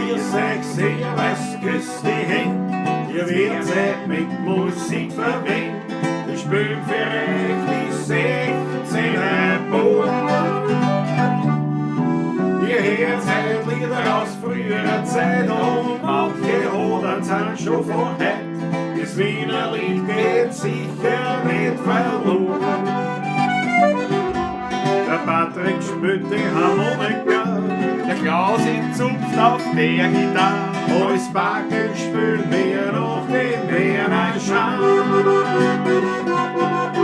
Grüß euch, servus, küss die Händ. Ihr werdet mit Musik verwöhnt. Wir spielen für euch die 16er Buben. Ihr hört halt Lieder aus früherer Zeit und manche Hodern sind schon von heut. Das Wiener Lied geht sicher nicht verloren. Der Patrick spielt die Harmonika, Der Klausi zupft auf der Gitarre. Als Backel spielen wir noch den Wiener Schwan.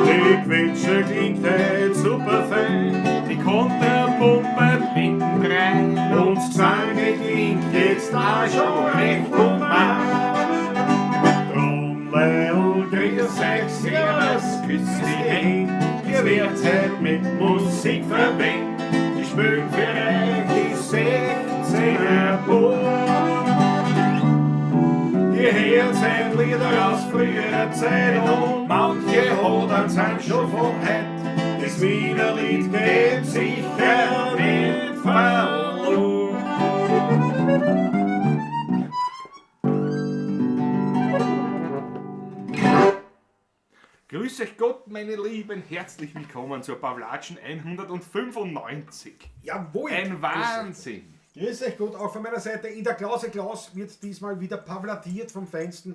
Die Quetsche klingt heut super fein. Die Konterpumpe mittendrein. Und das Gesang klingt jetzt auch schon recht human. Trommel, grüß euch, servus, küss die Händ. Ihr werdet heut mit Musik verwöhnt. Die spielen für euch die 16er Buben. Ihr hört halt Lieder aus früherer Zeit und manche Hodern sind schon von heut. Das Wiener Lied geht sicher nicht verloren. Grüß euch Gott, meine Lieben, herzlich willkommen zur Pawlatschen 195. Jawohl! Ein Wahnsinn! Grüß euch Gott, auch von meiner Seite. In der Klause Klaus wird diesmal wieder pavlatiert vom Feinsten.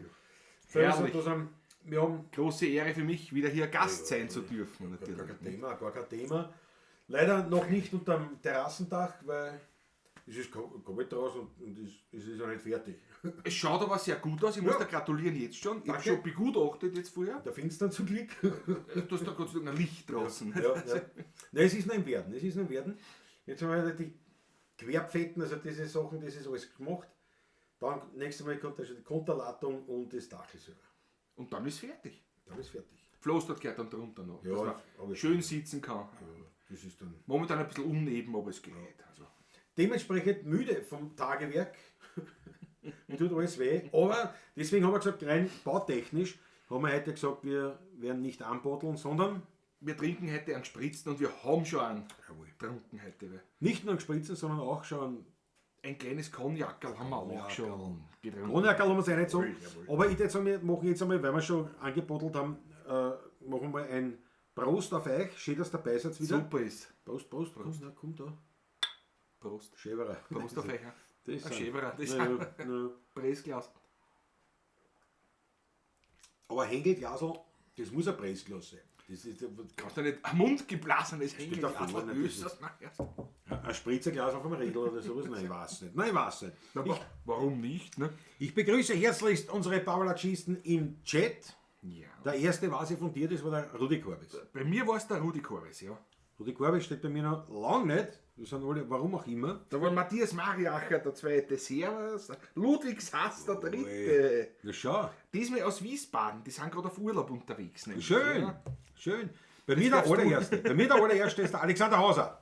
Herrlich. Wir haben Große Ehre für mich, wieder hier Gast sein zu dürfen. gar Natürlich. kein Thema, gar kein Thema. Leider noch nicht unterm Terrassendach, weil es ist kalt draußen und es ist auch nicht fertig. Es schaut aber sehr gut aus, ich muss Ja. da gratulieren jetzt schon. Ich habe Danke. schon begutachtet jetzt vorher. Da finstern zum Glück. Du hast da Gott sei Dank ein Licht draußen. Ja, ja. Nein, es ist noch im Werden. Es ist noch im Werden. Jetzt haben wir halt die Querpfetten, also diese Sachen, das ist alles gemacht. Dann nächstes Mal kommt also die Konterlattung und das Dach ist über. Und dann ist fertig. Dann ist fertig. Floß gehört dann drunter noch, Ja, dass man aber schön sitzen kann. Ja, das ist dann Momentan ein bisschen uneben, aber es geht. Also, dementsprechend müde vom Tagewerk. Mir tut alles weh. Aber deswegen haben wir gesagt, rein bautechnisch haben wir heute gesagt, wir werden nicht anbotteln, sondern wir trinken heute einen Gespritzten und wir haben schon einen Jawohl. getrunken heute. Weil nicht nur einen Gespritzten, sondern auch schon ein kleines Cognac haben wir auch schon getrunken. Cognac haben wir es eh nicht so. Jawohl, jawohl. Aber ich würde sagen, wir machen jetzt einmal, weil wir schon angebottelt haben, machen wir mal ein Prost auf euch. Schön, dass ihr dabei seid wieder. Super ist. Prost, Prost, Prost. Komm, komm da. Prost. Schäberer. Prost auf euch. ja. Das ist Ein Schäberer, das ist Ja, ein ja. Pressglas. Aber Hängelglasl, das muss ein Pressglas sein. Das ist Kannst du nicht ein mundgeblasenes da Hängelglas vorne, das ist- ein Spritzerglas auf dem Riedl oder sowas? Nein, ich weiß nicht. Nein, ich weiß nicht. Aber warum nicht? Ne? Ich begrüße herzlichst unsere Pavlatschisten im Chat. Ja. Der erste war sie von dir, das war der Rudi Korbis. Bei mir war es der Rudi Korbes, ja. Rudi Korbis steht bei mir noch lang nicht. Das sind alle, warum auch immer. Da war Matthias Mariacher der zweite, Servus, Ludwig Sass der dritte. Na schau. Diesmal aus Wiesbaden, die sind gerade auf Urlaub unterwegs. Nämlich. Schön, Ja. schön. Bei mir der darfst du. allererste. Bei mir der allererste ist der Alexander Hauser.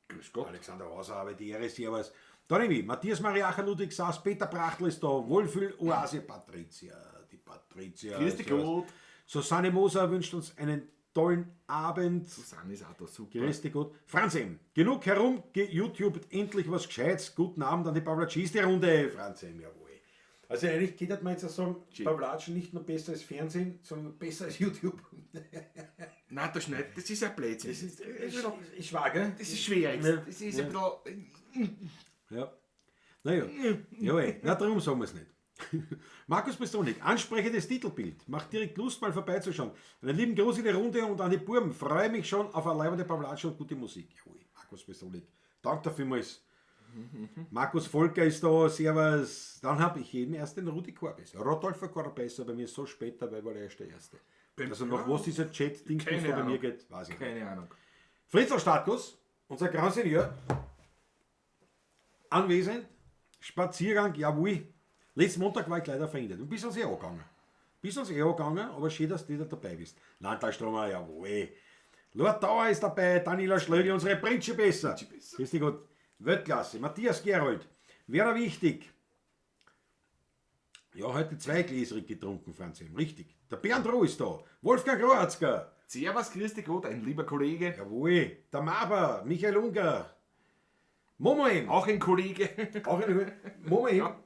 Grüß Gott. Alexander Hauser, aber die Ehre, servus. Dann nehme ich Matthias Mariacher, Ludwig Sass, Peter Prachtl ist da, Wohlfühl, Oase, Patricia, die Patricia. Grüß dich servus. Gott. Susanne Moser wünscht uns einen tollen Abend. Susanne ist auch da super. Grüß dich Gott. Franz M. Genug herum, YouTube, endlich was Gescheites. Guten Abend an die Pavlatschiste-Runde. Franz M., jawohl. Also eigentlich könnte man jetzt auch sagen, Pavlatschen nicht nur besser als Fernsehen, sondern besser als YouTube. Nein, das schneidet, das ist ein Blödsinn. Das ist schwer, gell? Das ist schwer jetzt. Ja. Das ist ein bisschen. Ja. Naja, jawohl. Na, darum sagen wir es nicht. Markus Pistronik, ansprechendes Titelbild. Macht direkt Lust, mal vorbeizuschauen. Einen lieben Gruß in die Runde und an die Burben. Freue mich schon auf eine leibende Pavlatsche und gute Musik. Jawohl, Markus Pistronik. Danke dafür vielmals. Markus Volker ist da, servus. Dann habe ich eben erst den Rudi Korbes. Rodolfo Corbes, bei mir so spät dabei, weil er erst der Erste. Also nach was dieser Chat-Ding Keine da bei mir Ahnung. geht, weiß ich nicht. Keine Ahnung. Fritzl Starkus, unser Grand Seigneur, anwesend, Spaziergang, jawohl. Letzten Montag war ich leider verhindert. Und bis ans eh angegangen. Bis ans eh angegangen, aber schön, dass du wieder dabei bist. Landtalstromer, jawohl. Lord Dauer ist dabei, Daniela Schlögl, unsere Prinzessin besser. Grüß dich Gott. Weltklasse. Matthias Gerold, Werner Wichtig. Ja, heute 2 Gläser getrunken, Franz M. Richtig. Der Bernd Roh ist da. Wolfgang Roatzker. Servus, grüß dich Gott, ein lieber Kollege. Jawohl. Der Maber, Michael Unger. Momo M. Auch ein Kollege. Auch eine Momo M. Ja.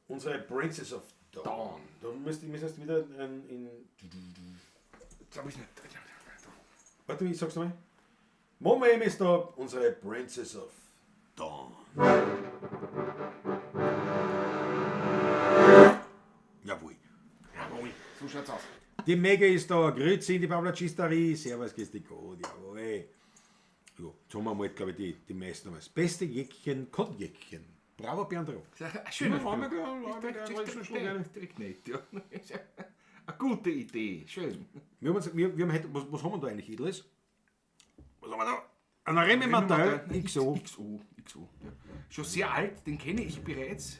Unsere Princess of Dawn. Dawn. Da müsstest du wieder in. Jetzt hab ich's nicht. Warte, ich sag's nochmal. Momo M ist da, unsere Princess of Dawn. Jawohl. Jawohl, so schaut's aus. Die Mega ist da, Grüezi in die Pavlacisterie, Servus, grüß dich Gott, jawohl. Ja, jetzt haben wir mal, glaube ich, die meisten. Das beste Jäckchen, Konjäckchen. Bravo, Bernd Rock. Ein schöner Ja, haben wir Spruch. gleich, haben wir gleich, schon gerne. Direkt nett, ja. Eine gute Idee, schön. Wir haben, uns, wir haben heute, was haben wir da eigentlich, Edles? Was haben wir da? Ein Remy Martin XO. XO, XO. Ja. Schon sehr alt, den kenne ich bereits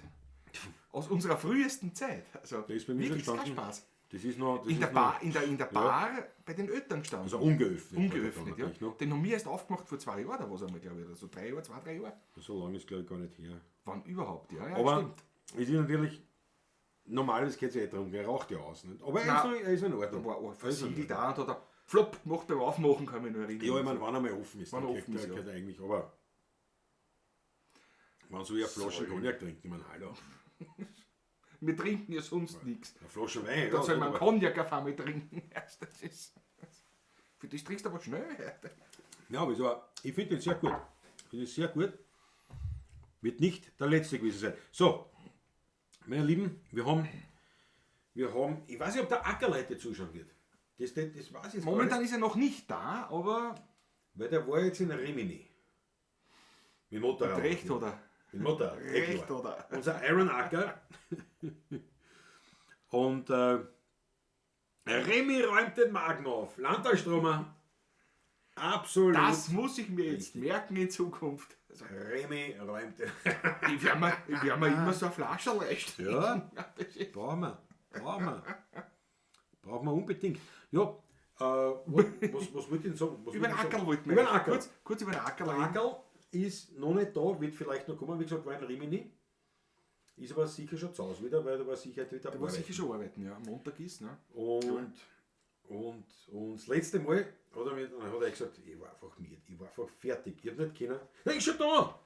aus unserer frühesten Zeit. Also, Der ist bei mir schon wirklich kein gestanden. Spaß. Das ist noch. Das In ist der noch, Bar, in der Bar bei den Eltern gestanden. Also ungeöffnet. Ungeöffnet, ja. Natürlich noch. Den haben wir erst aufgemacht vor 2 Jahren, da war es einmal, glaube ich, oder so 3 Jahre, 2, 3 Jahre. So lange ist, glaube ich, gar nicht her. Wann überhaupt, ja, ja, Aber stimmt. es ist natürlich. Normalerweise geht es ja eh drum, er raucht ja aus. Nicht? Aber er ist, Nein. noch, er ist in Ordnung. Da war auch Er ist in versiegelt Ordnung. da und hat er Flop gemacht beim Aufmachen, kann ich mich noch erinnern. Ja, ich meine, wenn er mal offen ist, Wenn dann er kriegt offen ist, er ja. gehört er eigentlich, aber wenn so eine Flasche Sorry. Cognac trinkt, ich meine, hallo. Wir trinken ja sonst nichts. Eine Flasche Wein, Da soll man aber- Cognac auf einmal trinken. Das ist, für das trinkst du aber schnell. Ja, aber es war, ich finde den sehr gut. Ich finde es sehr gut. Wird nicht der letzte gewesen sein. So, meine Lieben, wir haben, ich weiß nicht, ob der Ackerl heute zuschauen wird. Das weiß ich jetzt gar Momentan nicht, ist er noch nicht da, aber weil der war jetzt in Rimini. Mit Motorrad. recht oder? Mit Motorrad. eh Recht klar. oder? Unser Aaron Acker. Und Remy räumt den Magen auf. Landalstromer. Absolut. Das muss ich mir jetzt merken in Zukunft. Also, Remy räumt den. ich werde mir immer so eine Flasche leisten. Ja. Das ist- Brauchen wir. Brauchen wir. Brauchen wir unbedingt. Ja, was wollte ich denn sagen? Was Über den wollte ich Ackerl sagen? wollten wir Über den eigentlich. Ackerl. Kurz über den Ackerl Der reden. Ackerl ist noch nicht da, wird vielleicht noch kommen. Wie gesagt, war in Rimini. Ist aber sicher schon zu Hause wieder, weil da war sicher wieder Der war sicher schon arbeiten, ja. Am Montag ist, ne? Und das letzte Mal hat er gesagt, ich war einfach müde, ich war einfach fertig, ich hab nicht können. Na, ist schon da!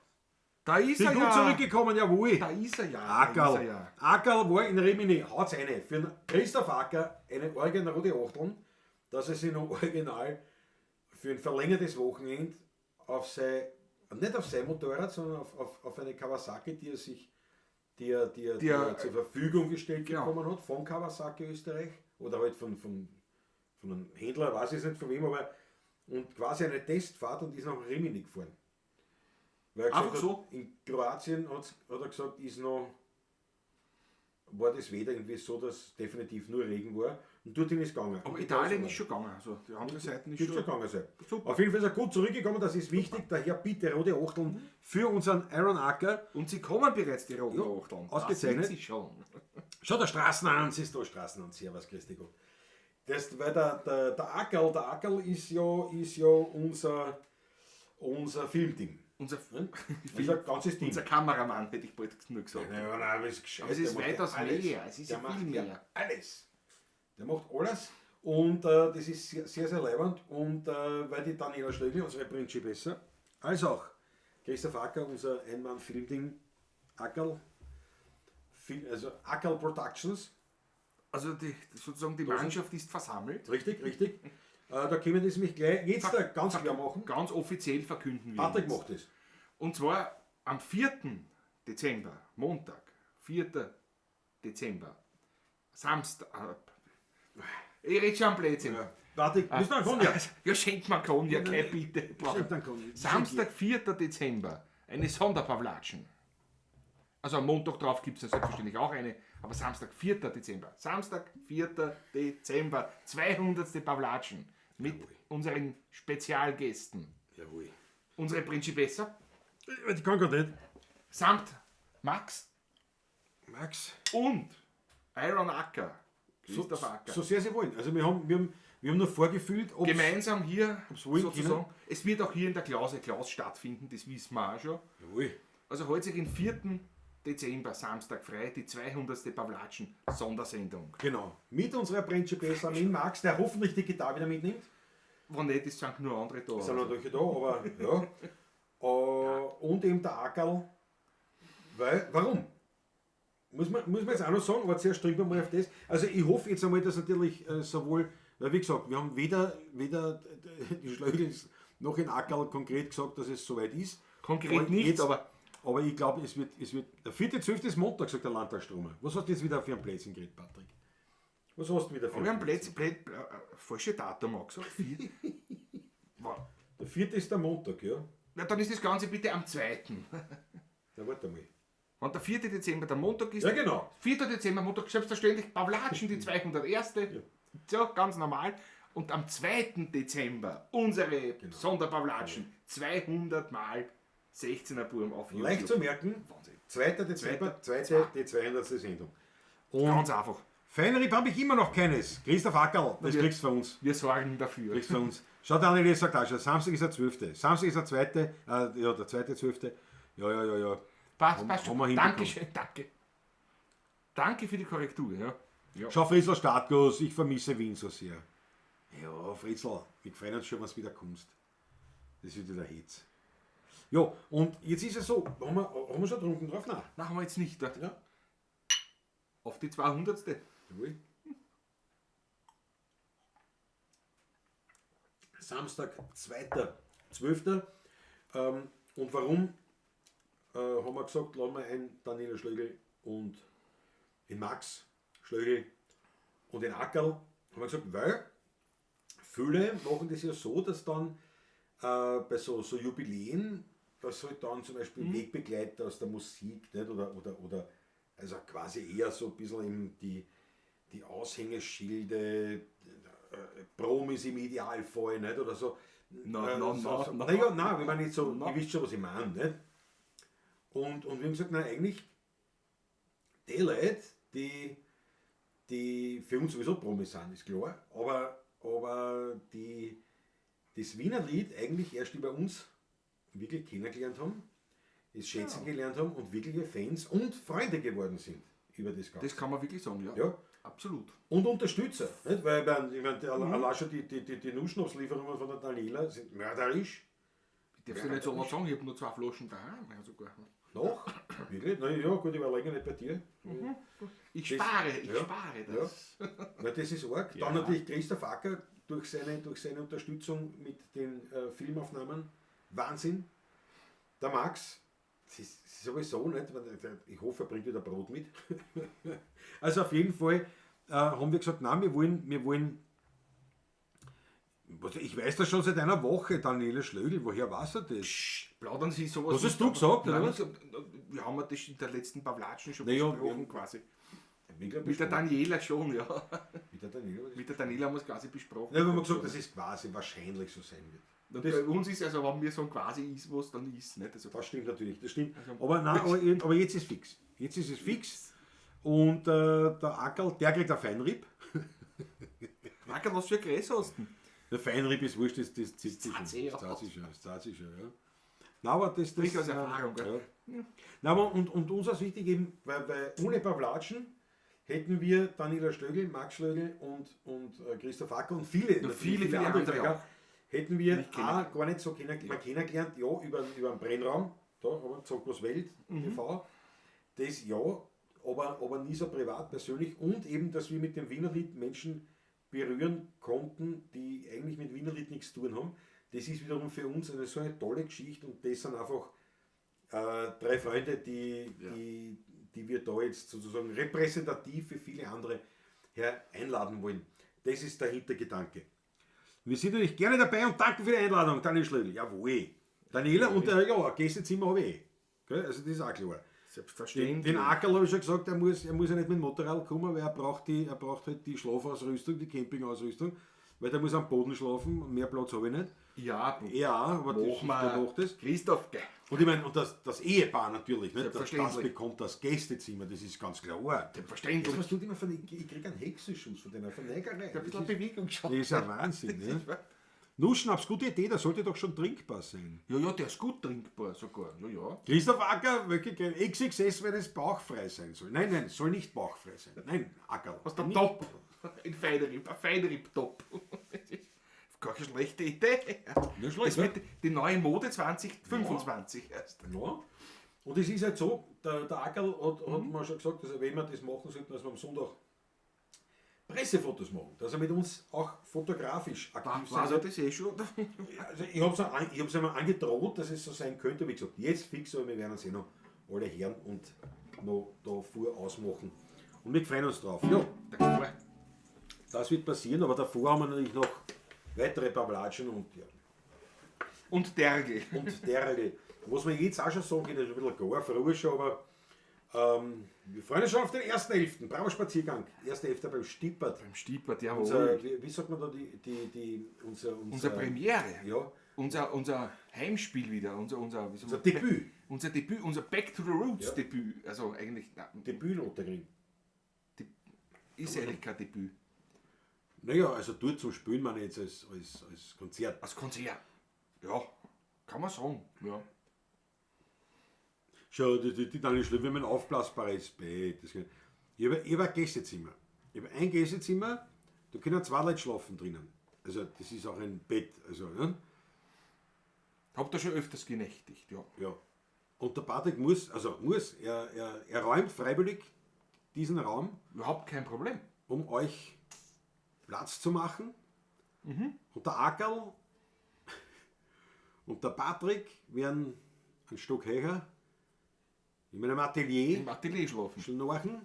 Da ist Bin er gut ja. zurückgekommen, jawohl! Da ist er ja. Da ist er Ackerl. ja. Ackerl war in Rimini, haut's eine. Für den Christoph Acker eine original rote Achteln, dass er sich noch original für ein verlängertes Wochenende auf sein, nicht auf sein Motorrad, sondern auf eine Kawasaki, die er sich, die er, die er, die Die er- er zur Verfügung gestellt Genau. bekommen hat, von Kawasaki Österreich oder halt von einem Händler, weiß ich nicht von wem, aber und quasi eine Testfahrt und ist nach Rimini gefahren. Weil er gesagt Einfach hat, so? In Kroatien hat er gesagt, ist noch, war das Wetter irgendwie so, dass definitiv nur Regen war und dorthin ist gegangen. Aber Und Italien ist schon gegangen. Also die andere Seite ist Wird schon schon. gegangen sein. Super. Auf jeden Fall ist er gut zurückgekommen, das ist wichtig. Daher bitte rote Achteln für unseren Aaron Acker. Und sie kommen bereits, die roten Ja, Achteln. ausgezeichnet. Das sind sie schon. Schau, der Straßenhans ist da, Straßenhans, servus, grüß dich Gott. Das, weil der Ackerl ist ja unser Filmteam. Unser, Unser ganzes Team. unser Kameramann, hätte ich bald nur gesagt. Ja, nein, aber es ist gescheit. Aber es ist Der macht ja weitaus alles. mehr. Es ist Der ja macht viel ja mehr. alles. Der macht alles. Und das ist sehr, sehr, sehr leibend. Und weil die Daniela Schlögl, unsere Principessa, als auch Christoph Acker, unser Einmann-Filmding, Ackerl, also Ackerl Productions. Also sozusagen die Mannschaft ist versammelt. Richtig, richtig. Da können wir das nämlich gleich jetzt da ganz klar machen. Ganz offiziell verkünden wir. Patrick jetzt. macht das. Und zwar am 4. Dezember, Montag, 4. Dezember, Samstag. Ich rede schon am Blödsinn. Ja. Patrick, müssen wir einen Cognac? Ja, schenk mir Cognac, hey, bitte. Schenk einen Cognac. Samstag, 4. Dezember, eine Sonderpavlatschen. Also am Montag drauf gibt es selbstverständlich auch eine, aber Samstag, 4. Dezember. Samstag, 4. Dezember, 200. Pavlatschen mit Jawohl. unseren Spezialgästen. Jawohl. Unsere Principessa Ich kann gar nicht. samt Max Max. und Iron Acker. Christoph Acker. So sehr sie wollen. Also wir haben nur vorgefühlt, ob Gemeinsam hier wollen sozusagen. Es wird auch hier in der Klause Klaus stattfinden, das wissen wir auch schon. Jawohl. Also heute sich den 4. Dezember, Samstag frei, die 200. Pavlatschen Sondersendung. Genau. Mit unserer Principessa, mit Max, der hoffentlich die Gitarre wieder mitnimmt. Wenn nicht, es sind nur andere da. Sind natürlich da, aber ja. Und eben der Ackerl, weil, warum? Muss man jetzt auch noch sagen, aber zuerst trinken wir mal auf das. Also ich hoffe jetzt einmal, dass natürlich sowohl, weil wie gesagt, wir haben weder die Schlögls noch in Ackerl konkret gesagt, dass es soweit ist. Konkret nicht, jetzt, aber ich glaube, es wird der 4.12. ist Montag, sagt der Landtagstromer. Was hast du jetzt wieder für ein Plätzchen geredet, Patrick? Was hast du wieder für ein Plätzchen? Falsche Datum auch gesagt. Der 4. ist der Montag, ja. Na, dann ist das Ganze bitte am 2. Na, warte mal. Wenn der 4. Dezember der Montag ist. Ja, genau. 4. Dezember, Montag, selbstverständlich, Pawlatschen, die 201. Ja. So, ganz normal. Und am 2. Dezember unsere Sonderpawlatschen. 200 mal 16er Burm auf YouTube. Leicht zu merken, Wahnsinn. 2. Dezember, die 200. Sendung. Und ganz einfach. Feinripp habe ich immer noch keines. Christoph Ackerl, das kriegst du von uns. Wir sorgen dafür. Kriegst von uns. Schau, Daniel sagt auch schon, Samstag ist der 12. Samstag ist der 2. Ja, der 2.12. Ja. Passt schon. Dankeschön, danke. Danke für die Korrektur, ja. Ja. Schau, Fritzl Startgos, ich vermisse Wien so sehr. Ja, Fritzl, wir freuen uns schon, wenn du wieder kommst. Das wird wieder Hitz. Ja, und jetzt ist es so, haben wir schon getrunken drauf? Nein. Nein, haben wir jetzt nicht. Ja. Auf die 200. Jawohl. Samstag, 2.12. Und warum haben wir gesagt, laden wir ein Daniela Schlögl und den Max Schlögl und den Ackerl. Haben wir gesagt, weil viele machen das ja so, dass dann bei so Jubiläen, dass halt dann zum Beispiel Wegbegleiter aus der Musik, nicht? Oder also quasi eher so ein bisschen eben die Aushängeschilde, Promis im Idealfall, nicht? Oder so. Nein, nein, ich meine nicht so, ihr wisst schon, was ich meine, nicht? Und wir haben gesagt, nein, eigentlich die Leute, die für uns sowieso Promis sind, ist klar, aber die das Wiener Lied eigentlich erst über uns wirklich kennengelernt haben, es schätzen gelernt haben und wirkliche Fans und Freunde geworden sind über das Ganze. Das kann man wirklich sagen, ja. Ja. Absolut. Und Unterstützer, nicht? Weil ich meine, allein schon die Nussschnapslieferungen von der Daniela sind mörderisch. Ich darf es nicht so laut sagen, ich habe nur 2 Flaschen daheim. Ja, sogar. Noch? Wirklich? Na ja, gut, ich war länger nicht bei dir. Mhm. Ich spare das. Ja. Na, das ist arg. Ja. Dann natürlich Christoph Acker durch seine Unterstützung mit den Filmaufnahmen. Wahnsinn. Der Max, das ist sowieso nicht, ich hoffe, er bringt wieder Brot mit. Also auf jeden Fall haben wir gesagt, nein, wir wollen, ich weiß das schon seit einer Woche, Daniela Schlögl, woher weiß er das? Psst, plaudern Sie sowas. Was hast du gesagt, Nein, oder was? Wir haben das in der letzten Pawlatschen schon naja, besprochen, quasi. Mit der Daniela schon, ja. Mit der Daniela? Mit der Daniela haben wir es quasi besprochen. Nein, wir haben gesagt, dass es quasi wahrscheinlich so sein wird. Und bei uns ist, also wenn wir sagen quasi ist, was dann ist. Nicht? Also das stimmt natürlich, das stimmt. Also, aber, nein, aber jetzt ist fix. Jetzt ist es fix. Und der Ackerl, der kriegt ein Feinripp. Ackerl, was für ein Gräs hast du? Der Feinripp ist wurscht, das zieht sich schon. Das zieht sich schon, ja. Nein, aber das aus Erfahrung, gell? Ja. Nein, aber und uns ist wichtig eben, weil ohne Pawlatschen hätten wir Daniela Schlögl, Max Schlögl und Christoph Acker und viele andere auch. Hätten wir auch gar nicht so kennengelernt, ja, über den Brennraum, da haben wir gesagt, was Welt, TV, das ja, aber nie so privat, persönlich und eben, dass wir mit dem Wienerlied Menschen berühren konnten, die eigentlich mit Wienerlied nichts zu tun haben. Das ist wiederum für uns eine so eine tolle Geschichte und das sind einfach 3 Freunde, die wir da jetzt sozusagen repräsentativ für viele andere her einladen wollen. Das ist der Hintergedanke. Wir sind natürlich gerne dabei und danke für die Einladung, Daniel Schlögl. Jawohl. Daniela und ja, ein Gästezimmer habe ich eh. Gell? Also das ist auch klar. Selbstverständlich. Den Ackerl habe ich schon gesagt, er muss ja nicht mit dem Motorrad kommen, weil er braucht halt die Schlafausrüstung, die Campingausrüstung, weil der muss am Boden schlafen, mehr Platz habe ich nicht. Ja, ja, aber das, der macht das. Christoph, gell. Und ich meine, und das Ehepaar natürlich, nicht? Selbstverständlich. Das bekommt das Gästezimmer, das ist ganz klar. Selbstverständlich. Das, was tut immer von, ich kriege einen Hexenschuss von deiner Verneigerei. Ein bisschen Bewegung schon. Das ist ein Wahnsinn, ne? Nussschnaps, gute Idee, der sollte doch schon trinkbar sein. Ja, ja, der ist gut trinkbar sogar. Ja, ja. Christoph Acker, wirklich XXS, wenn es bauchfrei sein soll. Nein, nein, soll nicht bauchfrei sein. Nein, Ackerl. Was der Top? Ein Feinripp, ein Feinripp-Top. Gar keine schlechte Idee. Nicht schlecht, Das wird die neue Mode 2025 erst. Ja. Und es ist halt so, der Ackerl hat mir schon gesagt, dass wenn wir das machen sollten, dass wir am Sonntag Pressefotos machen, dass er mit uns auch fotografisch aktiv sein War wird. das eh schon? Also ich habe es einmal angedroht, dass es so sein könnte. Wie gesagt, jetzt fix, aber wir werden uns eh noch alle hören und noch da vor ausmachen. Und wir freuen uns drauf. Ja, Ja, das wird passieren, aber davor haben wir natürlich noch weitere Pavlatschen und, ja, Und Dergel. und dergleichen. Was wir jetzt auch schon sagen können, ist ein bisschen gar früh schon, aber wir freuen uns schon auf den 1.11. Bravo Spaziergang. 1.11. beim Stippert. Beim Stippert, jawohl. Unser, wie sagt man da, unser Unser Premiere. Ja, Unser Heimspiel wieder. Unser, wie soll unser man- Debüt. Unser Debüt, unser Back to the Roots Ja. Debüt. Also eigentlich, na, Debüt in Ottakring. ist eigentlich kein Debüt. Naja, also dort zum Spielen meine ich jetzt als Konzert. Als Konzert. Ja, kann man sagen. Ja. Schau, die dann nicht schlimm, wenn man ein aufblasbares Bett. Das kann, ich hab ein Gästezimmer. Ich habe ein Gästezimmer, da können zwei Leute schlafen drinnen. Also das ist auch ein Bett. Also, ne? Hab da schon öfters genächtigt, ja. Ja. Und der Patrick muss, er räumt freiwillig diesen Raum, Überhaupt kein Problem. um euch Platz zu machen. Und der Ackerl und der Patrick werden einen Stock höher in meinem Atelier Im Atelier schlafen. schnarchen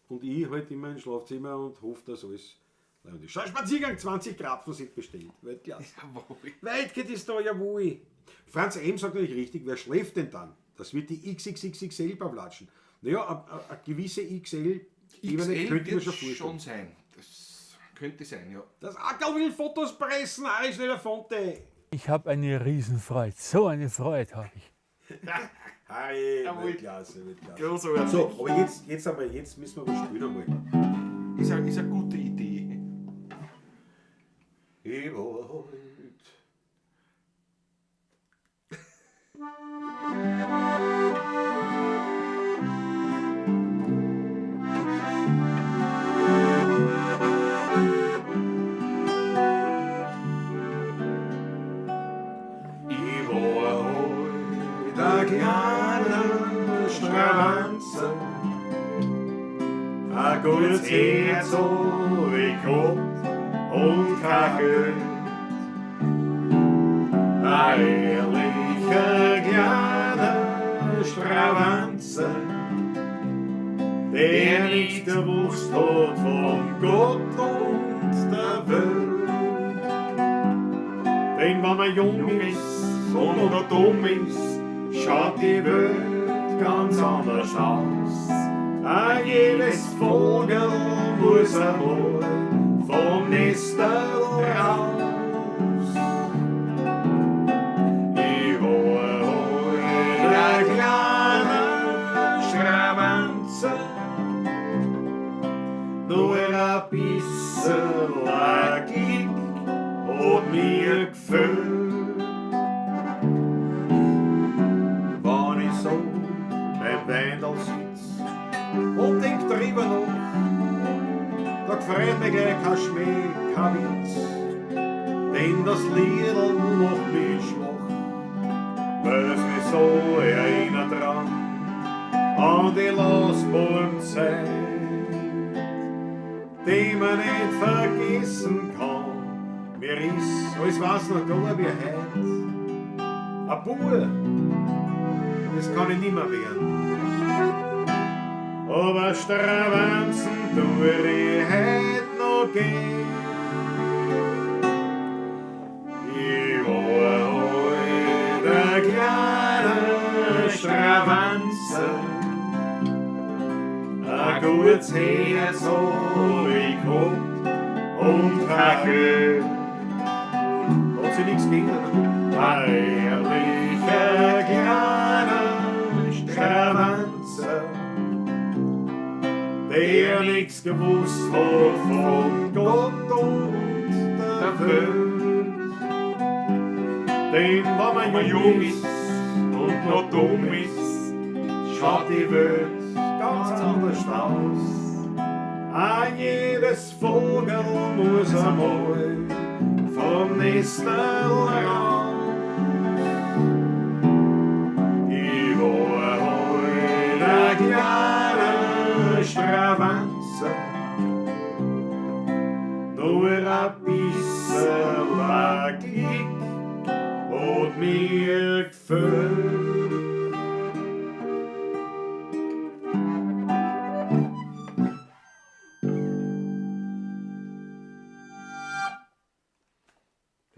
und ich halt immer im Schlafzimmer und hoffe, dass alles leibend ist. Schau, Spaziergang, 20 Krapfen sind bestellt. Weltklasse. Jawohl. Weit geht es da, jawohl. Franz M. sagt natürlich richtig, wer schläft denn dann? Das wird die XXXXL Pavlatschen. Naja, eine gewisse XL-Ebene XL könnte ich mir wird schon vorstellen. schon sein. Das könnte sein, ja. Das Ackerl will Fotos pressen, Ari schneller Fonte. Ich habe eine Riesenfreude. So eine Freude habe ich. Harry, Jawohl. Weltklasse, Weltklasse. Großartig. So, aber jetzt müssen wir was spielen einmal. Ist eine gute Idee. Ich wollt. Ich war heut ein kleiner Stravanzer, ein gutes Herz hab ich gehabt und kein Geld. Ein ehrlicher kleiner Stravanzer, der nichts gewusst hat von Gott und der Welt. Denn wenn man jung ist und noch dumm ist, schaut die Welt ganz anders aus. Auch jedes Vogel muss einmal vom Nest raus. Ich war heut ein kleiner Schrabanzer, nur ein bisschen ein Glück hat mir gefällt. Wenn ich so beim Weindl sitz und denk drüber nach, da gefreut mich gleich kein Schmäh, kein Witz, denn das Liedl macht mich schwach, weil's mich so erinnert dran an die Losburn-Zeit, die man nicht vergessen kann. Mir ist, alles was noch da wie heut. Ein Bub, das kann ich nimmer werden. Aber Stravanzen tu ich heut noch gern. Ich war heut ein kleiner Stravanzer, ein gutes Herz hab ich gehabt und kein Geld. Hat sich nichts geändert. Ein ehrlicher kleiner Stravanzer, der nichts gewusst hat von Gott und der Welt. Denn wenn man jung ist und noch dumm ist, schaut die Welt ganz anders aus. Auch jedes Vogel muss einmal vom vom Nestel raus. Ich war heut ein kleiner Stravanzer, nur ein bisschen ein Glück hat mir gefällt.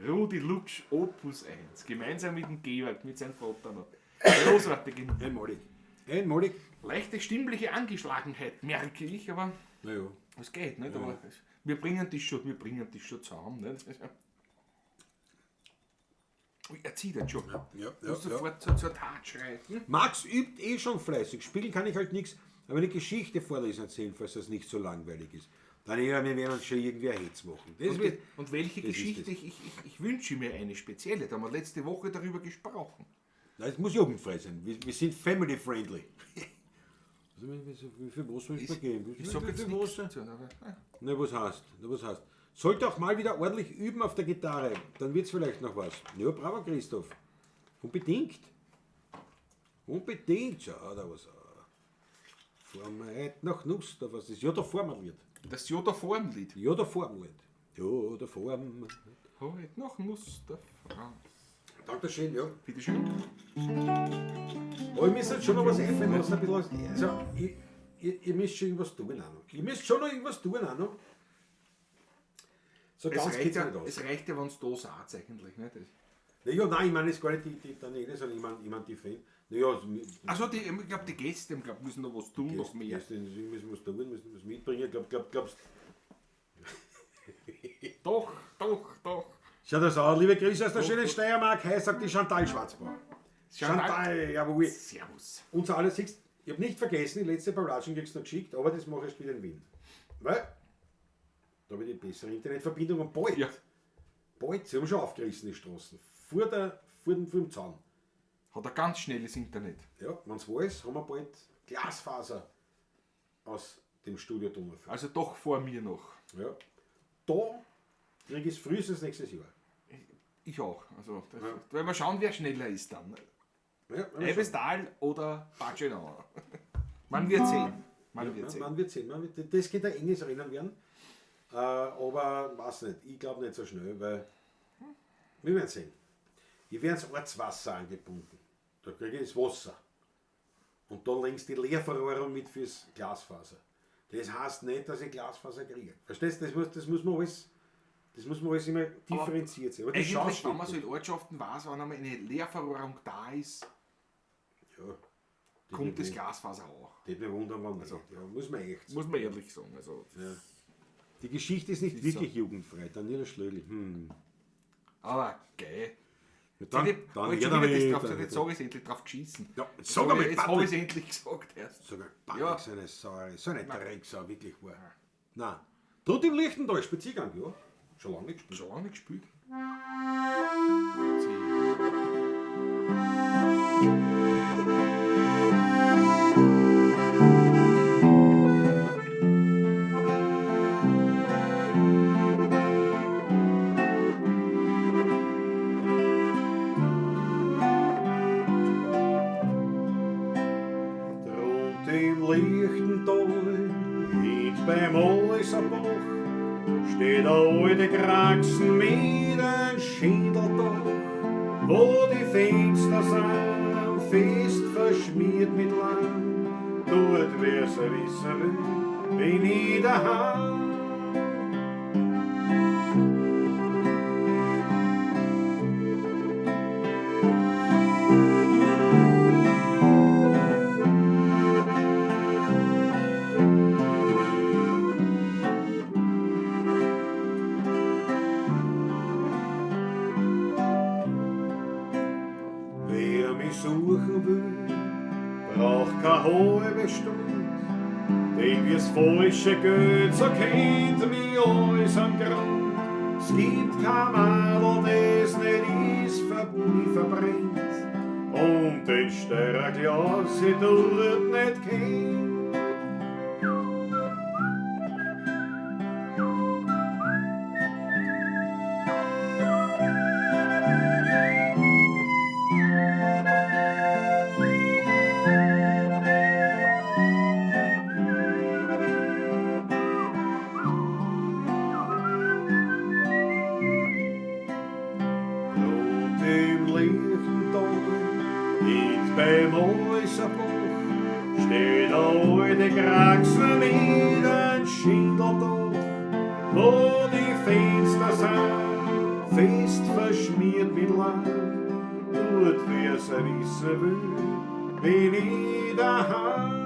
Rudi Luksch, Opus 1. Gemeinsam mit dem Georg, mit seinem Vater noch. Großartige, Einmalig. Einmalig. leichte stimmliche Angeschlagenheit, merke ich, aber Naja. es geht, nicht? Aber wir bringen dich schon, wir bringen dich schon zusammen. Nicht? Ui, er zieht jetzt schon. Ja, Muss sofort zur Tat schreiten. Max übt eh schon fleißig. Spielen kann ich halt nichts, aber eine Geschichte vorlesen erzählen, falls das nicht so langweilig ist. Daniela, wir werden uns schon irgendwie ein Hetz machen. Das Und, wird, und welche das ist Geschichte? es. Ich wünsche mir eine spezielle. Da haben wir letzte Woche darüber gesprochen. Nein, es muss jugendfrei sein. Wir sind family friendly. Also, wie viel Wasser ist da geben? Ich sag Wie jetzt viel nichts Wasser? dazu, aber, ja. Na, was heißt? Na, was heißt? Sollte auch mal wieder ordentlich üben auf der Gitarre, dann wird's vielleicht noch was. Ja, bravo, Christoph. Unbedingt. Unbedingt. Schau, da was. Fahren wir heute nach Nussdorf. Was ist? Ja, da fahren wir Lied. Das Joda Formlied. Ja, da fahren wir Lied. Ja, da fahren wir. Heute noch Nussdorf. Dankeschön, ja. Bitteschön. Aber ihr müsst jetzt schon noch was einfallen lassen, ein bisschen was. Also, ihr müsst schon irgendwas tun auch noch. Ihr müsst schon noch irgendwas tun auch noch. So Es ganz reicht, geht's ja, nicht aus. es reicht ja, wenn es da sagt eigentlich. Nicht? Naja, nein, ich meine jetzt gar nicht die Daniela, sondern ich meine die Fan. Naja, also, Also die, ich glaube, die Gäste ich glaub, müssen noch was tun, noch mehr. Gäste müssen was tun, müssen was mitbringen. Glaubst. Doch, doch, doch. Schau das an, liebe Grüße aus der schönen Steiermark. Hi, sagt die Chantal Schwarzbauer. Chantal. Chantal, jawohl. Servus. Unser aller siehst, ich habe nicht vergessen, die letzte Pavlatschen kriegst du noch geschickt, aber das mache ich erst wieder in Wien. Weil, da habe ich die bessere Internetverbindung und bald, Ja. bald, sie haben schon aufgerissen, die Straßen. Vor dem Zaun. Hat ein ganz schnelles Internet. Ja, wenn es weiß, haben wir bald Glasfaser aus dem Studio Donaufeld. Also doch vor mir noch. Ja. Da kriege ich es frühestens nächstes Jahr. Ich auch. Also, das, werden wir schauen, wer schneller ist dann. Ja, Ebestal oder Barcelona. Man wird sehen. Man wird Ja, sehen. man wird sehen. Das könnte ein enges Rennen werden. Aber weiß nicht. Ich glaube nicht so schnell, weil wir werden sehen. Ich werde ins Ortswasser angebunden. Da kriege ich das Wasser. Und da längst die Leerverrohrung mit fürs Glasfaser. Das heißt nicht, dass ich Glasfaser kriege. Verstehst du? Das muss man alles, das muss man alles immer differenziert sehen. Aber die Eigentlich, Chance wenn man so steht in Ortschaften weiß, wenn einmal eine Leerverrohrung da ist, gut. Ja, kommt das Glasfaser auch. Das mich wundern, wenn nicht. Ja, muss man echt sagen. Muss man ehrlich sagen. Also, Ja. Die Geschichte ist nicht Ist so. wirklich jugendfrei. Daniela Schlögl. Aber geil. Ja, dann, ich dann wollte her schon wieder damit. das drauf, jetzt sag ich's endlich drauf geschissen. Ja, Jetzt sag hab einmal, ich- Jetzt habe ich es Patrick. endlich gesagt erst. Sogar Patrick, Ja. so eine Sauerei, so eine Drecksau, wirklich wahr. Nein. Trotz im Lichtental, Spaziergang, ja. Schon lange nicht gespielt. Schon lange nicht gespielt. Rund im Lichtental, hint beim Alserbach, steht der alte Kraxen mit einem Schindeldach, wo die Fenster sind, fest verschmiert mit Leim. Dort, wer's wissen will, bin ich daheim. Wer mich suchen will, braucht keine halbe Stunde, denn wie's falsche geht, so kennt mich alles am Grund. Es gibt kein Madel, das nicht ist, mich verbrennt, und den Steirer Glas ich dort nicht kennt. Beim Häuserbach steht der alte Kraxel mit einem Schindeldach, wo die Fenster sind fest verschmiert mit Leim. Tut, wer's wissen will, bin ich daheim.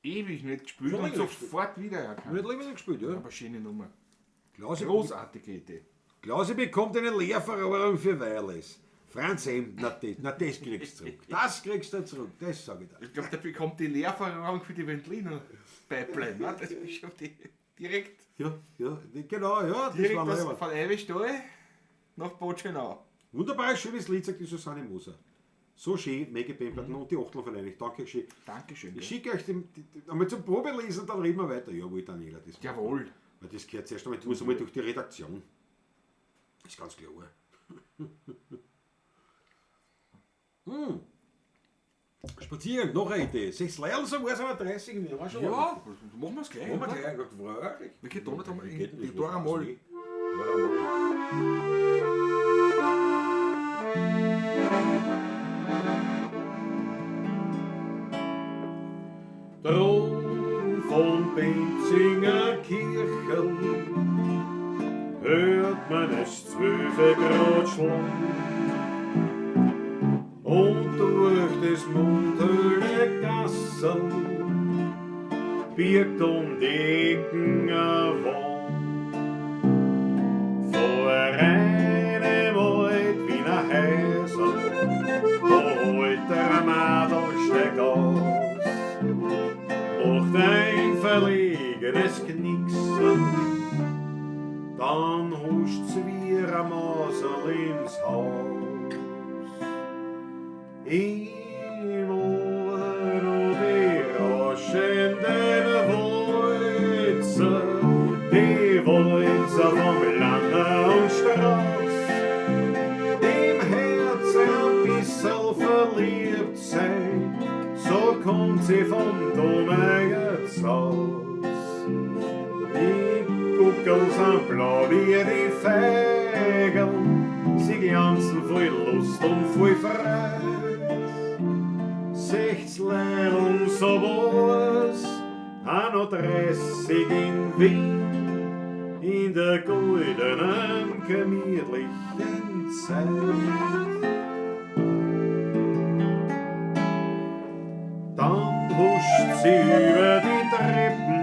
Ewig nicht gespielt Schon und länger nicht sofort wiedererkannt. Nicht länger nicht gespielt, ja. Aber schöne Nummer. Klausi, Großartige Idee. Klausi bekommt eine Lehrverrohrung für Wireless. Franz M., na das kriegst du zurück. Das kriegst du zurück, das sag ich dir. Ich glaube, der bekommt die Lehrverrohrung für die Veltliner Pipeline. Ne? Das ist schon die, direkt, Ja, ja, genau, ja, das direkt war aus, leibend. von Eiwestall nach Botschenau. Wunderbares, schönes Lied, sagt die Susanne Moser. So schön, Maggie Pemberton und die Achtel von euch. Danke schön. Dankeschön. Ich Gell? schicke euch einmal zum Probelesen, dann reden wir weiter. Jawohl, Daniela, das, Jawohl. weil das gehört zuerst einmal, das muss einmal durch die Redaktion. Das ist ganz klar. Hm. Spaziergang, noch eine Idee. 6 Leil, so war es aber 30, wir waren schon Ja, lange. machen wir es gleich. Machen wir oder? gleich, ja, freilich. Wir gehen da nicht einmal Wie in geht denn die das? Dora Moll. Dora Moll. Drum vom Benzinger Kirchel hört man es 12 Grad schlagen. Und durch das muntere Gassel birgt um die Ecken ein Wand. Vor einem alt Wiener Häusl, wo alter Madel steigt aus, macht ein verlegenes Knicksen, dann huscht's wie ein Masel ins Haus. Im Ohr noch die rauschenden Walzer, die Walzer vom Lande und Strauß, dem Herzen ein bissel verliebt sein, so kommt sie vom Donauerz aus. Die Guckel sind blau wie die Feigl, sie glanzen voll Lust und voll Freude. 16 Leideln, so war's, auch noch 30 in Wien, in der goldenen, gemütlichen Zeit. Dann huscht sie über die Treppen,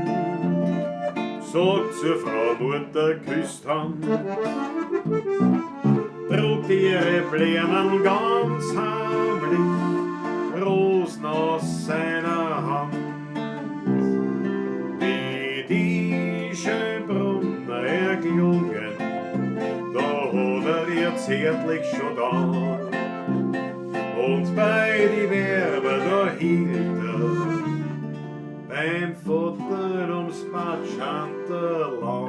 sagt zur Frau Mutter, küsst Hand, trug ihre Blären ganz heimlich, Rosen aus seiner Hand. Wie die Schönbrunner erklungen, da hat er ihr zärtlich schon da. Und bei die Werbe, da hielt er beim Futtern ums Batschanterlau.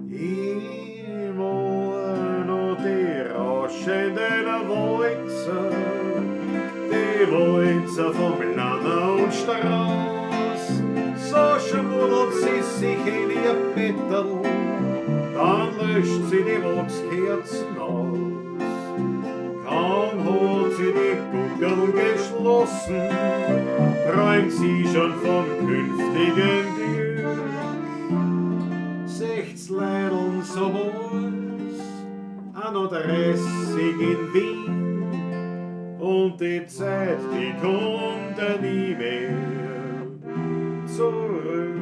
Im Ohr noch die rauschenden Walzer, die Walzer vom Lanner und Strauß. So schmuddelt sie sich in ihr Bettel, dann löscht sie die Wachskerzen aus. Kaum hat sie die Guckeln geschlossen, träumt sie schon vom künftigen Glück. 16 Leideln, so war's, auch noch 30 in Wien, und die Zeit, die kommt ja nie mehr zurück.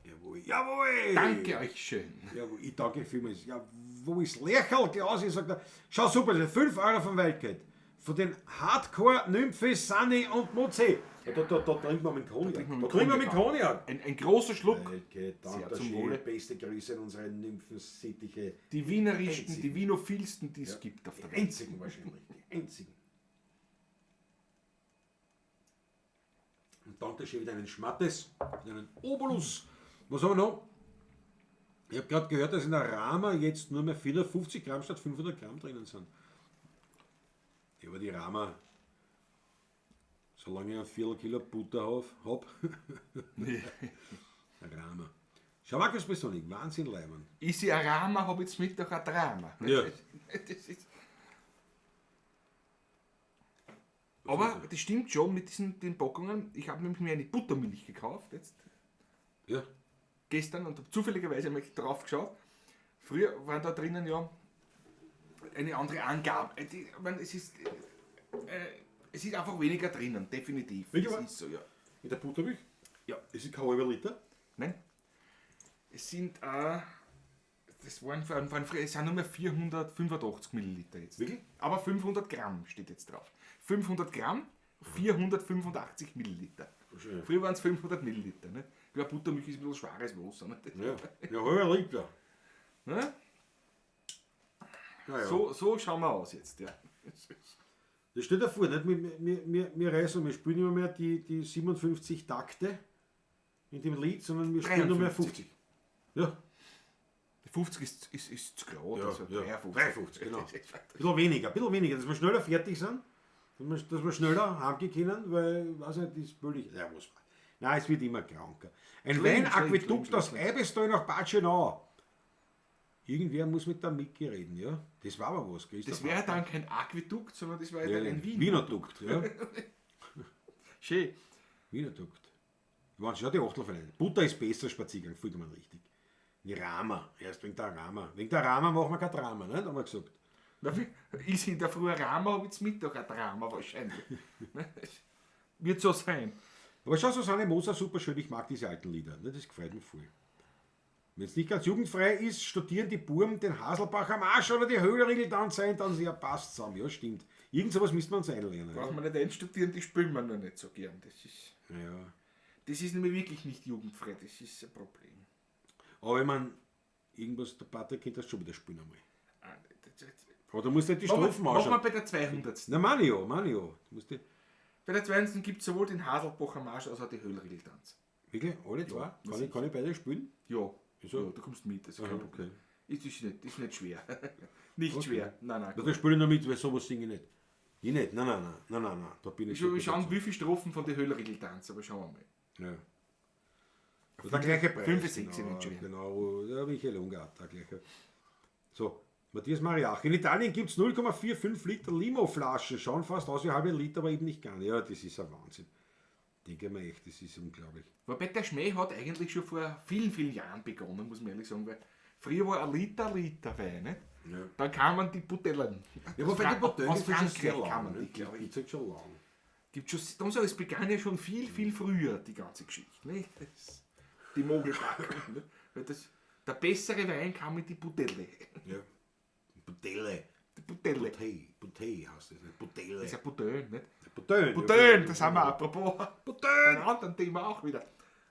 Jawohl, jawohl! Danke euch schön. Jawohl, ich danke vielmals. Ja, wo ist Lercherl, Klausi? Sagt er, schau super, das sind 5 Euro vom Wildcat. Von den Hardcore-Nymphe, Sunny und Mozi. Ja, da trinken wir mit Cognac. Da trinken wir mit Cognac. Ein großer Schluck. Wildcat, danke Sehr zum schön. Wohle. Beste Grüße an unsere Nymphensittiche. Die wienerischsten, Einzigen. die winophilsten, die es gibt auf der Die Welt. einzigen wahrscheinlich. Die einzigen. Und danke schön wieder einen Schmattes, wieder einen Obolus. Was haben wir noch? Ich habe gerade gehört, dass in der Rama jetzt nur mehr 450 Gramm statt 500 Gramm drinnen sind. die Rama, solange ich ein Viertel Kilo Butter hab. Rama. Schau, Markus Bessonik, Wahnsinn, Leimann. Ist sie ein Rama, hab ich jetzt Mittag ein Drama. Ja. Das ist aber das stimmt schon mit diesen den Packungen. Ich habe nämlich mir eine Buttermilch gekauft jetzt Ja. gestern und habe zufälligerweise mal drauf geschaut. Früher waren da drinnen ja eine andere Angabe. Ich meine, es ist einfach weniger drinnen, definitiv. Wirklich Das wahr? ist so, ja. In der Buttermilch? Ja. Ist es kein halber Liter? Nein. Es sind, das waren, es sind nur mehr 485 Milliliter jetzt. Wirklich? Aber 500 Gramm steht jetzt drauf. 500 Gramm, 485 Milliliter. Schön. Früher waren es 500 Milliliter. Ne? Ja, Buttermilch ist ein bisschen schweres Wasser. Ne? Ja, ja, halber Liter. Ne? Ja, ja. So schauen wir aus jetzt. Ja. Das steht davor, nicht? Wir reißen, wir spielen immer mehr die 57 Takte in dem Lied, sondern wir spielen nur mehr 53. 50. Ja, 50 ist zu groß, Ja, also ja. 53. 53, genau. Ein bisschen weniger, dass wir schneller fertig sind, dass wir schneller heimgehen können, weil, ich weiß nicht, das ist völlig, ja, was war. Nein, es wird immer kranker. Ein Schlimm, Weinaquädukt schlimm, aus schlimm, Eibestal nach Bad Schönau. Irgendwer muss mit der Micky reden, ja? Das war aber was, Christoph. Das wäre dann kein Aquädukt, sondern das wäre ja, dann ein Wien. Wienerdukt, ja. Schön. Wienerdukt. Waren schon die Achtelvereine. Butter ist besser, Spaziergang, vollkommen richtig. Die Rama, erst wegen der Rama. Wegen der Rama machen wir kein Drama, ne? Haben wir gesagt. Na, ist in der Früh ein Rama, hab ich jetzt Mittag ein Drama wahrscheinlich. Ne? Wird so sein. Aber schau, Susanne Moser, super schön, ich mag diese alten Lieder. Ne? Das gefällt mir voll. Wenn es nicht ganz jugendfrei ist, studieren die Burm den Haselbacher Marsch oder die Höhlriegel dann sein, dann ja passt zusammen. Ja, stimmt. Irgend sowas müsste man uns einlernen. Braucht man nicht einstudieren, die spielen wir noch nicht so gern. Das ist, Ja. das ist nämlich wirklich nicht jugendfrei, das ist ein Problem. Aber ich meine, irgendwas, der Patrick könnte das schon wieder spielen einmal. Ah, Aber du musst nicht die Machen Strophen wir anschauen. bei der 200. Na, meine ja, meine ja. Du musst die, Bei der 200. gibt es sowohl den Haselbacher Marsch als auch die Höhlriegeltanz. wirklich? Alle zwei? Kann ich beide spielen? Ja, Wieso? ja, du kommst mit, das ist kein Aha, Problem. okay. Ist nicht schwer. Nicht schwer. Nein, nein. Na, da spiele ich noch mit, weil sowas singe ich nicht. Ich nicht, nein, nein, nein, nein, nein, nein. Da bin ich Ich will schon schauen, wie viele Strophen von der Höhlriegeltanz, aber schauen wir mal. Ja. Der gleiche Preis. 5, 6 genau, eventuell. Genau, der Michael Ungar, der gleiche. So, Matthias Mariach. In Italien gibt es 0,45 Liter Limo-Flaschen. Schauen fast aus wie halbe Liter, aber eben nicht ganz. Ja, das ist ein Wahnsinn. Denke mir echt, das ist unglaublich. Wobei der Schmäh hat eigentlich schon vor vielen, vielen Jahren begonnen, muss man ehrlich sagen, weil früher war ein Liter Liter Wein, nicht? Ja. Dann kamen die Butellen. Ja, wobei die Butellen aus gibt's schon sehr Frankreich lang, kamen ne? die, glaube ich. Gibt's jetzt schon lang. Gibt schon, darum sag ich, es begann ja schon viel, viel früher, die ganze Geschichte. Nicht? Das, die Mogelpackung. ne? Weil das, der bessere Wein kam mit die Butelle. Ja. Butelle. Die Butelle. Butei. Butei heißt das nicht. Butelle. Das ist ja Butellen, nicht? Butellen. Butellen, das haben wir apropos. Butellen. Ein anderes Thema auch wieder.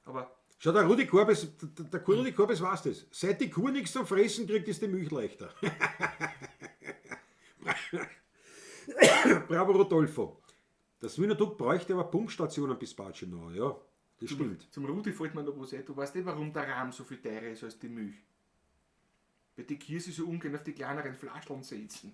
Aber Schau, der Rudi Korbes, der Rudi Korbes weiß das. Seit die Kuh nichts zum Fressen kriegt, ist die Milch leichter. Bravo Rodolfo. Das Wiener Duck bräuchte aber Pumpstationen bis Bad Schönau, ja. Das stimmt. zum Rudi fällt mir noch was ein. Du weißt eh, warum der Rahm so viel teurer ist als die Milch. Weil die Kühe sich so ungern auf die kleineren Flascheln setzen.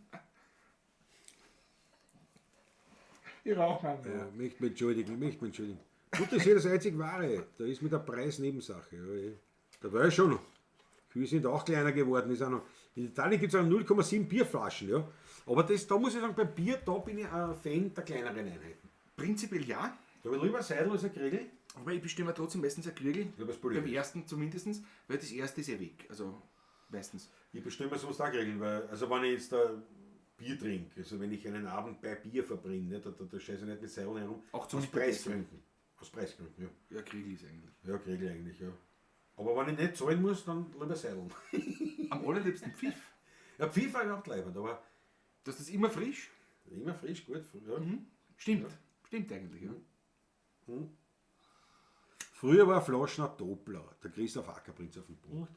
Ich rauche mal. Ja, möchte mich entschuldigen, möchte mich entschuldigen. Gut, das ist ja das einzig Wahre. Da ist mit der Preis Nebensache. Ja, eh. Da war ich schon noch. Kühe sind auch kleiner geworden. Ist auch noch. In Italien gibt es auch 0,7 Bierflaschen. Ja. Aber das, da muss ich sagen, beim Bier, da bin ich ein Fan der kleineren Einheiten. Prinzipiell ja, Da habe ich lieber Seidel als ein Kriegel. aber ich bestimme trotzdem meistens ein Kriegel. Ja, was billig Beim ist. ersten zumindest, weil das erste ist eh weg. Also meistens. Ich bestelle mir sonst auch Kriegel, weil, also wenn ich jetzt da Bier trinke, also wenn ich einen Abend bei Bier verbringe, ne, da scheiße ich nicht mit Seideln herum. Auch zum Aus Mittagessen. Preisgründen. Aus Preisgründen, ja. Ja, Kriegel ist eigentlich. Ja, Kriegel eigentlich, ja. Aber wenn ich nicht zahlen muss, dann lieber Seideln. Am allerliebsten Pfiff. Ja, Pfiff war überhaupt leibend, aber Das ist immer frisch. immer frisch, gut. Ja. Stimmt. Stimmt eigentlich, ja. Früher war Flaschen ein Doppler. Der Christoph Acker bringt es auf den Punkt.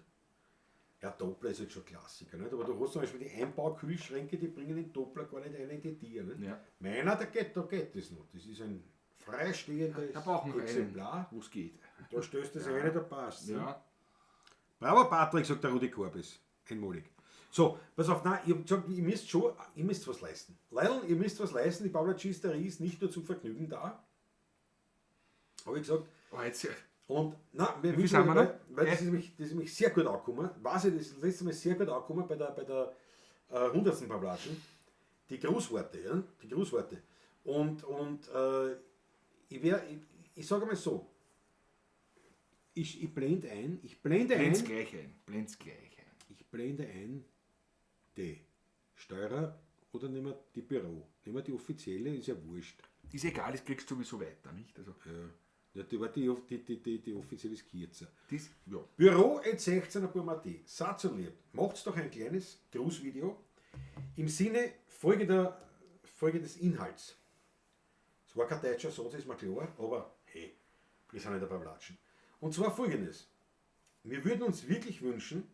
Ja, Doppler ist jetzt schon Klassiker, nicht? Aber du hast zum Beispiel die Einbaukühlschränke, die bringen den Doppler gar nicht rein in die Tiere. Nicht? Ja. Meiner, der geht das noch. Das ist ein freistehendes Ich habe auch noch Exemplar. einen, wo es geht. Da stößt das eine, da passt. Ja. Bravo Patrick, sagt der Rudi Korbes. Einmalig. So, pass auf, nein, ich hab gesagt, ihr müsst schon, ihr müsst was leisten. Leidl, ihr müsst was leisten, die Pavlatschisterei ist nicht nur zum Vergnügen da. Habe ich gesagt. Aber jetzt, Und nein, wir viel sind wir weil, noch? weil das ist nämlich sehr gut angekommen. Weiß ich, das ist das letzte Mal sehr gut angekommen bei der 100. Pavlatschen. Die Grußworte, ja? Die Grußworte. Und ich sage mal so, ich blende ein, ich blende Blend's ein, gleich ein, blend's gleich ein. ich blende ein die Steurer oder nehmen wir die Büro, nehmen wir die offizielle, ist ja wurscht. Ist egal, das kriegst du sowieso weiter, nicht? Also, Ja, ja, die offizielle ist kürzer. das, ja. Büro at sechzehner Punkt A T. Seid so lieb, macht's doch ein kleines Grußvideo im Sinne folgendes Inhalts. Es war kein deutscher Satz, ist mir klar, aber hey, wir sind nicht ein Pavlatschen. Und zwar folgendes. Wir würden uns wirklich wünschen,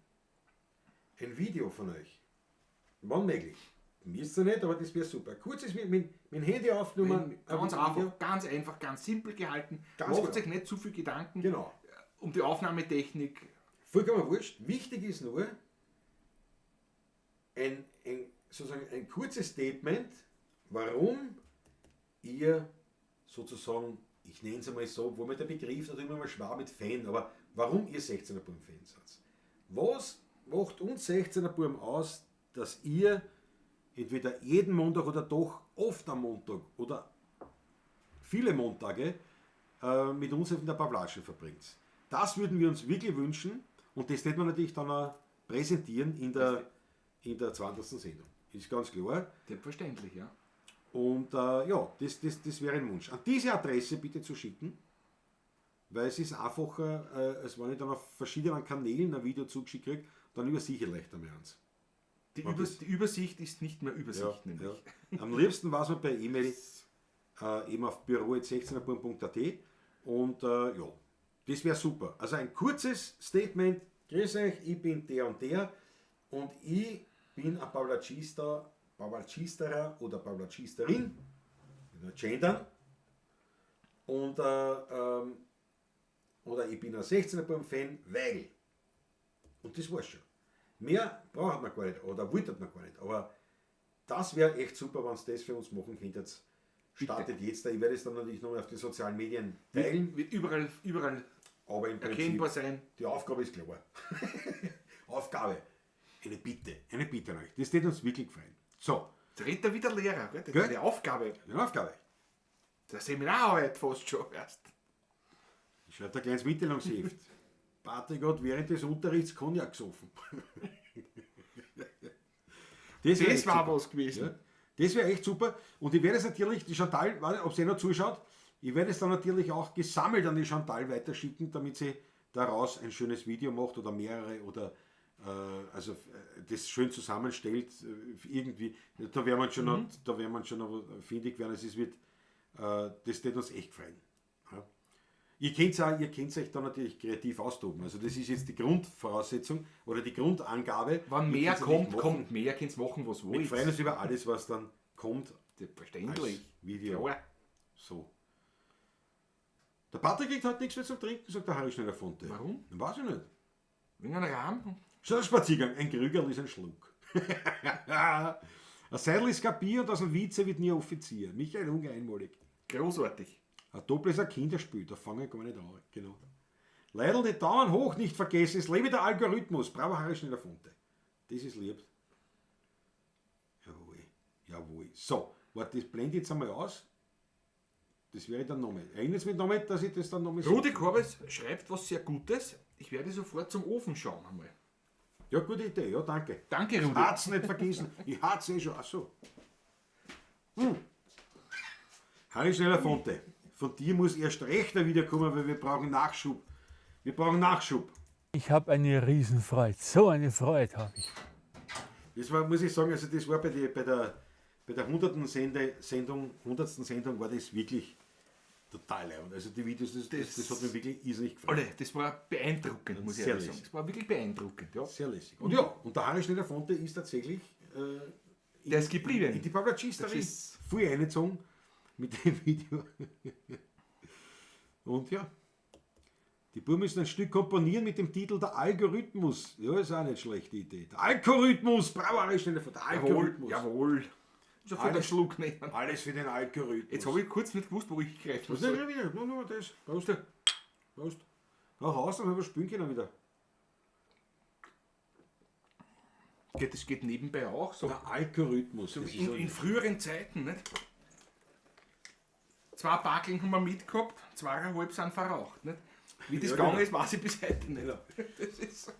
ein Video von euch. Wann möglich. Mir ist es nicht, aber das wäre super. Kurzes mit dem Handy aufgenommen. Wenn, ganz ein Video. einfach, ganz einfach, ganz simpel gehalten. Ganz Macht genau. sich nicht zu viel Gedanken um die Aufnahmetechnik. Vollkommen wurscht. Wichtig ist nur ein kurzes Statement, warum ihr sozusagen, ich nenne es einmal so, obwohl mir der Begriff natürlich immer mal schwer mit Fan, aber warum ihr 16er Buam Fan seid. Was macht uns 16er Buam aus, dass ihr entweder jeden Montag oder doch oft am Montag oder viele Montage mit uns in der Pavlatschen verbringt. Das würden wir uns wirklich wünschen und das wird man natürlich dann auch präsentieren in der 20. Sendung. Ist ganz klar. Selbstverständlich, ja. Und ja, das wäre ein Wunsch. An diese Adresse bitte zu schicken, weil es ist einfacher, als wenn ich dann auf verschiedenen Kanälen ein Video zugeschickt kriege, dann übersehe ich leichter mehr eins. Die Und das Übersicht ist nicht mehr Übersicht, Ja, nämlich. ja. Am liebsten war's mir per E-Mail eben auf büro at sechzehner Punkt A T und ja, das wär super. Also ein kurzes Statement, grüß euch, ich bin der und der und ich bin ein Pavlatschista, Pavlatschisterer oder Pavlatschisterin, gendern, und oder ich bin ein 16er Buam-Fan, weil. Und das war's schon. Mehr braucht man gar nicht oder wollte man gar nicht. Aber das wär echt super, wenn's das für uns machen könntet. Startet Bitte. jetzt da. Ich werde es dann natürlich nochmal auf den sozialen Medien teilen. Wird überall Aber im Prinzip, erkennbar sein. Die Aufgabe ist klar. Aufgabe. Eine Bitte. Eine Bitte an euch. Das tät uns wirklich freuen. So. Jetzt redet er wieder Lehrer. Gell? Das ist Gell? eine Aufgabe. Eine Aufgabe. Das Seminararbeit fast schon erst. Ich schreibe da ein kleines Mitteilungsheft. Patrick hat während des Unterrichts Cognac gesoffen. Das wär Das echt war super. was gewesen. Ja, das wäre echt super. Und ich werde es natürlich, die Chantal, weiß nicht, ob sie noch zuschaut, ich werde es dann natürlich auch gesammelt an die Chantal weiterschicken, damit sie daraus ein schönes Video macht oder mehrere oder also das schön zusammenstellt irgendwie. Da werden wir schon noch, da werden wir schon noch findig werden. Es ist wird das wird uns echt freuen. Ja. Ihr könnt's auch, ihr könnt's euch da natürlich kreativ austoben. Also das ist jetzt die Grundvoraussetzung oder die Grundangabe. Wenn Ihr mehr könnt's natürlich kommt, machen. kommt mehr, könnt's machen, was Wir wollt. freuen uns über alles, was dann kommt. Selbstverständlich. Als Video. Klar. So. Der Patrick kriegt heute nichts mehr zum Trinken, sagt der Harry Schneller-Fonte. Warum? Weiß ich nicht. Wegen einem Rahmen? Schon ein Spaziergang. Ein Krügerl ist ein Schluck. Ein Seidel ist kein Bier und aus dem Vize wird nie ein Offizier. Michael Unger einmalig. Großartig. Ein Doppel ist ein Kinderspiel, da fange ich gar nicht an. Genau. Leidl, die Daumen hoch nicht vergessen, es lebe der Algorithmus. Bravo, Harry Schneller-Fonte. Das ist lieb. Jawohl, jawohl. So, warte, das blende ich jetzt einmal aus. Das wäre dann nochmal. Erinnert mich nochmal, dass ich das dann nochmal sage. Rudi Korbes schreibt was sehr Gutes. Ich werde sofort zum Ofen schauen einmal. Ja, gute Idee, ja, danke. Danke, Rudi. Hat's nicht vergessen. Ich hat's eh schon. Ach so. Harry Schneller-Fonte, von dir muss erst recht wiederkommen, weil wir brauchen Nachschub. Wir brauchen Nachschub. Ich hab eine Riesenfreude. So eine Freude hab ich. Das war, muss ich sagen, also das war bei, die, bei der, bei der hundertsten Sende, Sendung, hundertsten Sendung war das wirklich total leibend. Also die Videos, das hat mir wirklich irrsinnig gefallen. Alle, das war beeindruckend, muss ich Sehr ehrlich sagen. lässig. Das war wirklich beeindruckend, ja. Sehr lässig. Und ja, und der Harry Schneller-Fonte ist tatsächlich Der ist geblieben. in die Pavlatschisterei Das ist voll eingezogen mit dem Video. Und ja. Die Buben müssen ein Stück komponieren mit dem Titel Der Algorithmus. Ja, ist auch nicht schlechte Idee. Der Algorithmus! Bravo, Ari, stell dir vor, der Jawohl, Algorithmus. jawohl. Sofort einen Schluck nehmen. Alles für den Algorithmus. Jetzt habe ich kurz nicht gewusst, wo ich greifen Was soll. denn wieder? Nur, nur das. Prost. Prost. Na, raus, dann wir spielen können wieder. Geht, das geht nebenbei auch so. Der Algorithmus. Das ist In, so in früheren Zeiten, nicht? Zwei Bakeln haben wir mitgehabt, zweieinhalb sind verraucht, nicht? Wie das Ja, gegangen genau. ist, weiß ich bis heute nicht. Das ist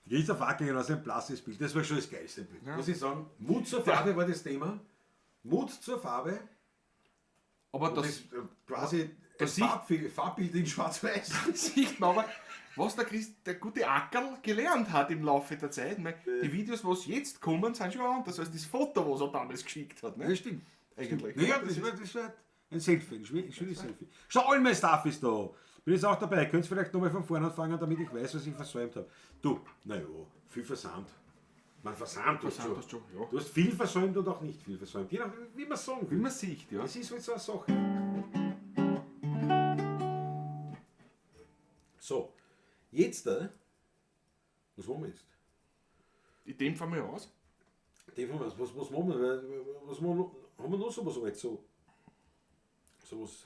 Christoph Wacklinger aus ein blasses Bild. Das war schon das geilste Bild. Muss ich sagen. Mut zur Farbe war das Thema. Mut zur Farbe. aber Das das ist quasi ein das sieht- Farbbild in Schwarz-Weiß. sieht man aber, was der, Christ, der gute Ackerl gelernt hat im Laufe der Zeit. Mei, die Videos, was jetzt kommen, sind schon anders als das Foto, was er damals geschickt hat. Ne? Ja, stimmt. Eigentlich. Naja, das war ein Selfie, ein schönes Selfie. Schau, all mein Stuff ist da. Bin jetzt auch dabei. Könnt ihr vielleicht nochmal von vorne anfangen, damit ich weiß, was ich versäumt habe. Du, naja, viel versäumt. Man versäumt Versäumt hast schon, ja. Du hast viel versäumt und auch nicht viel versäumt. Je nachdem, wie man sagen Wie will. man sieht, ja. Das ist halt so eine Sache. So, jetzt da. Was machen wir jetzt? In dem Fall mal aus. Dem haben wir, was machen wir? Was machen wir noch? Haben wir noch sowas alt? So, sowas,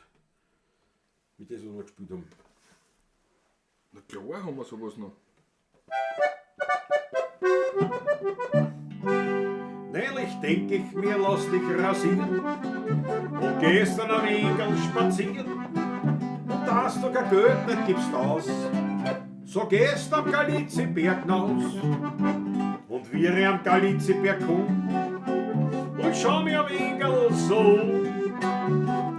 mit dem, was wir gespielt haben. Na klar haben wir sowas noch. Neulich denk ich mir, lass dich rasieren und gehst dann ein wenig spazieren. Und da hast du kein Geld nicht gibst aus, so gehst am Galiziberg hinaus. Und wie ich am Galiziberg komm und schau mir ein wenig so,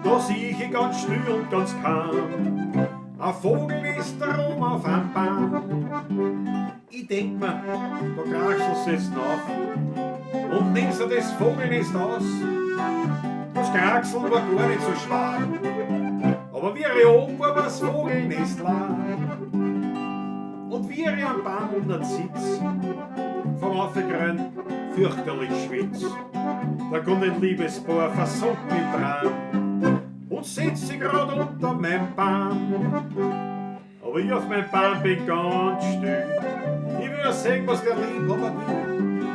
da sieh ich ganz still und ganz calm. Ein Vogel ist drum auf einem Baum. Ich denk mir, da krachselst jetzt auf und nimmst du das Vogelnest aus. Das Kraxeln war gar nicht so schwer, aber wie ich oben war, war das Vogelnest leer. Und wie ich am Baum unten sitz, vom Aufgrein fürchterlich schwitz. Da kommt ein Liebespaar versunken im Traum und setzt sich grad unter mein Baum. Aber ich auf mein Baum bin ganz still. Ich will ja sehen, was der Liebhaber will.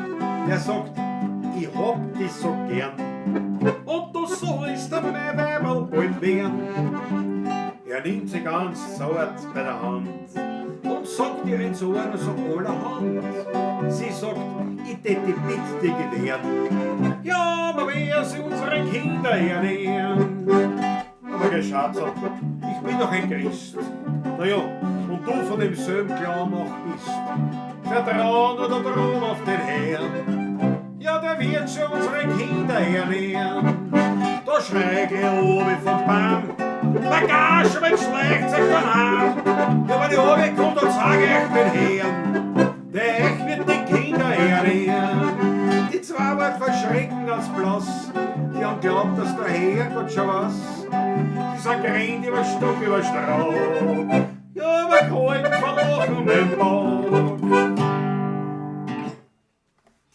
Er sagt, ich hab dich so gern. Und du sollst mein Weiberl bald werden. Er nimmt sie ganz zart bei der Hand und sagt ihr ins Ohr nur so allerhand. Sie sagt, ich tät die bitte gewähren. Ja, aber wer sie unsere Kinder ernähren? Aber geh, Schatzel, ich bin doch ein Christ. Naja, und du von demselben Glauben auch bist. Vertrau nur da drum auf den Herrn. Ja, der wird schon unsere Kinder ernähren. Da schrei ich oben vom Baum. Der Gaschmann schleicht sich dann heim. Ja, wenn ich oben komm, dann sag ich den Herrn. Der euch wird die Kinder ernähren. Die zwei waren vor Schrecken als blass. Die haben glaubt, dass der Herrgott schon was. Die sind gerannt über Stock, über Strauch. Ja, aber kalt verlachen den Bauch.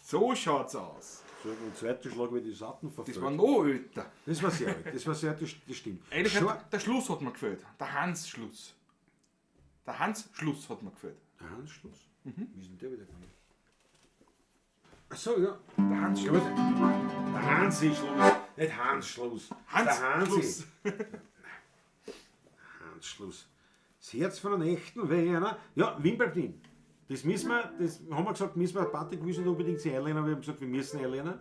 So schaut's aus. So, im zweiten Schlag wird die Satten verfällt. Das war noch älter. Das war sehr alt, das war sehr, das, das stimmt. Eigentlich Schau- hat der Schluss hat mir gefällt. Der Hans-Schluss. Der Hans-Schluss hat mir gefällt. Der Hans Schluss? Wie ist denn der wieder gegangen? Ach so, ja. Der Hans-Schluss. Der Hansi Schluss. Nicht Hans Schluss. Hans der Hansi. Schluss. Hans Schluss. Das Herz von einem echten Werner. Ja, Wien bleibt Wien. Das müssen wir, das haben wir gesagt, müssen wir, Patrick will nicht unbedingt sie einlernen, aber wir haben gesagt, wir müssen einlernen.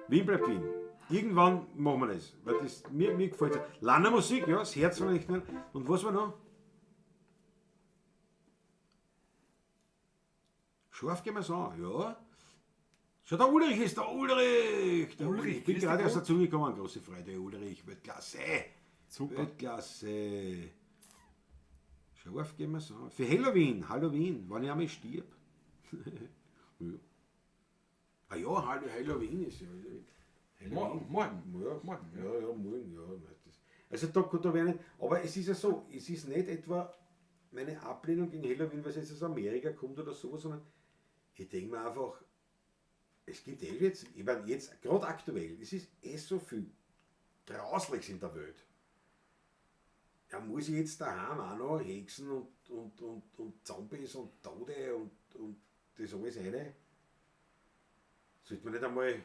Wien bleibt Wien. Irgendwann machen wir das. Weil das mir gefällt es. Lanner Musik, ja, das Herz von einem echten Werner. Und was war noch? Scharf gehen wir's an, ja. Schau, der Ulrich ist der Ulrich. Der Ulrich. Ich bin grüß gerade dich erst Gott. dazugekommen. Große Freude, Ulrich. Weltklasse. Super. Weltklasse. Scharf gehen wir's an. Für Halloween, Halloween, wann ich einmal stirb. Ja. Ah ja, Halloween ist ja. Halloween. Morgen. Ja, Morgen, ja, ja, morgen, ja. nein, Das, also da wär nicht, aber es ist ja so, es ist nicht etwa meine Ablehnung gegen Halloween, weil es jetzt aus Amerika kommt oder sowas, sondern ich denke mir einfach, es gibt eh jetzt, ich meine jetzt, gerade aktuell, es ist eh so viel Grausliches in der Welt. Ja, muss ich jetzt daheim auch noch Hexen und Zombies und Tode und das alles rein? Sollte man nicht einmal.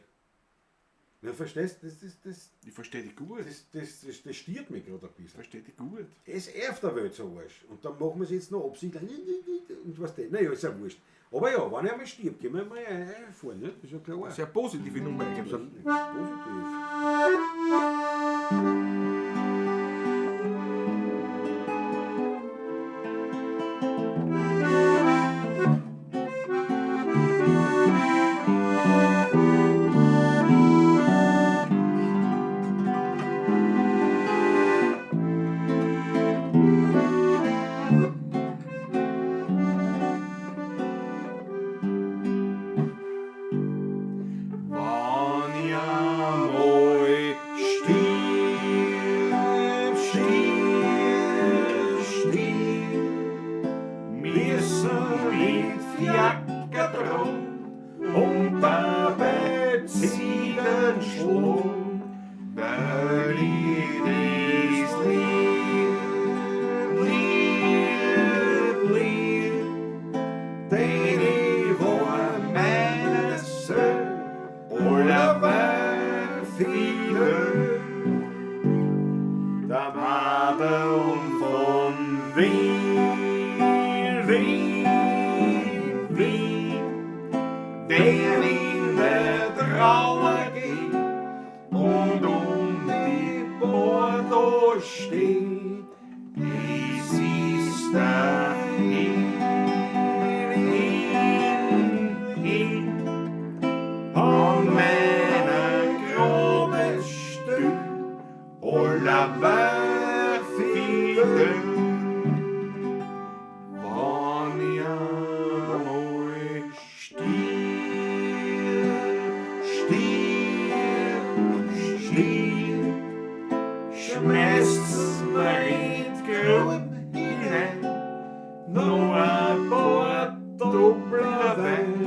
Ja, verstehst du? Das, Ich verstehe dich gut. das stiert mich gerade ein bisschen. Verstehe dich gut. Es ist auf der Welt so Arsch. Und dann machen wir es jetzt noch absichtlich. Und was denn? Naja, ist ja wurscht. Aber ja, wenn ich einmal stirb, gehen wir mal einfahren, ne? Das ist ja klar. Sehr positive Nummer eigentlich. Positiv. Wann ich einmal stirb, stirb, stirb, müssen mit Fiaker dran und dabei Zielen schlagen, weil ich das lieb, lieb, lieb, denn ich war meine Söhne allerweil viele. Der Madeln von Wien, Wien, Wien, der in der Trauer geht und um die Bordeaux steht, es ist dahin, hin, hin. An meiner Grube still, allerweil fidel. Wann ich einmal stirb, stirb, stirb, schmeißt's mir in die Grube hinein, noch ein paar Doppler Wein,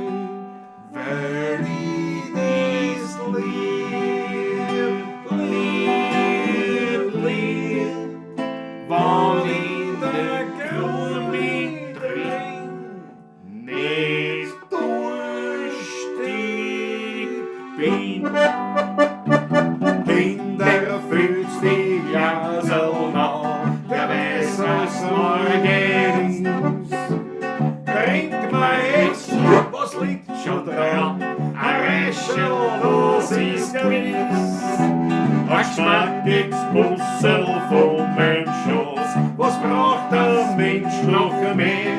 weil ich das lieb, lieb, lieb, wann in der Grube drin nicht durstig bin. Kinder fühlt's die Glaserl an, wer weiß, was morgen ist. Trink mal jetzt, was liegt schon dran? Ein Räschel, das ist gewiss. Ein geschmackiges Bussel von meinem Schoß, was braucht der Mensch noch mehr?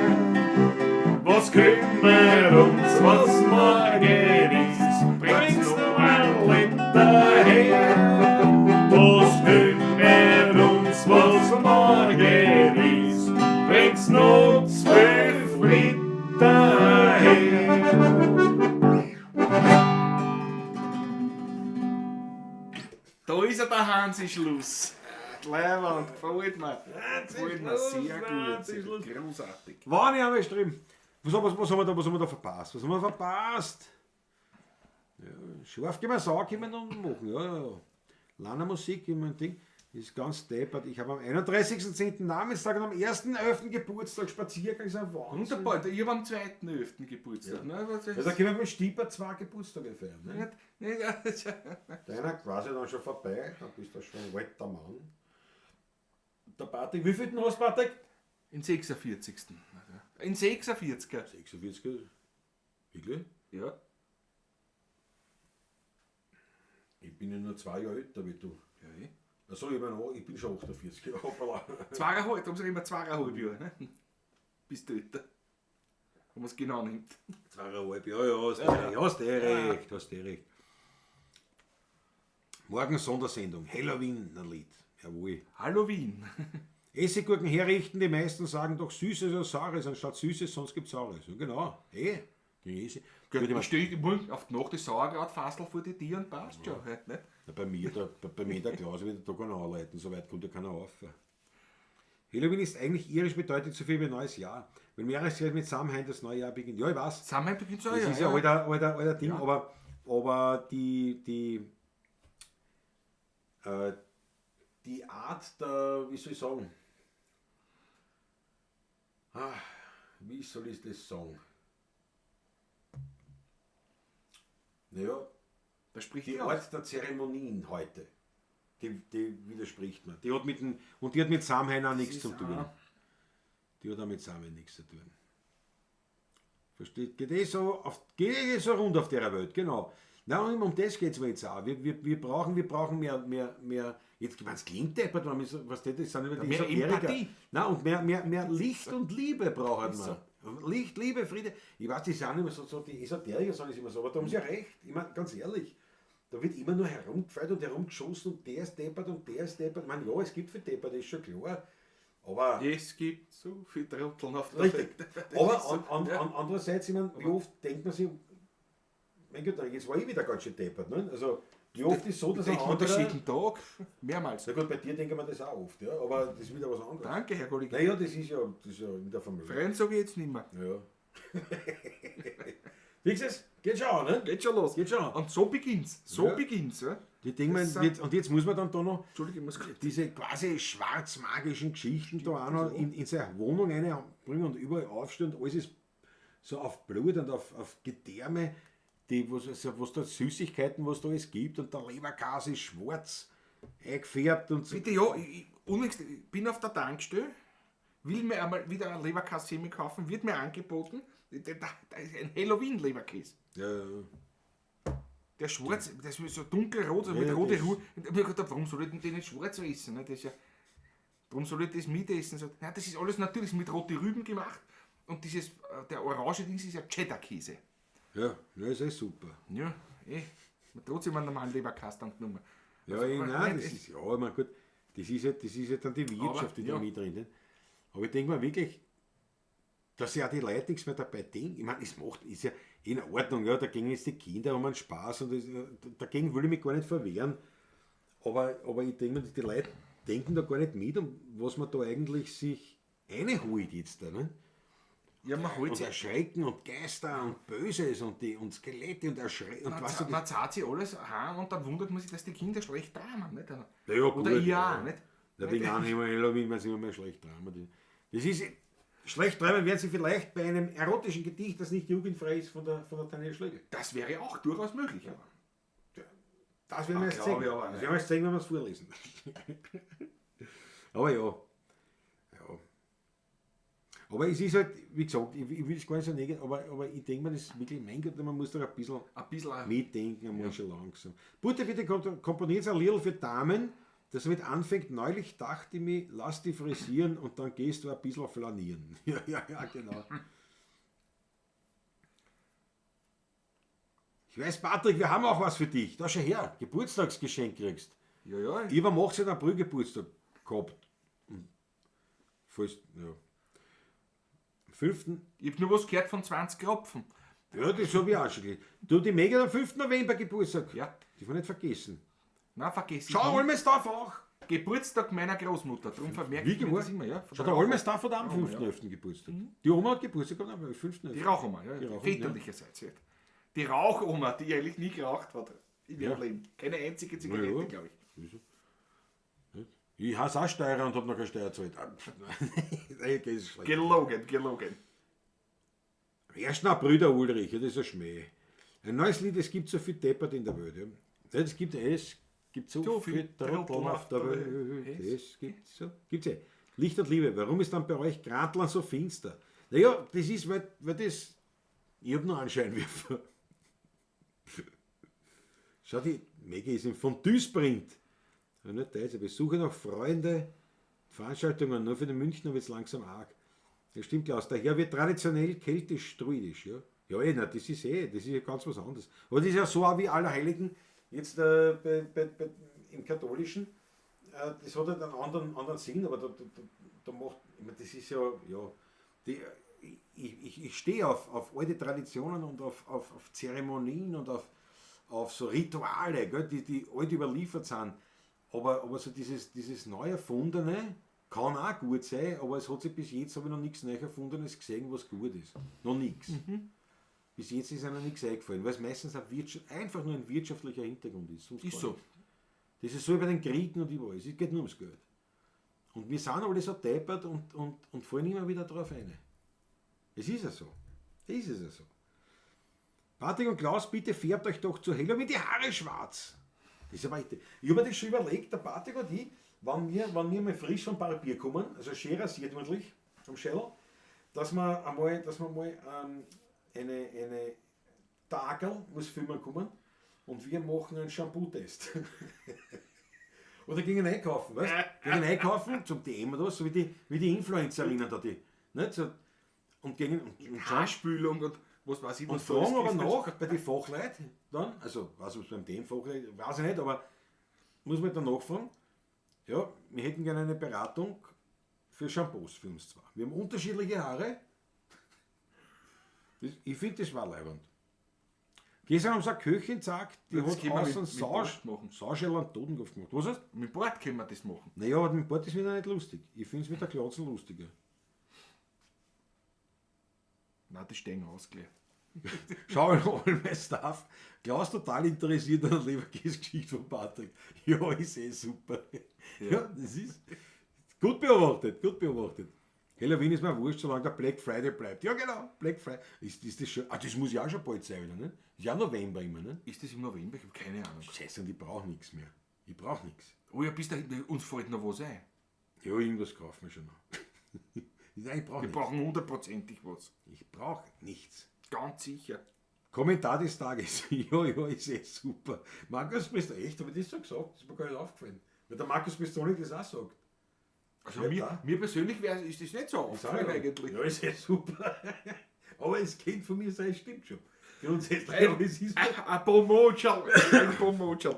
Was kümmert uns, was morgen ist? Bringt's nur ein Liter her. Was kümmert uns, was morgen ist? Bringt's nur 12 Liter her. Da ist er, der Hansi Schluss. Leiwand, gefällt mir. Gefällt mir sehr gut. Sehr großartig. Wann ich einmal stirb. Was haben wir da verpasst? Was haben wir verpasst? Ja, scharf gehen wir Sau, können wir noch machen. Ja, ja, ja. Lana Musik, ich mein Ding, ist ganz deppert. Ich habe am 31.10. Namenstag und am 1.11. Geburtstag Spaziergang, ist ein Wahnsinn. Wunderbar, ich habe am 2.11. Geburtstag. Ne? Was Ja, da können wir mit Stieper 2 Geburtstage feiern. Ne? Nicht- ja, das ist ja- Deiner quasi dann schon vorbei, dann bist du schon ein alter Mann. Der Patrick, wie viel denn hast du, Patrick? In 46. In 46er. 46. Wirklich? Ja. Ich bin ja nur 2 Jahre älter wie du. Ja, eh. Achso, ich bin schon 48. Hoppala. Zweieinhalb, darum sag ich immer zweieinhalb Jahre. Ne? Bist du älter. Wenn man es genau nimmt. Zweieinhalb, ja, ja, hast du recht, hast du recht, hast du recht. Morgen Sondersendung, Halloween, ein Lied. Jawohl. Halloween. Essiggurken herrichten, die meisten sagen doch Süßes oder Saures, anstatt Süßes, sonst gibt's Saures. Ja, genau. Eh, gegen Essig. Gut, Gut, ich ich mein, stehe immer auf die Nacht das Sauerkraut, Fassel vor die Tür und passt schon. Halt, ne? na, bei mir, da, bei, bei mir der Klaus wird da keiner anleiten, so weit kommt ja keiner auf. Halloween ist eigentlich irisch, bedeutet so viel wie neues Jahr. Wenn mehrere Jahre mit Samhain das neue Jahr beginnt. Ja, ich weiß. Samhain beginnt so, Das ja. ist ja ja. alter Ding, Ja. aber die Art der, wie soll ich sagen, Ah, wie soll ich das sagen? Naja, Da spricht die die aus. Art der Zeremonien heute, die widerspricht mir. Die hat mit dem, und die hat mit Samhain auch nichts ist zu tun. auch- Die hat auch mit Samhain nichts zu tun. Versteht? Geht eh so, geht eh so rund auf der Welt, genau. Na, und um das geht es mir jetzt auch. Wir brauchen mehr, jetzt, wenn es klingt deppert, man ist, was das sind immer die Mehr Esoteriker. Empathie. Na, und mehr Licht und Liebe braucht man. Licht, Liebe, Friede. Ich weiß, die sind immer so die Esoteriker sagen es immer so, aber da haben sie ja recht. Ich meine, ganz ehrlich, da wird immer nur herumgefeiert und herumgeschossen und der ist deppert und der ist deppert. Ich meine, ja, es gibt viel deppert, ist schon klar. Aber Es gibt so viele Trotteln auf der Richtig. Welt. Das Aber ist so. Ja. andererseits, ich meine, wie oft denkt man sich, mein Gott, jetzt war ich wieder ganz schön deppert. Ne? Also, wie oft ist so, dass ein Denkt man das anderer... jeden Tag. Mehrmals. Na gut, bei dir denken wir das auch oft, ja, aber das ist wieder was anderes. Danke, Herr Kollege. Naja, das ist ja in der Familie. Freund sage ich jetzt nicht mehr. Ja. Wie gesagt, geht schon, ne? Geht schon los. Geht schon. Und so beginnt's. So Ja. beginnt's. Ja. Die denken Das wir, jetzt, und jetzt muss man dann da noch Entschuldige, ich muss kurz. diese quasi schwarzmagischen Geschichten da auch noch in seine Wohnung reinbringen und überall aufstehen und alles ist so auf Blut und auf Gedärme, die, was da Süßigkeiten, was da alles gibt und der Leberkäse ist schwarz eingefärbt und so. Bitte, ja, ich bin auf der Tankstelle, will mir einmal wieder einen Leberkäse kaufen, wird mir angeboten. Da ist ein Halloween-Leberkäse. Ja, ja. Der schwarz, das ist so dunkelrot, so Ja, mit ja, rote das- Ruhe. Und ich hab mir gedacht, warum soll ich denn den nicht schwarz essen? Ne? Das ist ja, warum soll ich das mitessen? So, nein, das ist alles natürlich mit roten Rüben gemacht. Und dieses, der orange Dings ist ja Cheddar-Käse. Ja, ja, ist eh super. Ja, eh. Man trotzdem einen normalen Leberkäse dann genommen. Ja, Also, eh, aber nein, nicht, das ist, ja, ich mein, gut, das ist ja dann die Wirtschaft, Aber, die da ja. mit drin ist. Aber ich denke mir wirklich, dass ja auch die Leute nichts mehr dabei denken. Ich meine, es macht, ist ja in Ordnung, ja, da gehen jetzt die Kinder um einen Spaß und das, dagegen will ich mich gar nicht verwehren. Aber ich denke mir, die Leute denken da gar nicht mit, um was man da eigentlich sich reinholt jetzt da, ne? Ja, man holt Und sich, Erschrecken und Geister und Böses und, die, und Skelette und Erschrecken und man, was du man zahlt sich alles heim und dann wundert man sich, dass die Kinder schlecht träumen. Nicht? Ja, ja, Oder gut, ich auch, ja. nicht? Na, wegen Anhänger Halloween, weil sie immer mehr schlecht träumen. Das ist, schlecht träumen werden sie vielleicht bei einem erotischen Gedicht, das nicht jugendfrei ist, von der Daniel Schlegel. Das wäre auch durchaus möglich. Aber. Das werden wir erst glaub sehen. ich aber Das nicht. werden wir erst sehen, wenn wir es vorlesen. Aber ja. Ja. Aber es ist halt, wie gesagt, ich will es gar nicht so negativ, aber ich denke mir, das ist wirklich, mein Gott, man muss doch ein bisschen Ein bisschen auch- mitdenken, einmal schon langsam. Bitte, bitte komponiert ein Lied für Damen, das damit anfängt, neulich dachte ich mir, lass dich frisieren und dann gehst du ein bisschen flanieren. Ja, ja, ja, genau. Ich weiß, Patrick, wir haben auch was für dich. Da schau her, Geburtstagsgeschenk kriegst. Ja, ja. Ich habe am 18. April Geburtstag gehabt. Falls, ja. Am 5. Ich habe nur was gehört von 20 Kropfen. Ja, das habe ich auch schon gelesen. Du, die Mega hat am 5. November Geburtstag. Ja. Die wir nicht vergessen. Nein, vergiss ich Schau, nicht. Olmesdorf auch. Geburtstag meiner Großmutter. Darum vermerke Wie ich mir geworden? das immer. Ja, Von Schau, der der Rauch- Olmesdorf hat auch am 5.11. Geburtstag. Die Oma hat Geburtstag gehabt am 5.11. Die Rauchoma, ja. Die Rauchoma, Väterlicherseits. Ja. Die Rauchoma, die eigentlich nie geraucht hat in ihrem Ja. Leben. Keine einzige Zigarette, Ja. glaube ich. Wieso? Nicht? Ich hasse auch Steuer und habe noch keine Steuer gezahlt. Ah, pff, Nein, okay, ist schlecht. Gelogen, gelogen. Am 1. April der Ulrich, ja, das ist ein Schmäh. Ein neues Lied, es gibt so viel Deppert in der Welt. Ja. Ja, Es gibt so viel Trotteln auf der Welt. Es gibt so. Gibt's eh. Licht und Liebe, warum ist dann bei euch Grantlern so finster? Naja, das ist, weil das. Ich hab nur einen Scheinwerfer. Schau, die Maggie ist im Fondue-Sprint. Ja, nicht Deutsch, aber ich suche noch Freunde, Veranstaltungen, nur für den Münchner wird es langsam arg. Das stimmt, Klaus. Daher wird traditionell keltisch-druidisch. Ja, ja eh, na, das ist ja ganz was anderes. Aber das ist ja so auch wie Allerheiligen jetzt im Katholischen. Das hat halt einen anderen Sinn, aber da macht, ich meine, das ist ja, ja, die, ich stehe auf alte Traditionen und auf Zeremonien und auf so Rituale, gell, die alt überliefert sind. Aber so dieses neu Erfundene kann auch gut sein, aber es hat sich bis jetzt, habe ich noch nichts neu Erfundenes gesehen, was gut ist. Noch nichts. Bis jetzt ist einem nichts eingefallen, weil es meistens ein einfach nur ein wirtschaftlicher Hintergrund ist. Sonst Ist gar so. nichts. Das ist so wie bei den Kriegen und überall. Es geht nur ums Geld. Und wir sind alle so deppert und fallen immer wieder drauf ein. Es ist ja so. Es ist ja so. Patrick und Klaus, bitte färbt euch doch zu Halloween die Haare schwarz. Das ist aber echt, ich habe mir das schon überlegt, der Patrick und ich, wenn wir mal frisch vom Barbier kommen, also schön rasiert ordentlich am Schädel, dass wir mal eine Tagel muss filmen kommen und wir machen einen Shampoo-Test. Oder gegen einkaufen, weißt du? Gegen einkaufen zum DM oder was, so wie die Influencerinnen da, die. Nicht? So, und gegen und Haarspülung und was weiß ich. Und fragen aber nach bei den Fachleuten dann, also weiß ich, ob es beim DM Fachleuten, weiß ich nicht, aber muss man dann nachfragen, ja, wir hätten gerne eine Beratung für Shampoos für uns zwei. Wir haben unterschiedliche Haare. Das, ich finde, das war leibend. Gestern haben sie eine Köchin gesagt, die das hat aus einem Sauschädel einen Totenkopf gemacht. Was heißt? Mit Bart können wir das machen. Naja, aber mit Bart ist wieder nicht lustig. Ich finde es mit der Glatzen lustiger. Nein, die stehen aus gleich. Schau all my stuff. Klaus total interessiert an der Leberkäse-Geschichte von Patrick. Ja, ist eh super. Ja. Ja, das ist gut beobachtet, gut beobachtet. Halloween ist mir wurscht, solange der Black Friday bleibt. Ja, genau, Black Friday. Ist das schon? Ah, das muss ja auch schon bald sein, wieder, ne? Ist ja November immer, ne? Ist das im November? Ich habe keine Ahnung. Scheiße, und ich brauche nichts mehr. Ich brauche nichts. Oh ja, bis dahin, uns fällt noch was ein. Ja, irgendwas kaufen wir schon noch. Nein, ich brauch Wir nichts. brauchen hundertprozentig was. Ich brauche nichts. Ganz sicher. Kommentar des Tages. Ja, ja, ist eh super. Markus Pistonik, echt, habe ich das so gesagt? Das ist mir gar nicht aufgefallen. Weil der Markus Pistonik das auch sagt. Also ja, mir persönlich ist das nicht so aufgefallen eigentlich. Ja, ist eh super. Aber es kennt von mir sein, stimmt schon. Grundsätzlich, aber es ist mir... Ein Promotion. Ein Promotion.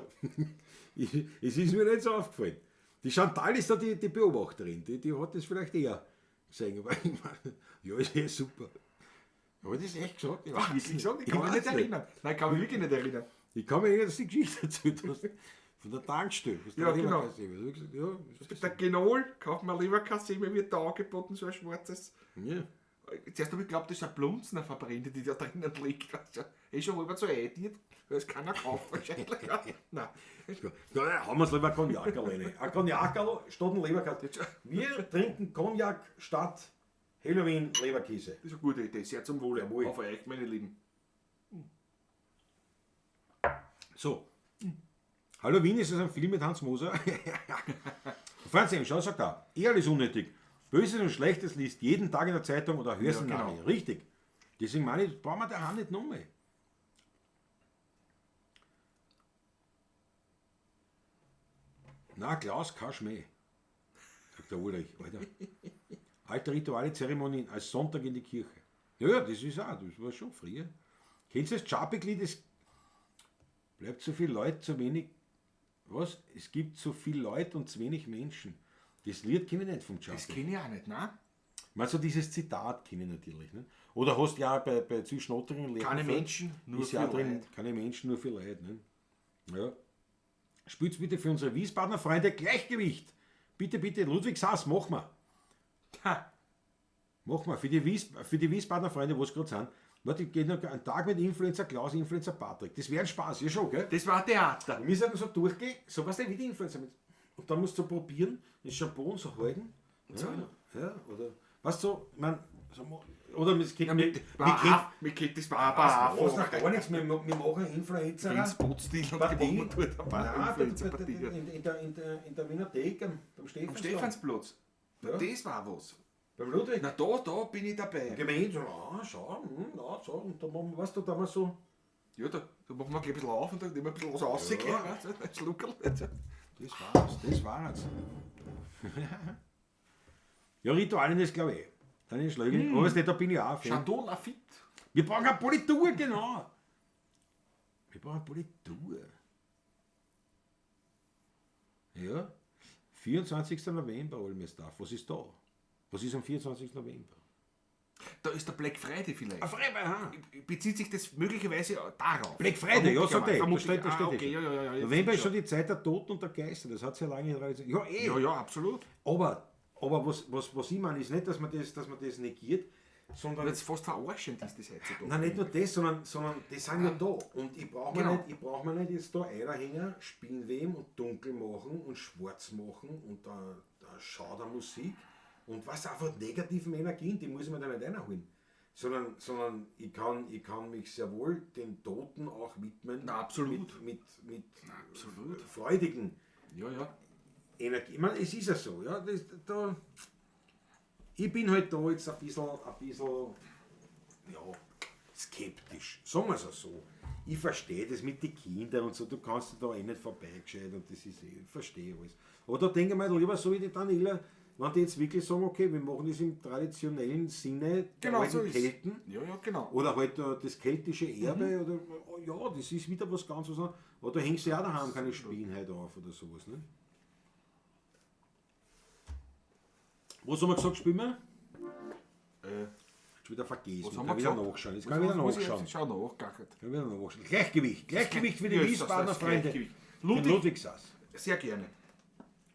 Es ist mir nicht so aufgefallen. Die Chantal ist da die Beobachterin, die hat das vielleicht eher gesehen. Aber ich meine, ja, ist eh super. Habe ich das echt gesagt? Ich weiß nicht. Ich kann mich nicht erinnern. Nein, ich kann mich wirklich nicht erinnern. Ich kann mich erinnern, dass du die Geschichte erzählt hast. Von der Tankstelle. Ja, genau. Ja, der Genol, kauft man Leberkasse, mir wird da angeboten, so ein schwarzes. Ja. Zuerst habe ich geglaubt, das ist ein Blunzner Verbrennte, die da drinnen liegt. Also, ist schon rüber zu eindiert, weil es keiner kauft wahrscheinlich. Nein. Ja, haben wir es lieber Cognac alleine. Ein Cognac statt ein Leberkäse. Wir trinken Cognac statt Halloween Leberkäse. Das ist eine gute Idee. Sehr zum Wohle. Jawohl. Auf euch, meine Lieben. So. Halloween ist es ein Film mit Hans Moser. Franz M. Schau, sagt er, eh alles unnötig. Böses und Schlechtes liest jeden Tag in der Zeitung oder hörst Ja, ja, genau. Richtig. Deswegen meine ich, brauchen wir daheim nicht nochmal. Na, Klaus, kein Schmäh. Sagt der Ulrich, Alter. Alte Rituale, Zeremonien, als Sonntag in die Kirche. Ja, ja, das ist auch, das war schon früher. Kennst du das Chapek-Lied? Es bleibt zu viel Leute, zu wenig. Was? Es gibt zu viel Leute und zu wenig Menschen. Das Lied kenne ich nicht vom Chapek. Das kenne ich auch nicht, ne? Meinst du, dieses Zitat kenne ich natürlich. Ne? Oder hast du ja bei zwischen Ottering und Keine Lerchenfeld Menschen, nur ist ja für drin, Leid. Keine Menschen, nur für Leid. Ne? Ja. Spült's bitte für unsere Wiesbadener Freunde Gleichgewicht. Bitte, bitte, Ludwig Sass, mach mal. Ha. Mach mal. Für die Wiesbadener Freunde, wo es gerade sind. Warte, geht noch ein Tag mit Influencer Klaus, Influencer Patrick. Das wäre ein Spaß, ja schon, gell? Das war Theater. Wir müssen so durchgehen, so was wie die Influencer mit. Und dann musst du so probieren, den Shampoo und so halten. Ja, ja, oder weißt du, so, ich mein, so, oder wir Ja, mit, mit, das war aber was, noch gar nichts, wir machen Influencer. Ins Bootstil und die machen wir dort ein paar Influencer-Partie. In der Wiener Thek, beim Stephansplatz. Am Stephansplatz. Ja. Das war was. Beim Ludwig. Na, da bin ich dabei. Gehen wir hin, so, ah, schau, na, so, und da machen wir, weißt du, da haben wir so. Ja, da machen wir gleich ein bisschen auf und dann nehmen wir ein bisschen was raus. Ja. Weißt du, ein Schluckerl. Das war's, das war's. Ja, Ritualen ist, glaube ich. Dann ist Schlögl. Aber weißt du, da bin ich auch Fan. Chateau Lafite. Wir brauchen eine Politur, genau. Wir brauchen eine Politur. Ja. 24. November, Olmesdorf. Was ist da? Was ist am 24. November? Da ist der Black Friday vielleicht. Ah, Freitag, Bezieht sich das möglicherweise darauf? Black Friday, ja, sagt er. Da Vermutlich. steht, da steht Ah, okay, eh schon. ja, ja, November ist schon die Zeit der Toten und der Geister. Das hat sehr lange Tradition. Ja, eh. Ja, ja, absolut. Aber was ich meine, ist nicht, dass man das negiert, sondern. Das ist fast verarschend ist das heutzutage. Nein, nicht nur das, sondern die sind ja da. Und ich brauche mir, Genau. nicht, jetzt da Eier Spinnweben und dunkel machen und schwarz machen und da Schaudermusik und was einfach negativen Energien, die muss ich mir da nicht reinholen. Sondern ich kann mich sehr wohl den Toten auch widmen. Na, absolut. Mit Absolut. freudigen Ja, ja. Energie. Ich meine, es ist ja so, ja. Ich bin halt da jetzt ein bisschen, ja, skeptisch. Sagen wir es auch so. Ich verstehe das mit den Kindern und so, du kannst da eh nicht vorbeigescheit und das ist eh, ich verstehe alles. Aber da denke ich mir lieber so wie die Daniela, wenn die jetzt wirklich sagen, okay, wir machen das im traditionellen Sinne der Genau, alten so ist Kelten. Ja, ja, genau. Oder halt das keltische Erbe, oder oh, ja, das ist wieder was ganz was anderes. Aber da hängst du ja auch daheim keine Spielen heute auf oder sowas, ne? Was haben wir gesagt, spielen wir? Schon wieder vergessen. Was haben Kann wir wieder gesagt? nachschauen. Jetzt kann ich wieder nachschauen. Schau nach, gar nicht. Kann wieder nachschauen. Gleichgewicht. Gleichgewicht für die Ja, ist das Wiesbadener das Freunde. Gleichgewicht. Den Ludwig, Ludwig Sass. sehr gerne.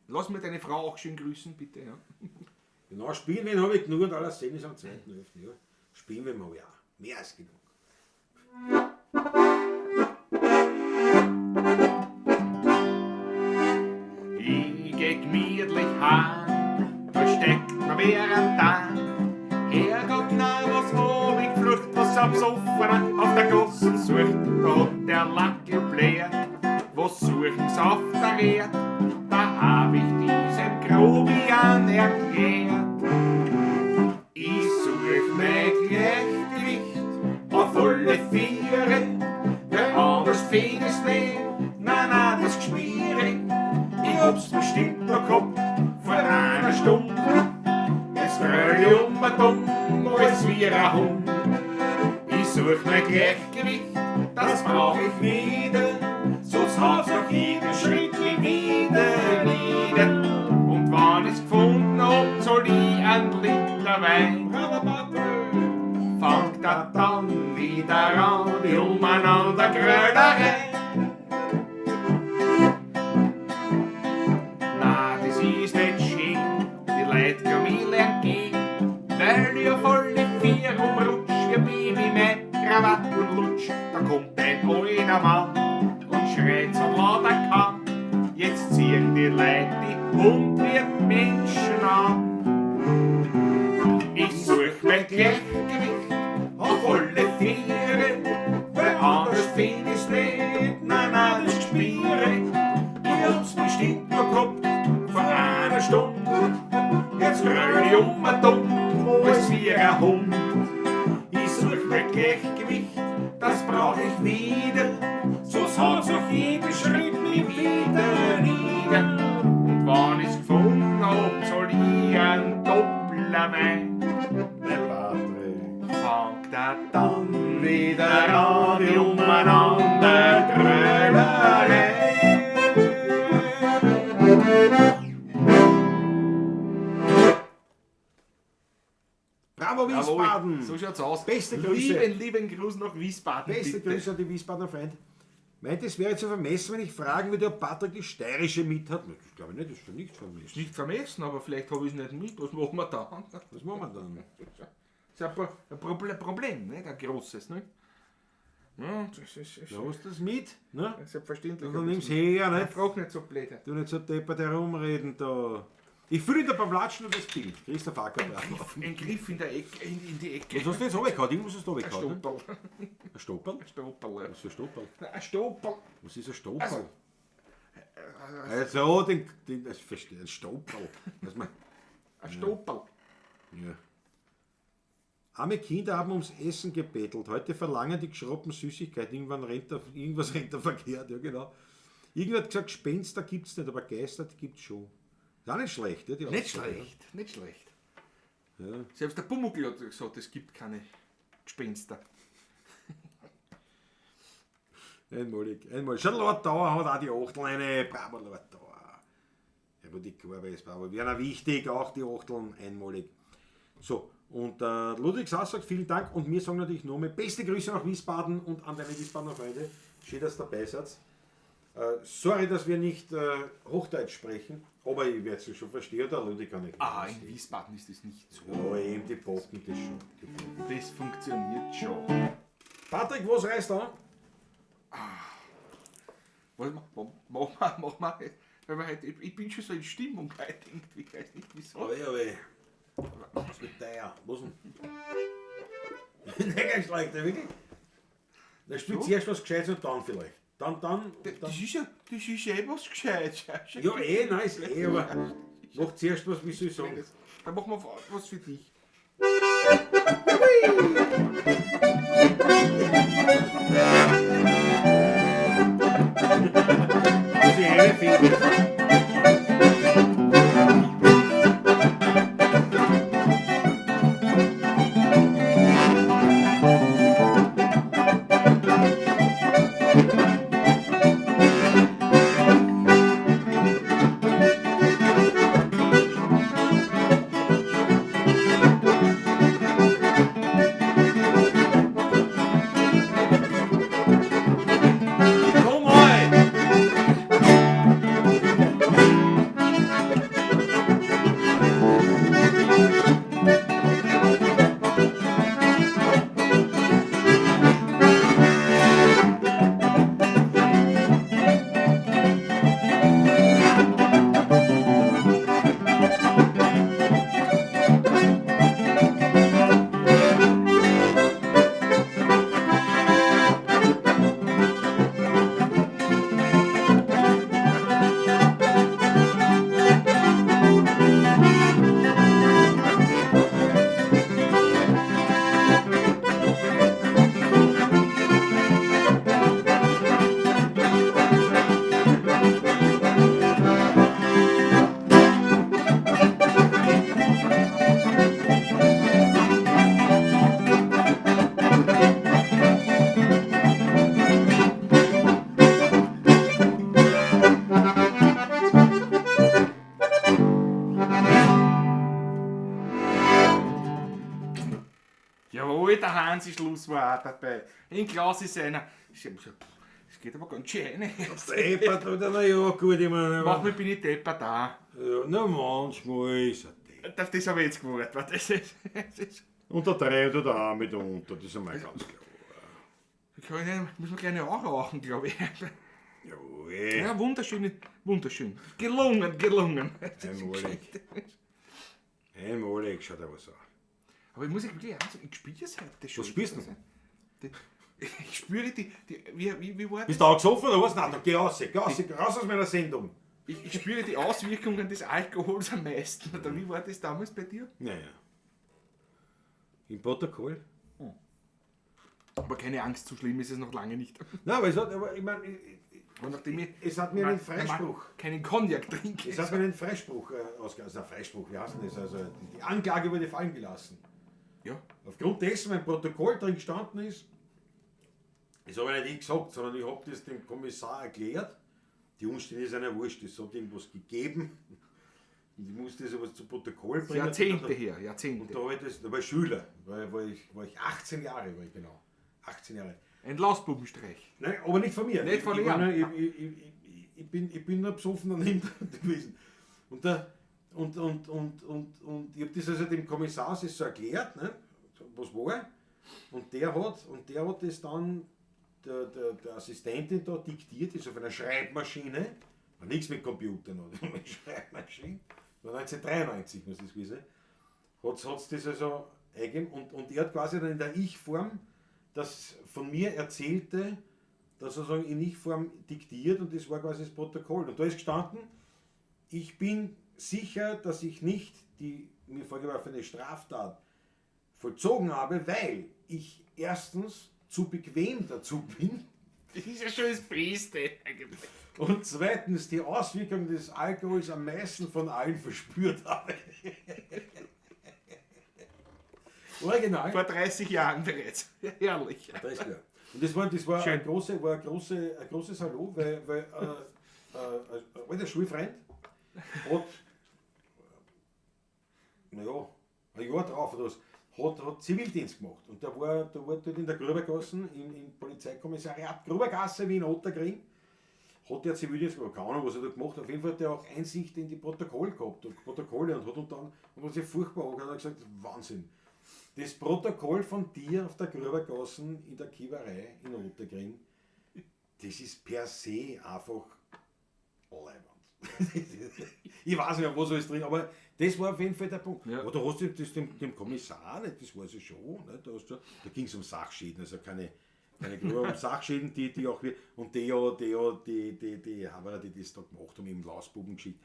Lass mir deine Frau auch schön grüßen, bitte. Ja. Genau, spielen wen habe ich genug und aller Szenen ist am 2.11. Ja. Spielen wir mal, ja. Mehr als genug. Ich geh gemütlich heim, da steckt mir während Tag. Herrgott, na, was hab ich geflucht, was am Sofa auf der Gossen sucht. Da hat der Lackel bläht, was suchen's auf der Erd? Da hab ich diesem Grobian erklärt. Ich such mein Gleichgewicht auf alle Viere, wer anders find ich's nicht, nein, nein, das Geschmiere. Ich hab's bestimmt noch gehabt vor einer Stunde. Jetzt gröl ich um und um, als wie ein Hund. Ich such mein Gleichgewicht, das brauch ich wieder, sonst haut's auch jeden Schritt wieder nieder. Und wann ich's gefunden hab, soll ich einen Liter Wein. Fangt er dann wieder an, die umeinander Grölerei. Na, das ist nicht schön, die Leute kann mir lernen gehen, weil ich auf alle vier rumrutsch, wie Baby mein Krawattenlutsch. Da kommt ein alter Mann und schreit so laut er kann. Jetzt ziehen die Leute die 100 Menschen an. Ich such mein Gleichgewicht auf alle Viere, weil anders find ich's nicht, nein, nein, das Gespiere. Ich hab's bestimmt noch gehabt vor einer Stunde. Jetzt gröl ich um und um, als wie ein Hund. Ich such mein Gleichgewicht, das brauch ich wieder, sonst haut's auch jeden Schritt mich wieder nieder. Und wann ich's gefunden hab, soll ich einen Doppler Wein. Der Patrick. Fangt er dann wieder an, die umeinander Grölerei. Bravo Wiesbaden! So schaut's aus. Beste Grüße. Lieben Gruß nach Wiesbaden. Beste bitte. Grüße an die Wiesbadener Freund. Meint, es wäre zu vermessen, wenn ich fragen würde, ob Patrick die steirische mit hat. Das glaube ich nicht, das ist schon nicht vermessen. Nicht vermessen, aber vielleicht habe ich es nicht mit. Was machen wir da? Was machen wir dann? Das ist ein Problem, nicht? Ein großes, ne? Ja, das ist Du hast das mit, ne? selbstverständlich. Dann nimm's her, Ich nicht? frag nicht so blöd. Du nicht so deppert herumreden da. Ich fühle in der Pavlatschen und das Bild. Christoph Acker, bravo. Ein Griff in der Ecke, in die Ecke. Was hast du jetzt runtergehauen? Irgendwas hast du Ein runtergehauen, ne? Stopperl. Ein Stopperl? Ein Stopperl, ja. Was ist ein Stopperl? Ein Stopperl. Was ist ein Stopperl? Also, den, das verstehe ich, ein Stopperl. Was man, Ein Stopperl. ja. Arme Kinder haben ums Essen gebettelt. Heute verlangen die geschroppen Süßigkeiten. Irgendwann rennt da, irgendwas rennt da verkehrt. Ja, genau. Irgendwer hat gesagt, Gespenster gibt es nicht, aber Geister gibt es schon. Ist auch nicht schlecht, ja, die Nicht Aussage, schlecht, nicht schlecht. Ja. Selbst der Pumuckl hat gesagt, es gibt keine Gespenster. Einmalig, einmalig. Schon Lord Dauer hat auch die Achtel eine. Bravo, Lord Dauer. Ja, wo die Kurve ist, bravo. Wäre wichtig, auch die Achteln, einmalig. So, und Ludwig Sass sagt vielen Dank und wir sagen natürlich nochmal beste Grüße nach Wiesbaden und an deine Wiesbadener Freunde. Schön, dass ihr dabei seid. Sorry, dass wir nicht Hochdeutsch sprechen, aber ich werde es schon verstehen, der Ludwig kann nicht. Ah, in Wiesbaden ist das nicht so. Ja, eben, die packen das schon. Die packen. Das funktioniert schon. Patrick, was reißt an? Was mach mal, weil wir heute, ich bin schon so in Stimmung heute irgendwie, ich weiß nicht wieso. Aber, aber. Was mit der? Was denn? Nein, ganz leicht, wirklich. Da spielt zuerst was Gescheites und dann vielleicht. Dann. Das ist ja, das ist eh was Gescheites. Ja, eh, nein, ist eh, aber mach zuerst was, wie soll ich sagen. Dann machen wir was für dich. Muss ich eine finden. Komm mal! Jawohl, der Hansi Schluss war auch dabei. In Klaus ist einer. Das geht aber ganz schön rein. Deppert oder na ja, gut, ich meine. Manchmal bin ich deppert auch. Ja, na, manchmal ist er deppert. Auf das habe ich jetzt gewartet. weil Das ist, das ist, Und der drei und der auch mitunter, das ist einmal ganz klar. kann ich nicht, muss man gleich auch rauchen, glaube ich. Jawohl. Ja, wunderschön, wunderschön. Gelungen, gelungen. Einmalig. Einmalig schaut er was an. Aber ich muss wirklich auch sagen, ich spüre es heute schon. Was spürst du denn? Ich spüre die, wie war das? Bist du auch gesoffen oder was? Nein, dann geh raus, geh raus, raus aus meiner Sendung. Ich spüre die Auswirkungen des Alkohols am meisten. Oder wie war das damals bei dir? Naja. Im Protokoll? Aber keine Angst, so schlimm ist es noch lange nicht. Nein, aber es hat, aber ich meine, Und nachdem ich es hat mir einen Freispruch. keinen Cognac trinke. Es hat mir einen Freispruch ausgegeben. Also, Freispruch, wie heißt denn das? Also, die Anklage wurde fallen gelassen. Ja. Aufgrund dessen, mein Protokoll drin gestanden ist, das habe ich nicht ich gesagt, sondern ich habe das dem Kommissar erklärt. Die Umstände ist einer wurscht, es hat irgendwas gegeben. Und ich musste das aber zu Protokoll bringen. Jahrzehnte her, Und Jahrzehnte. da habe ich das, da war ich Schüler, war ich 18 Jahre, war ich genau. 18 Jahre. Ein Lausbubenstreich. Nein, aber nicht von mir. Nicht von ich, ihm. Ich bin nur besoffen und gewesen. Und, da, und ich habe das also dem Kommissar das so erklärt, ne, was war. Und der hat das dann der Assistentin da diktiert, ist auf einer Schreibmaschine, war nichts mit Computern, oder? Eine Schreibmaschine, war 1993 muss das gewesen sein, hat das also eingegeben und er hat quasi dann in der Ich-Form das von mir erzählte, das sozusagen in Ich-Form diktiert und das war quasi das Protokoll. Und da ist gestanden, ich bin sicher, dass ich nicht die mir vorgeworfene Straftat vollzogen habe, weil ich erstens zu bequem dazu bin. Das ist ja schon das Beste eigentlich. Und zweitens die Auswirkungen des Alkohols am meisten von allen verspürt habe. Original. Vor 30 Jahren bereits. Herrlich. 30 Jahre. Und das war Schön. ein großes Hallo, weil ein alter Schulfreund hat, naja, ein Jahr drauf oder was, hat Zivildienst gemacht. Und der war dort in der Grubergasse, im Polizeikommissariat Grubergasse wie in Ottakring, hat der Zivildienst gemacht. Keine Ahnung, was er da gemacht hat. Auf jeden Fall hat er auch Einsicht in die Protokolle gehabt, und Protokolle und hat und dann, und was ich furchtbar angehört, hat gesagt, Wahnsinn. Das Protokoll von dir auf der Grubergasse in der Kiewerei in Ottakring, das ist per se einfach leiwand. Ich weiß nicht, was alles drin, aber das war auf jeden Fall der Punkt. Ja. Aber da hast du das dem Kommissar, nicht, das weiß ich schon, nicht, da, hast du, da ging es um Sachschäden, also keine um Sachschäden, die auch wir, und die ja, die Haberer, die das da gemacht haben, eben Lausbuben geschickt,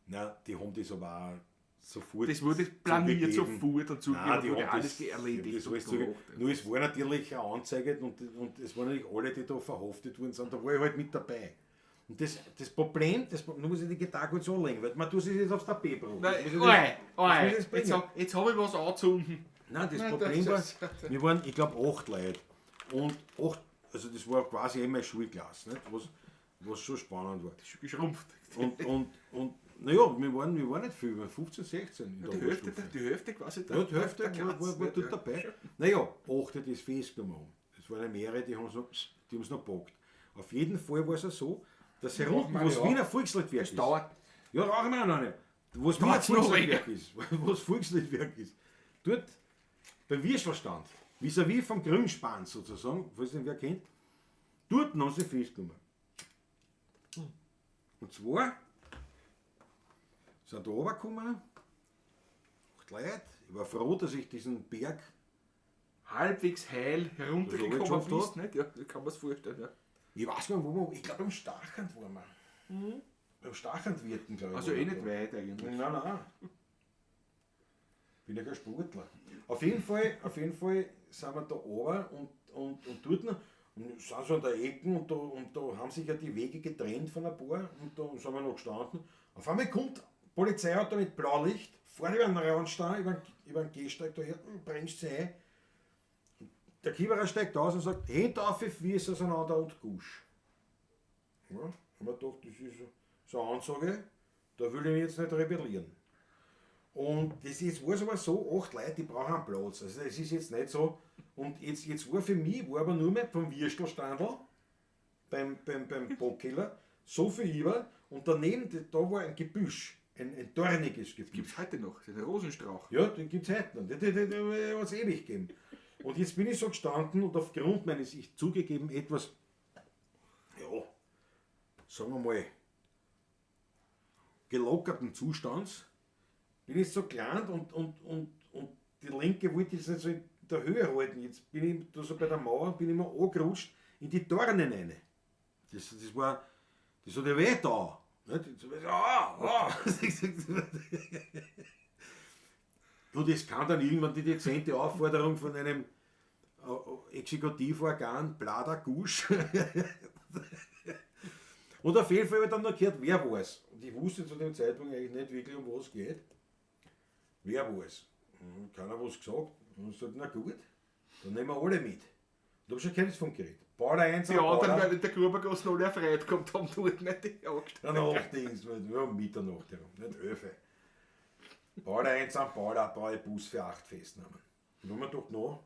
na, die haben das aber auch sofort. Das wurde planiert zugegeben. sofort und zugegeben, Nein, die wurde haben alles das, erledigt die haben das und alles zugegeben. gemacht. Nur es war natürlich eine Anzeige und es waren natürlich alle, die da verhaftet worden sind, da war ich halt mit dabei. Und das Problem, nun muss ich die Gitarre kurz anlegen, weil man tut es jetzt aufs Tapet bringen. Nein, Das muss ich oi, das oi, muss ich jetzt bringen. jetzt hab ich was angezogen. Nein, das Nein, Problem das war, wir waren, ich glaube, 8 Leute. Und 8, also das war quasi immer eine Schulklasse, nicht? Was schon spannend war. Geschrumpft. Und naja, wir waren nicht viel, wir waren 15, 16 in der Die Hälfte, Oberstufe. die Hälfte quasi. Ja, die Hälfte der war Klasse, dort ja. dabei. Naja, 8, die das festgenommen haben. Das waren ja mehrere, die haben es noch gepackt. Auf jeden Fall war es ja so, dass herunten, wo es Wiener Volksliedwerk ist. Dauert. Ja, rauchen wir auch noch nicht. Wo es Wiener Dauert's noch Volksliedwerk ist. Wo es Volksliedwerk ist. Dort, beim Würstelstand, vis-à-vis vom Grünspan sozusagen, falls den wer kennt, dort haben sie festgenommen. Und zwar sind da runtergekommen, 8 Leute. Ich war froh, dass ich diesen Berg Halbwegs heil heruntergekommen Das hab ich bist, nicht? Ja, kann man es vorstellen. Ja. Ich weiß gar nicht, wo wir, ich glaube, am Stachand waren wir. Beim Stachandwirten, glaube ich. Also waren eh wir nicht da. weit eigentlich. Nein, nein. Bin ja kein Sportler. Auf jeden Fall sind wir da oben und dort noch, und sind so an der Ecke und da haben sich ja die Wege getrennt von ein paar und da sind wir noch gestanden. Auf einmal kommt Polizeiauto mit Blaulicht, fährt über den Randstein, über den Gehsteig daher, bremst sie ein. Der Kieberer steigt aus und sagt, Hände auf, Füße auseinander und Gusch. Ja, haben wir gedacht, das ist so eine Ansage, da will ich mich jetzt nicht rebellieren. Und das ist, war es aber so, 8 Leute, die brauchen einen Platz. Also das ist jetzt nicht so. Und jetzt war für mich, war aber nur mehr vom Würstelstandl beim Bockkeller, so viel über. Und daneben, da war ein Gebüsch, ein dorniges Gebüsch. Gibt es heute noch, das ist ein Rosenstrauch. Ja, den gibt es heute noch. Den hat es ewig gegeben. Und jetzt bin ich so gestanden und aufgrund meines, ich zugegeben, etwas, ja, sagen wir mal, gelockerten Zustands, bin ich so gelandet und die linke wollte ich jetzt nicht so in der Höhe halten. Jetzt bin ich da so bei der Mauer und bin immer angerutscht in die Dornen rein. Das hat ja weh da. Und es kam dann irgendwann die dezente Aufforderung von einem Exekutivorgan, Blader Gusch. Und auf jeden Fall habe ich dann noch gehört, wer war's. Und ich wusste zu dem Zeitpunkt eigentlich nicht wirklich, um was es geht. Wer war's? Keiner was gesagt. Und ich sagte, na gut, dann nehmen wir alle mit. Und da habe ich schon keines von geredet. Bauer 1, Die anderen, weil in der Grubergasse alle erfreut kommt, haben dort nicht die Angst. Der Nachtdienst, ja, um Mitternacht herum, nicht 11. Bauer 1 am Bauer, brauche ich Bus für 8 Festnahmen. Und dann haben wir gedacht,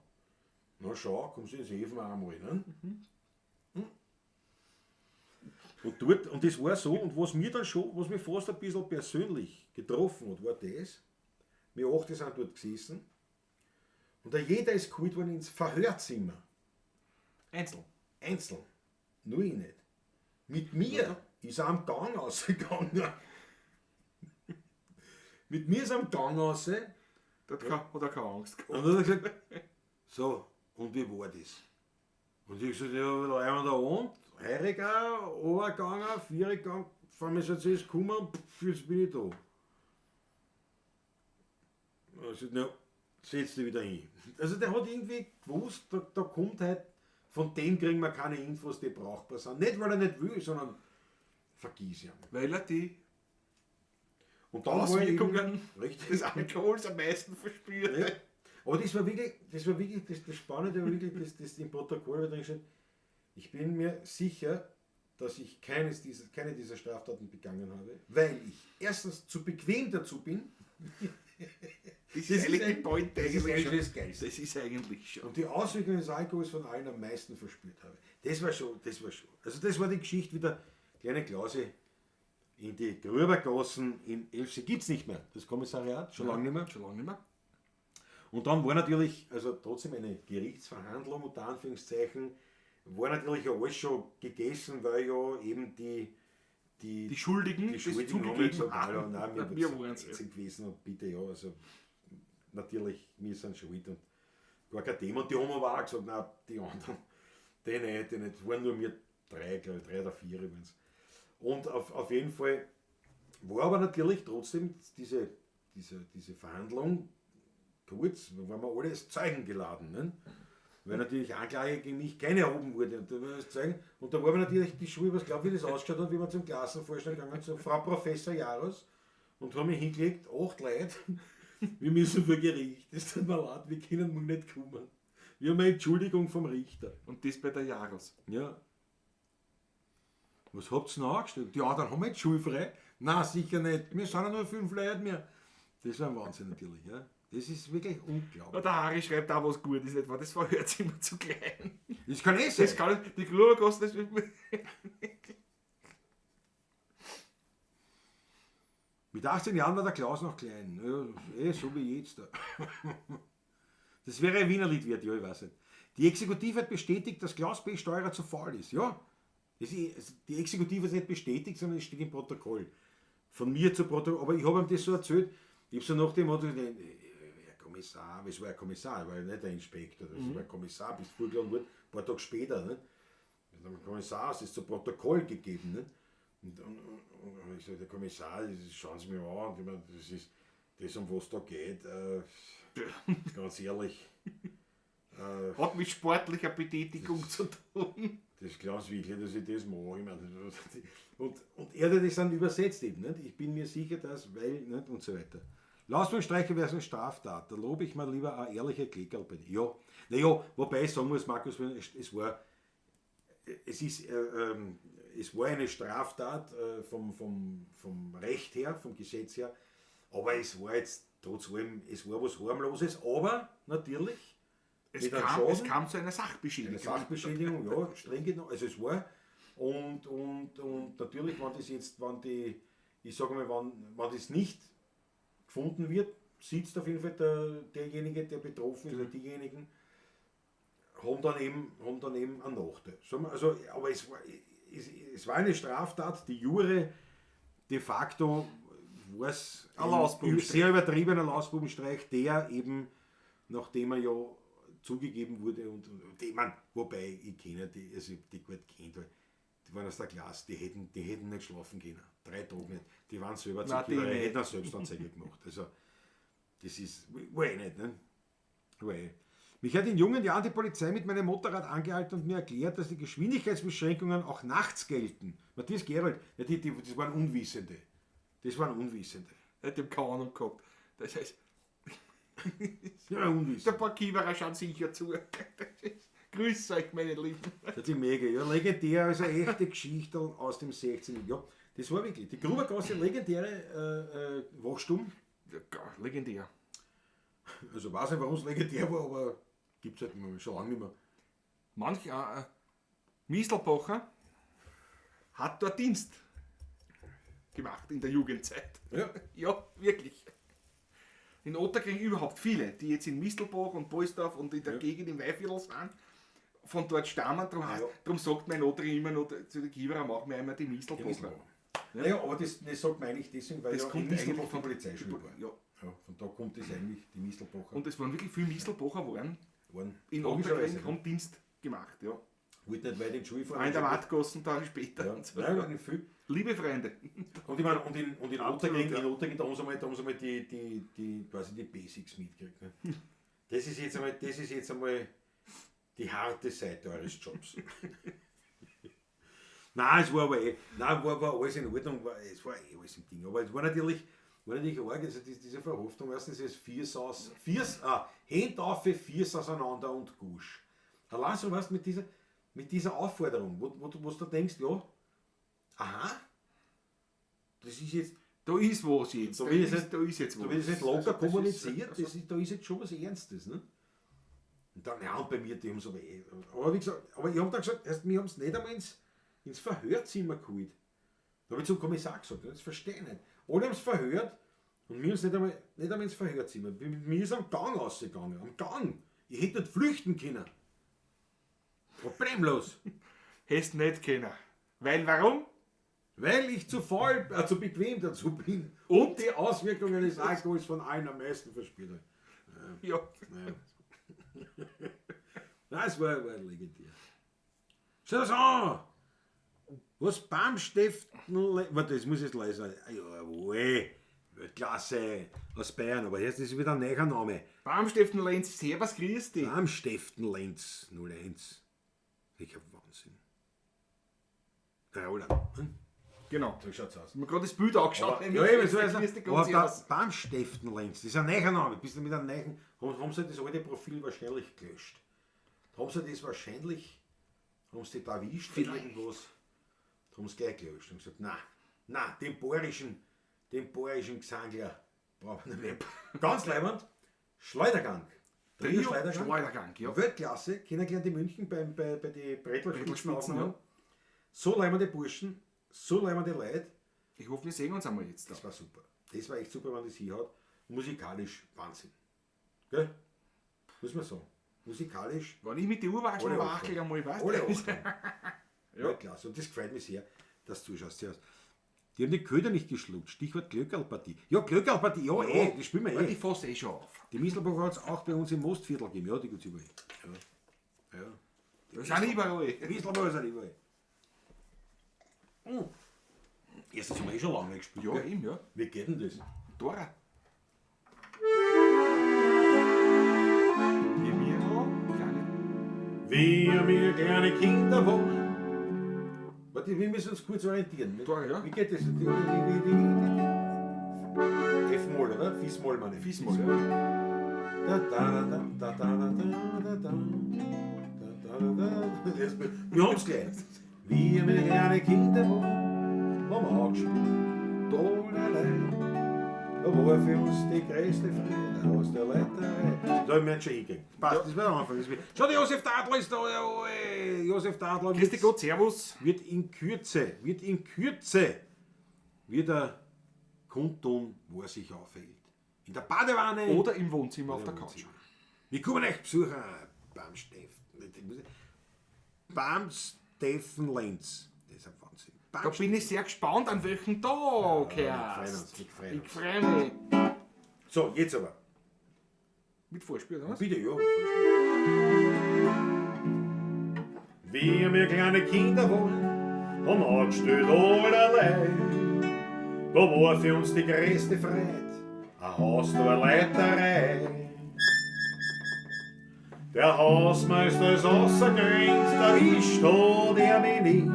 na schau, kommst du ins Häfen einmal, ne? Mhm. Und dort, und das war so, und was mir dann schon, was mich fast ein bisschen persönlich getroffen hat, war das, wir 8 sind dort gesessen und da jeder ist geholt worden ins Verhörzimmer. Einzeln. Einzeln. Nur ich nicht. Mit mir ist er am Gang rausgegangen. Mit mir ist er am Gang raus. Da hat er keine Angst gehabt. Und dann hat er gesagt, so, und wie war das? Und ich hab gesagt, ja, da einmal da unten, heuriger, runtergegangen, viergegangen, von mir ist jetzt gekommen, pff, jetzt bin ich da. Und ich gesagt, na, setz dich wieder hin. Also der hat irgendwie gewusst, da kommt halt, von dem kriegen wir keine Infos, die brauchbar sind. Nicht, weil er nicht will, sondern vergiss ihn. Weil er die Und dann war Auswirkungen richtig. des Alkohols am meisten verspürt. Ja. Aber das war wirklich, das Spannende war wirklich, das im Protokoll drin steht, ich bin mir sicher, dass ich keine dieser Straftaten begangen habe, weil ich erstens zu bequem dazu bin. Das ist eigentlich die Pointe das ist eigentlich eigentlich schon. das Geilste. Das ist eigentlich schon. Und die Auswirkungen des Alkohols von allen am meisten verspürt habe. Das war schon. Also das war die Geschichte, wie der kleine Klausi in die Gröbergassen in Elfsee. Gibt es nicht mehr, das Kommissariat, schon lange nicht mehr. Schon lange nicht mehr. Und dann war natürlich, also trotzdem eine Gerichtsverhandlung unter Anführungszeichen, war natürlich ja alles schon gegessen, weil ja eben die die, Die Schuldigen, die das Schuldigen haben zugegeben gesagt, haben. hallo, nein, wir, Wir waren's. sind gewesen und bitte, ja, also natürlich, wir sind schuld und gar kein Thema. Und die haben aber auch gesagt, nein, die anderen, die nicht, die nicht, waren nur wir drei, glaube ich, drei oder vier waren's. Und auf jeden Fall war aber natürlich trotzdem diese Verhandlung kurz, da waren wir alle als Zeugen geladen. Ne? Weil natürlich Anklage gegen mich keine erhoben wurde. Und da war das Zeugen. Und da war mir natürlich die Schule, was glaube ich, wie das ausgeschaut hat, wie wir zum Klassenvorstand gegangen sind, zu Frau Professor Jaros und haben mich hingelegt, 8 Leute, wir müssen vor Gericht, es tut mir leid, wir können morgen nicht kommen. Wir haben eine Entschuldigung vom Richter. Und das bei der Jaros. Ja. Was habt ihr denn angestellt? Die anderen haben jetzt schulfrei. Nein, sicher nicht. Wir sind ja nur 5 Leute mehr. Das ist ein Wahnsinn natürlich. Ja. Das ist wirklich unglaublich. Der Harry schreibt auch, was gut ist, nicht wahr? Das Verhörzimmer zu klein. Das kann eh sein. Das kann die Grubergasse, das Mit 18 Jahren war der Klaus noch klein. Ja, eh, so wie jetzt. Das wäre ein Wiener Lied wert, ja, ich weiß nicht. Die Exekutive hat bestätigt, dass Klaus B. Steurer zu faul ist. Ja, die Exekutive ist nicht bestätigt, sondern es steht im Protokoll. Von mir zu Protokoll. Aber ich habe ihm das so erzählt. Ich habe so nach dem Motto, Herr Kommissar, es war ein Kommissar, war ja nicht ein Inspektor, das war ein Kommissar, bist vorgeladen worden, ein paar Tage später. Ne? Der Kommissar, es ist zu Protokoll gegeben. Ne? Und ich sage, der Kommissar, das schauen Sie mir an, und ich meine, das ist das, um was da geht, ganz ehrlich. Hat mit sportlicher Betätigung zu tun. Das glaubst du wirklich, dass ich das mache. Ich meine, und er hat das dann übersetzt eben. Nicht? Ich bin mir sicher, dass, weil, nicht? Und so weiter. Lausbubenstreiche wäre eine Straftat. Da lobe ich mir lieber eine ehrliche Klickerl bei dir. Ja, naja, wobei ich sagen muss, Markus, es war eine Straftat vom Recht her, vom Gesetz her, aber es war jetzt trotz allem, es war was harmloses, aber natürlich. Es kam zu einer Sachbeschädigung. Eine Sachbeschädigung, ja, streng genommen. Also es war. Und natürlich, wenn das jetzt, wenn die, ich sage mal, wenn das nicht gefunden wird, sitzt auf jeden Fall derjenige, der betroffen ist, oder diejenigen, haben dann eben einen Nachteil. Also, aber es war eine Straftat, die Jure de facto war es ein sehr übertriebener Lausbubenstreich, der eben, nachdem er ja zugegeben wurde und die, man, wobei ich kenne die, also ich die gut kennt, die waren aus der Klasse, die hätten nicht schlafen können, 3 Tage nicht, die waren selber zu Kinder, die hätten eine Selbstanzeige gemacht. Also das ist, war eh nicht, ne? War eh. Mich hat in jungen Jahren die Polizei mit meinem Motorrad angehalten und mir erklärt, dass die Geschwindigkeitsbeschränkungen auch nachts gelten. Matthias Gerold, ja, das waren Unwissende. Das waren Unwissende. Die haben keine Ahnung gehabt. Das heißt, ja, unwissend. Der Parkierer schaut sicher zu. Grüß euch, meine Lieben. Das ist mega, ja. Legendär, also echte Geschichte aus dem 16. Ja, das war wirklich. Die Grubergasse, legendäre Wachstum. Ja, legendär. Also weiß nicht, warum es legendär war, aber gibt es halt nicht mehr, schon lange nicht mehr. Manch Mistelbacher hat dort Dienst gemacht in der Jugendzeit. Ja. Ja, wirklich. In Ottakring überhaupt viele, die jetzt in Mistelbach und Poysdorf und in der Gegend im Weihviertel sind, von dort stammen. Darum sagt mein Ottakring immer noch zu den Kiewerer, machen wir einmal die Mistelbacher. Ja. Naja, aber das sagt man eigentlich deswegen, weil das ja kommt eigentlich von von Polizeischule war. Ja. Ja, von da kommt das eigentlich, die Mistelbacher. Und es waren wirklich viele Mistelbacher waren in Ottakring, haben Dienst gemacht, ja. Wollte nicht weit in die Schule fahren. Auch in der Wattgassen dann später. Ja. Und so. Nein, war nicht viel. Liebe Freunde. Und ich meine, und in Ottakring, da haben sie mal, die quasi die Basics mitgekriegt. Ne? Das ist jetzt einmal die harte Seite eures Jobs. Nein, es war aber nein, war alles in Ordnung, es war eh alles im Ding. Aber es war natürlich arg, also diese Verhaftung, erstens ist Hände auf, Viers auseinander und Gusch. Allein so, weißt, mit dieser Aufforderung, wo du denkst, ja, aha, das ist jetzt... Da ist was jetzt. Da ist jetzt was. Da wird es nicht locker also, kommuniziert, da ist jetzt schon was Ernstes. Ne? Und dann, ja, und bei mir, die haben es aber eh... Aber wie gesagt, aber ich habe dann gesagt, erst, wir haben es nicht einmal ins Verhörzimmer geholt. Da habe ich zum Kommissar gesagt, das verstehe ich nicht. Alle haben es verhört und mir haben es nicht einmal ins Verhörzimmer. Mir ist am Gang rausgegangen, am Gang. Ich hätte nicht flüchten können. Problemlos. Hättest nicht können. Weil warum? Weil ich zu faul, zu bequem dazu bin und die Auswirkungen des Alkohols von allen am meisten verspürt habe. Ja. Nein, es war legendär. Schau das an! Was Barmstäften. Warte, das muss ich jetzt lesen. Jawohl, Weltklasse aus Bayern, aber jetzt ist wieder ein neuer Name. Barmstäften Lenz, servus, grüß dich. Barmstäften Lenz 01. Ich hab Wahnsinn. Der Roland. Hm? Genau. So schaut's aus. Ich hab mir gerade das Bild angeschaut. Ja, eben, so Grüß ist dich, er. Aber Gott, der servus. Barmstäften Lenz, das ist ein neuer Name. Bist du mit einem neuen. Haben sie das alte Profil wahrscheinlich gelöscht? Haben sie das wahrscheinlich. Haben sie da erwischt oder irgendwas? Haben sie gleich gelöscht und gesagt, na, na, den bayerischen Gesangler brauchen wir nicht mehr. Ganz leibend, Schleudergang. Trio Schleudergang. Schleudergang, ja. Weltklasse, kennengelernt in München bei den Brettlerspitzen. Brettlerspitzen, ja. So leibende Burschen, so leibende Leute. Ich hoffe, wir sehen uns einmal jetzt da. Das war super. Das war echt super, wenn das hinhaut. Musikalisch Wahnsinn. Gell? Muss man sagen. Musikalisch Wenn ich mit der Urwaschel Alle wachel einmal, weißt alle du? Achtung. Ja. Weltklasse. Und das gefällt mir sehr, dass du zuschaust. Servus. Die haben die Köder nicht geschluckt. Stichwort Glöckerlpartie. Ja, Glöckerlpartie, ja, eh, das spielen wir Weil eh. Die fasse eh schon auf. Die Mistelbacher hat es auch bei uns im Mostviertel gegeben. Ja, die gibt's überall. Ja. Ja. Das sind überall. Die Mistelbacher sind überall. Mhm. Erstens haben wir eh schon lange nicht gespielt. Ja, gell? eben, ja. Wie geht denn das? Dora. Wie wir noch kleine. Wie wir kleine Kinder waren. Warte, wir müssen uns kurz orientieren. Dora, ja. Wie geht das? F-Moll, oder? Fis-Moll, meine ich. Fis-Moll, ja. Da, da, da, da, da, da, da, da, da, da, da, da. Wir haben's gleich. Wie wir kleine Kinder waren, haben wir angespielt. Dollerlei. Da war für uns die größte Freude aus der Leiterei. Da haben wir ihn schon hingekriegt. Passt, das wird am Anfang. Das wird. Schau, der Josef Tadler ist da. Jawohl. Josef Tadler Grüß dich Gott, servus. wird in Kürze wieder kundtun, wo er sich aufhält. In der Badewanne. Oder im Wohnzimmer auf der Couch. Wir kommen euch besuchen beim Steffen Lenz. Das ist ein Wahnsinn. Da bin ich sehr gespannt, an welchen Tag wir freuen erst. uns, wir freuen Ich uns. freue mich. So, jetzt aber. Mit Vorspiel, oder was? Bitte, ja. Wie wir kleine Kinder waren, haben angestellt allerlei. Da war für uns die größte Freude, ein Haus der Leiterei. Der Hausmeister ist ausgegrenzt, erwischt hat er mich nicht.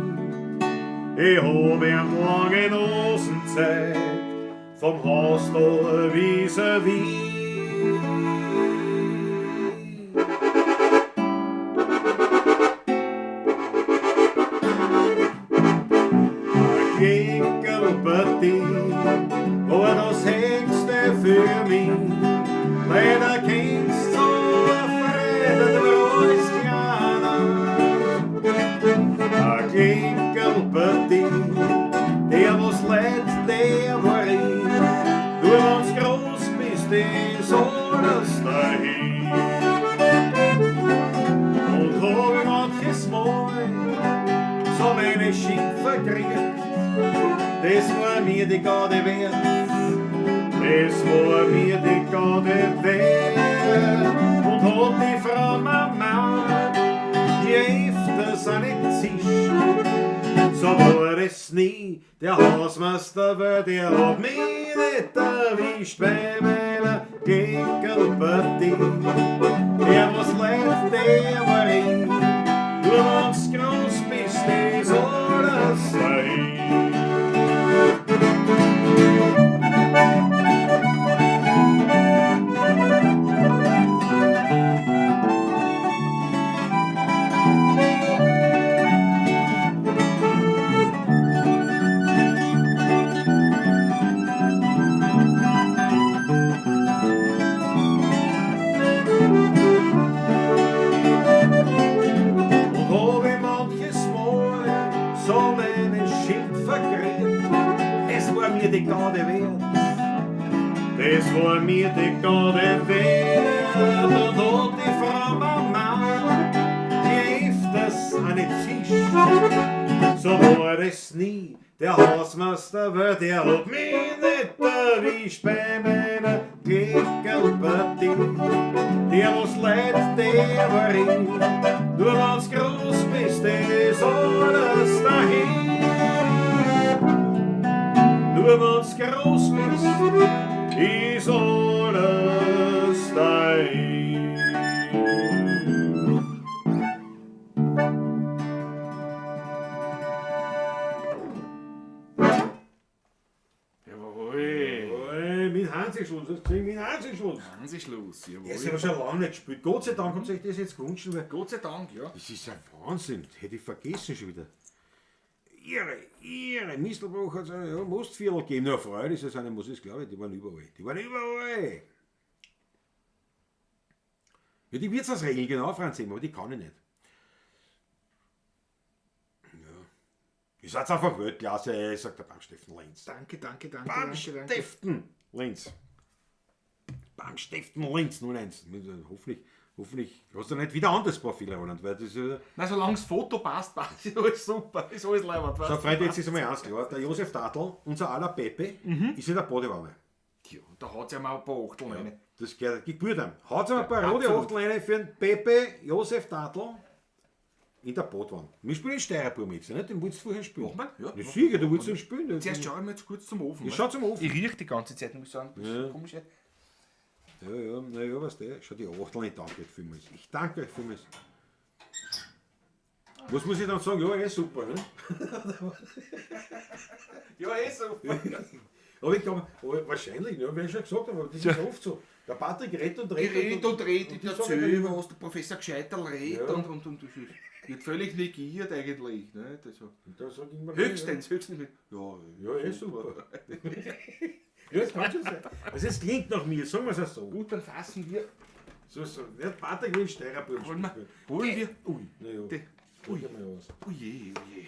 Ich hab ihm lange Nosen gezeigt, vom Haus da vis-à-vis. Klinkerlpartie war das Höchste für mich. Leider kennst du eine Freude, du als Kleiner. Ein Klinkerlpartie, der was leid, der war ich. Du wenn's groß bist, ist alles dahin. Und hab ich manches Mal so meine Schimpfer gekriegt, das war mir die Garde wert. Das war mir die Garde wert. Und hat die Frau Mama mir öfters eine zischt, so war es nie der Hausmeister, weil der hat mich nicht erwischt bei meiner Gickelpartie. Der was leid, der war ich. Nur wenn's groß bist, ist alles dahin. Und hab ich manches Mal so meine Schimpfer gekriegt, es war mir die Garde wert. Das war mir die Garde wert. Und hat die Frau Mama die öfters eine zischt, so war es nie. Der Hausmeister, weil der hat mich nicht erwischt bei meiner Klickerlpartie. Der was leid, der war ich. Nur wenn's groß bist, ist alles dahin. Nur wenn's groß bist, ist alles dahin. Jawohl. Oi, mit Hansi-Schluss, hast du gesehen? Mit Hansi-Schluss. Hansi-Schluss, jawohl. Das habe ich schon lange nicht gespielt. Gott sei Dank haben sie euch das jetzt gewünscht, weil Gott sei Dank, ja. das ist ein Wahnsinn. Das hätte ich vergessen schon wieder. Irre, irre. Mistelbruch hat es ja, Mostviertel gegeben. Na, Freude ist es eine, muss ich glaube ich, die waren überall. Die waren überall. Ja, die Wirtshausregeln, genau, Franz eben, aber die kann ich nicht. Ja. Ihr seid einfach Weltklasse, sagt der beim Steffen Lenz. Danke, danke, danke, Beim danke, danke. Steffen Lenz. Beim Steffen Lenz 01. Hoffentlich, hoffentlich hast du nicht wieder anders Profil, Roland, weil das ist ja. Na, solange das Foto passt, passt, ist alles super, ist alles leibend. Schau, Freunde, jetzt ist einmal eins klar. Der Josef Tatl, unser aller Pepe, ist in der Badewanne. Ja, da hat es ja mal ein paar Achteln rein. Das gehört gebührt ihm. Haut ihm ein paar rote absolut. Achteln rein für den Pepe Josef Tatl in der Badewanne. Wir spielen in Steyerburm jetzt, nicht? Den wolltest du vorher spielen. Machen wir? Ja. Ja, sicher, du wolltest ihn spielen. Zuerst schaue ich mir jetzt kurz zum Ofen. Ich schau zum Ofen. Ich riech die ganze Zeit, muss ich sagen. Das ist komisch. Ja, ja, na ja, weißt du, schau die Achteln, ich danke euch vielmals. Ich danke euch vielmals. Was muss ich dann sagen? Ja, eh super, ne? Ja, eh super. Aber ich glaube, aber wahrscheinlich, ja, wie ich schon gesagt habe, aber das ist oft so. Der Patrick redet und Ich redet. red und red, ich die sagen erzähle dann immer, was, der Professor Gescheiterl redet Ja. und das ist, wird völlig negiert eigentlich. Nicht? Also, Und dann sag ich immer, höchstens, höchstens mit, ja, Ja, eh super. Ja, das kann schon sein. Also es klingt nach mir, sagen wir es auch so. Gut, dann fassen wir, So, so. Der Patrick will Steyerburm holen wir, spielen. holen wir, Ui, na ja. Die- Ui. Mal aus. oje, oje.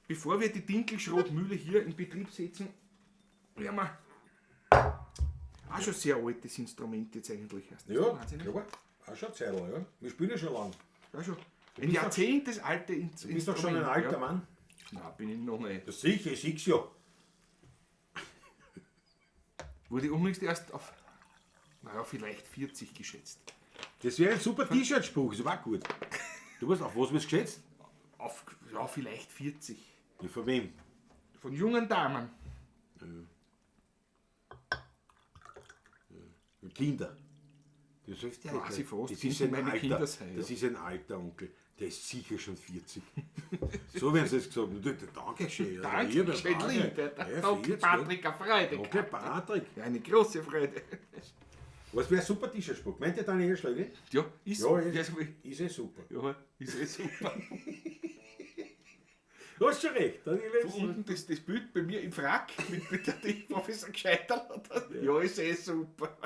Bevor wir die Dinkelschrotmühle hier in Betrieb setzen, werden wir auch schon sehr altes Instrument jetzt eigentlich erst. Ja, Wahnsinnig. klar. Auch schon Zeitl, ja. Wir spielen ja schon lange. Ja, schon. Ein jahrzehntes alte Instrument. Du bist doch schon ein alter ja. Mann. Nein, bin ich noch nicht. Ja, sicher, ich sieh's ja. Wurde unlängst erst auf, naja, vielleicht 40 geschätzt. Das wäre ein super T-Shirt-Spruch, das war gut. Du weißt, auf was wirst du geschätzt? Auf, ja, vielleicht 40. Ja, von wem? Von jungen Damen. Ja, Kinder. Das ist, ja, Quasi fast. Das ist Könnten ein meine alter, Kinder sein, das ja. ist ein alter Onkel. Der ist sicher schon 40. So werden sie es gesagt. Danke schön. Ja, Danke lieber, schön, danke. lieb. Der Ja, Danke, 40, Patrick, eine Freude. Danke, Patrick. Ja, eine große Freude. Was wäre ein super T-Shirt-Spruch? Meint ihr Daniel Schlägel? Ja, ist, Ja, ja, ist, ist, ist eh super. ja, ist eh super. Du hast schon recht. Daniel So unten das Bild bei mir im Frack mit der Professor Gescheiterl. Ja, ist eh super.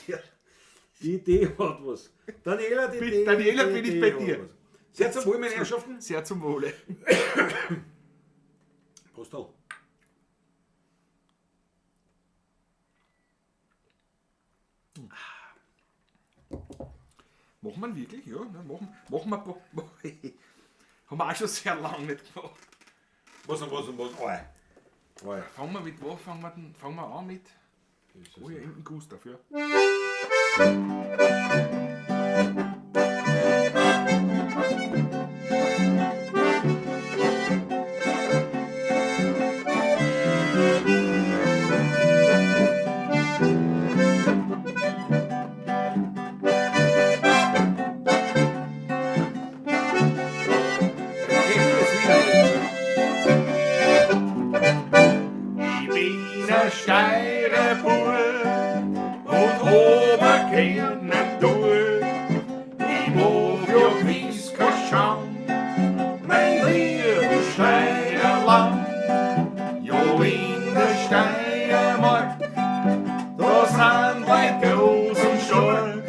Ja. Die Idee hat was. Daniela, die Idee. Daniela, die bin ich Idee bei hat dir. was. Sehr zum Wohl, meine Herrschaften. Sehr zum Wohle. Postal. Machen wir wirklich? Ja, ne, machen wir. Haben wir auch schon sehr lange nicht gemacht. Was und was und was? Oi. Oi. Fangen wir mit was? Fangen wir, denn, fangen wir an mit? Oh ja, im Gustav, ja. Ich bin ein Steirer Bub und Oberkärntner durch. Ich mach ja gewiss kein Schand, mein liebes Steierland. Ja, in der Steiermark, da sind Leute groß und stark,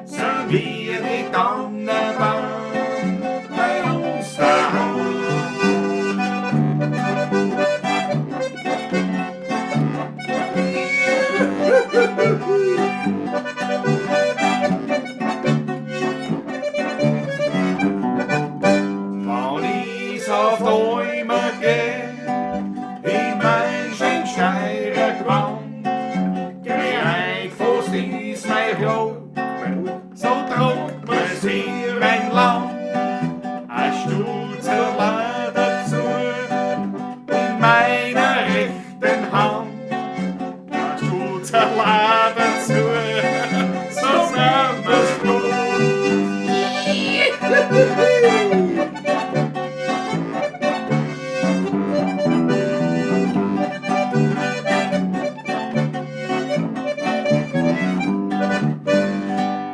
sind wir die Tannenbaum bei uns daheim. Wann ich's auf In mein schön Steirer Gewand, gereifast ist mein Rock, so tragt man sie mein Land. Ein Stutzerl dazu, in meiner rechten Hand. Ein Stutzerl dazu, so sind wir's gut.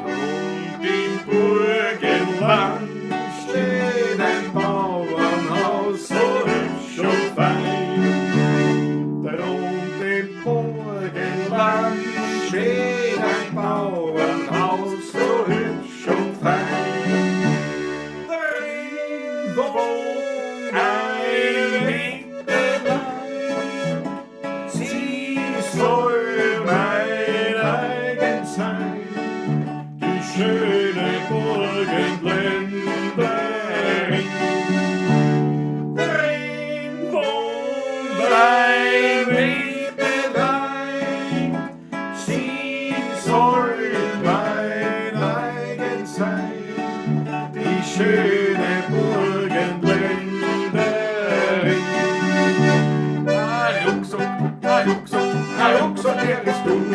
Und im Burgenland steht ein Bauernhaus, so hübsch und fein. Und im Burgenland steht ein Bauernhaus, so hübsch und fein. Drin wohnt eine Mägdelein, sie soll mein eigen sein, die schöne Burgenländerin. Drin wohnt ein Mägdelein, sie soll mein eigen sein, die schöne Burgenländerin. Ein Rucksack, ein Rucksack, ein Rucksack, der ist gut,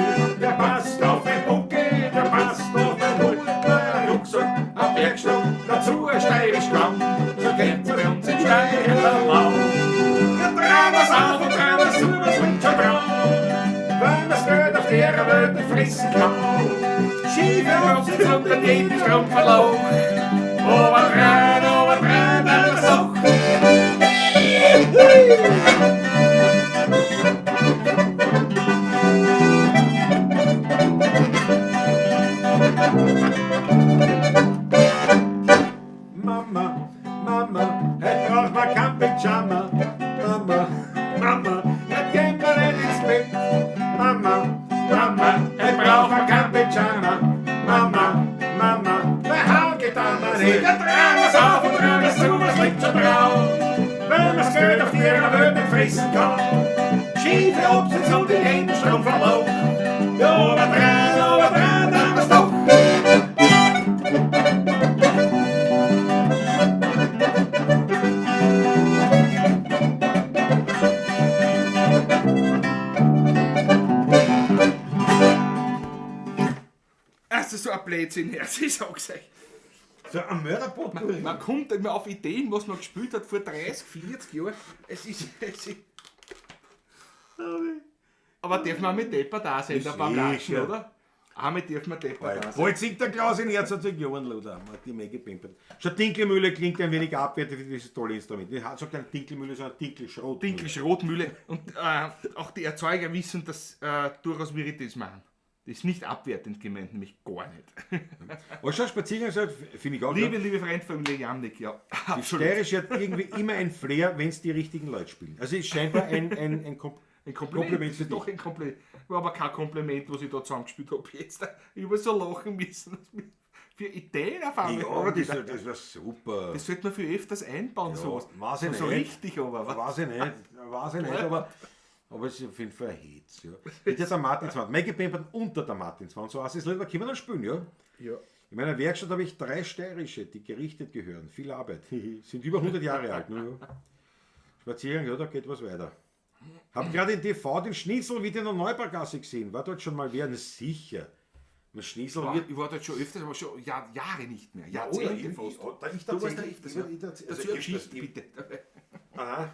der passt auf den Buckel, der passt auf den Hut. Ein Rucksack, ein Bergstock, dazu ein steirisch Gewand, so geht's bei uns im Steierland. Ja, drehen wir's auf und drehen wir's zu, was liegt schon dran, weil man's Geld auf der Welt nicht fressen kann. Schiefe Hose und ein jeden Strom verloren, oberdrein, oberdrein, alles auch. Mama, Mama, heut brauch ma kein Pyjama. Mama, Mama, heut gehen wir nicht ins Bett. Mama, Mama, heut brauch ma kein Pyjama. Mama, Mama, mein Haar geht an mir nicht. Ja, drehen wir's auf und drehen wir's zu, was liegt schon drauf, weil man's Geld auf der Welt nicht fressen kann. Schiefe Obst und in jedem Strom verloren. Ja, oberdrein, oberdrein, dann wir's doch. Es ist so ein Blödsinn, Herr, ich sag's euch. So ein Mörderpotpourri. Man kommt immer auf Ideen, was man gespielt hat vor 30, 40 Jahren. Es ist. Es ist aber darf man mit Depper da sein, der Pavlatschen, Sicher. oder? Einmal darf man Depper da sein. Bald singt der Klaus in Herzog Johann Luder. Die Menge pimpert. Schon Dinkelmühle klingt ein wenig abwertend für dieses tolle Instrument. Ich sag kein Dinkelmühle, sondern Dinkelschrotmühle. Dinkelschrotmühle. Und auch die Erzeuger wissen, dass durchaus wir das machen. Das ist nicht abwertend gemeint, nämlich gar nicht. Aber schon Spaziergang sagt, finde ich auch. Liebe, ja. liebe Freund, Familie Jamnik, ja. Die Absolut. Steirische hat irgendwie immer ein Flair, wenn es die richtigen Leute spielen. Also ist scheinbar ein Ein Kompliment, Kompliment das für ist doch dich. ein Kompliment. War aber kein Kompliment, was ich da zusammengespielt habe. Jetzt, ich habe so lachen müssen. was mir für Ideen auf einmal Ja, aber kommen. das war super. Das sollte man viel öfters einbauen, Ja, sowas. weiß ich so nicht. richtig, aber. Was? Weiß ich nicht, weiß ich nicht, aber es ist auf jeden Fall ein Hetz. Ja. Mit der Martinswand, Maggie Pimpern unter der Martinswand, so heißt es, aber können wir dann spielen, ja? Ja. In meiner Werkstatt habe ich 3 steirische, die gerichtet gehören. Viel Arbeit. Sind über 100 Jahre alt. Ne? Ja. Spaziergang, ja, da geht was weiter. Hab gerade in TV den Schnitzel wieder in der Neubaugasse gesehen. War dort schon mal wer? Na, sicher. Mein Schnitzel Boah, wird. ich war dort schon öfters, aber schon Jahre nicht mehr. Ja, oder? Jahrzehnte Ich- fast. ich- da- ich Du warst da tatsächlich- öfters, ich- ja. ich tats- Dazu also eine öfters, Geschichte, ich- bitte. Aha.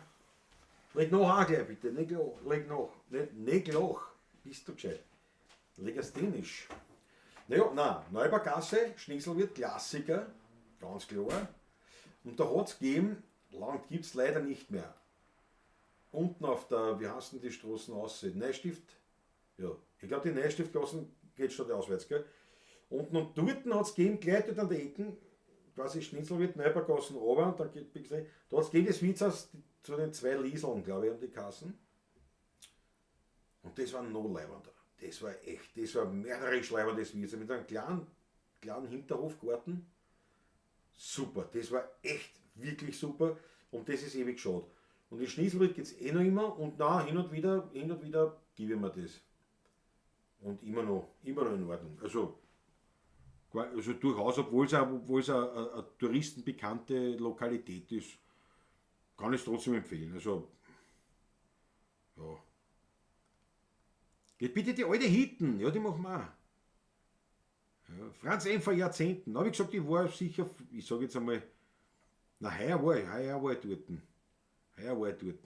Leg noch auch gleich, bitte. Nicht gleich, leg noch. Nicht gleich. Bist du gescheit. Legasthenisch. Naja, nein. Neubaugasse, Schnitzel wird Klassiker. Ganz klar. Und da hat's gegeben, lang gibt's leider nicht mehr. Unten auf der, wie heißen die Straßen aussehen? Neustift? Ja, ich glaub, die Neustiftgassen geht schon auswärts, gell? Unten und dort hat's gegeben, gleich dort an der Ecken, quasi Schnitzel wird Neubaugassen runter und dann geht, wie gesagt, da hat's gegeben das Wirtshaus zu den 2 Lieseln, glaub ich, um die Kassen. Und das war noch leibender. Das war echt, das war mörderisch leibend, das Wirtshaus, mit einem kleinen Hinterhofgarten. Super, das war echt wirklich super und das ist ewig schade. Und die Schnitzelbrett geht es eh noch immer und na, hin und wieder gebe ich mir das. Und immer noch in Ordnung. Also durchaus, obwohl es eine touristenbekannte Lokalität ist, kann ich es trotzdem empfehlen. Also, ja. Geht bitte die alte Hitten, ja, die machen wir auch. Ja, Franz M. vor Jahrzehnten. Da habe ich gesagt, ich war sicher, ich sage jetzt einmal, na, heuer war ich dort. Heuer war ich dort.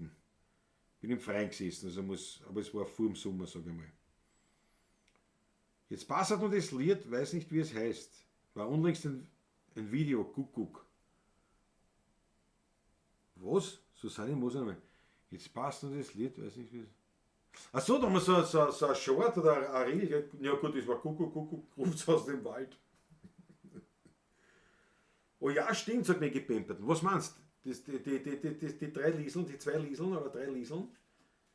Bin im Freien gesessen, also aber es war vor dem Sommer, sage ich mal. Jetzt passt noch das Lied, weiß nicht, wie es heißt. War unlängst ein Video, Kuckuck. Was? Susanne Moser. Jetzt passt noch das Lied, weiß nicht, wie es. Ach so, da haben wir so ein Short oder ein Reel. Ja gut, das war Kuckuck, Kuckuck, ruft's aus dem Wald. Oh ja, stimmt, sagt mir Gepemperten. Was meinst du? Die drei Lieseln, die zwei Lieseln oder drei Lieseln?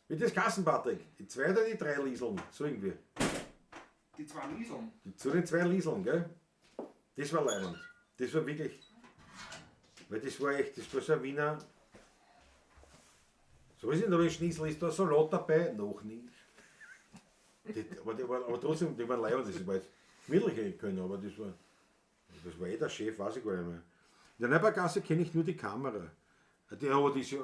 Wie das Kassen, Patrick? Die zwei oder die drei Lieseln? So irgendwie. Die zwei Lieseln? Zu den zwei Lieseln, gell? Das war leibend. Das war wirklich. Weil das war echt, das war so ein Wiener. So ist es, aber ein Schnitzel ist da Salat dabei? Noch nicht. Aber trotzdem, die waren leibend, das war jetzt gemütliche können, aber das war eh der Chef, weiß ich gar nicht mehr. In der Neubergasse kenne ich nur die Kamera. Die, aber die ist ja.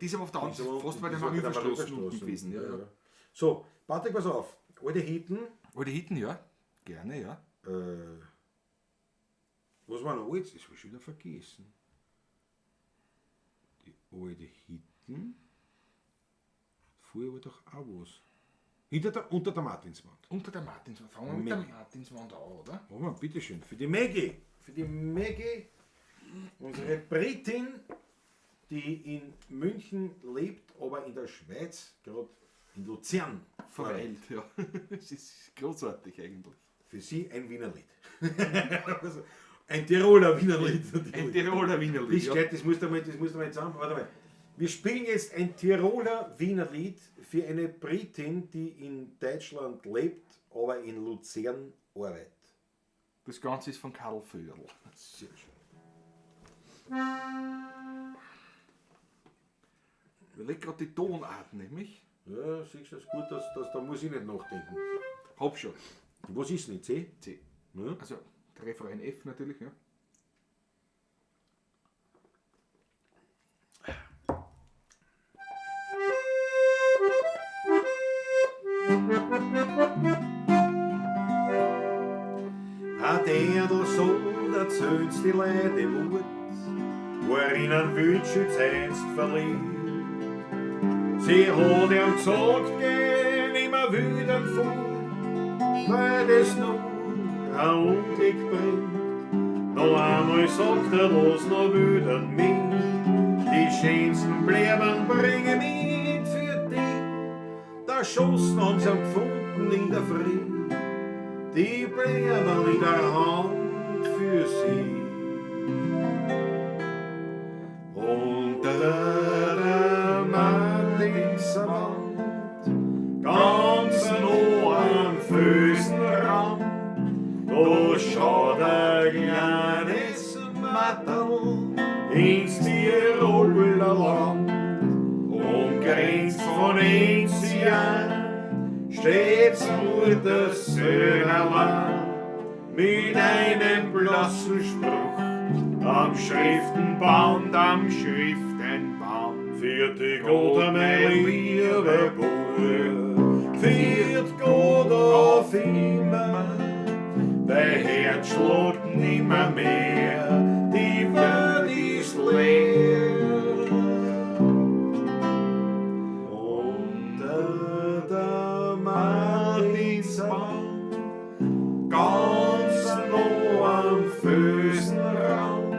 Die ist aber auf der anderen fast bei der Marienstraße unten gewesen. Ja, ja. So, Patrick, pass auf. Alte Hitten. Alte Hitten, ja. Gerne, ja. Was war noch alt? Das habe ich schon wieder vergessen. Die alte Hitten. Vorher war doch auch was. Unter der Martinswand. Unter der Martinswand. Fangen wir mit der Martinswand an, oder? Machen wir, bitteschön. Für die Maggie. Für die Maggie, unsere Britin, die in München lebt, aber in der Schweiz, gerade in Luzern verweilt. Ja. Das ist großartig eigentlich. Für sie ein Wienerlied. Also, ein Tiroler Wienerlied. Natürlich. Ein Tiroler Wienerlied. Das, ja. Das musst du mal zusammen. Warte mal. Wir spielen jetzt ein Tiroler Wienerlied für eine Britin, die in Deutschland lebt, aber in Luzern arbeitet. Das Ganze ist von Karl Föhrl. Sehr schön. Ich überlege gerade die Tonart nämlich. Ja, siehst du, das ist gut, dass, da muss ich nicht nachdenken. Hab schon. Was ist denn? C? C. Ja. Also, der Refrain F natürlich, ja. A Dirndl so, da zöhnst die Leute Mut, worin ein Wildschütz einst verliebt. Sie hat ihm gesagt, geh nimmer wieder fort, weil das nur ein Unglück bringt. Noch einmal sagt er, los noch wieder mit, die schönsten Blumen bringe mit für dich. Da schossen haben sie ihn gefunden in der Früh, die Blumen in der Hand für sie. Unter der Martinswand, ganz nah am Felsenrand, da schaut ein kleines Matterl ins Tiroler Land. Umgrenzt von Enzian steht's Mutter Söhnerlein mit einem blassen Spruch am Schriftenband, am Schriftenband. Viert Gott, mein lieber Bub, viert Gott auf immer, dein Herz schlägt nimmer mehr, die Welt ist leer. Unter der Martinswand, ganz nah am Felsenrand,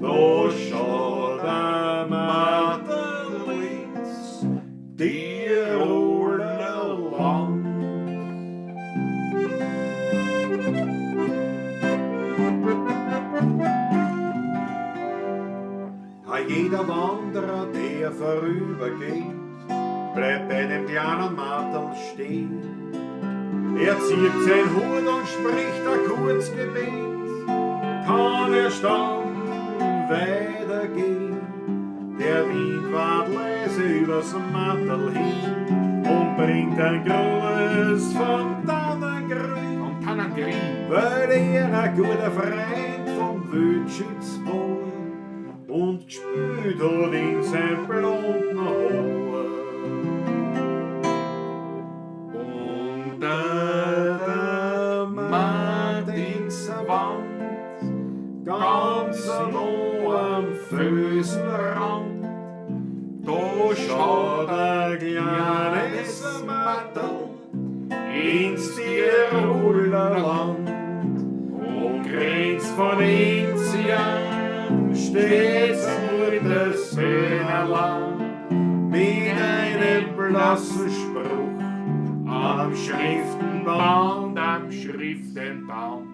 da schaut ein Matterl ins Tiroler Land. Jeder Wanderer, der vorübergeht, bleibt bei dem kleinen Matterl stehen. Er zieht sein Hut und spricht ein kurzes Gebet, kann erst dann weitergehen. Der Wind wart leise übers Matterl hin und bringt ein Gruß vom Tannengrün. Vom Tannengrün. Weil er ein guter Freund vom Wildschütz war und gespült hat in sein blonden Haar. Unter der Martinswand, ganz nah am Felsenrand, da schaut ein kleines Matterl ins Tiroler Land und grenzt von Enzian steht's Mutter Söhnerland mit einem blassen Spruch am Schriftenband. Am Schriftenband.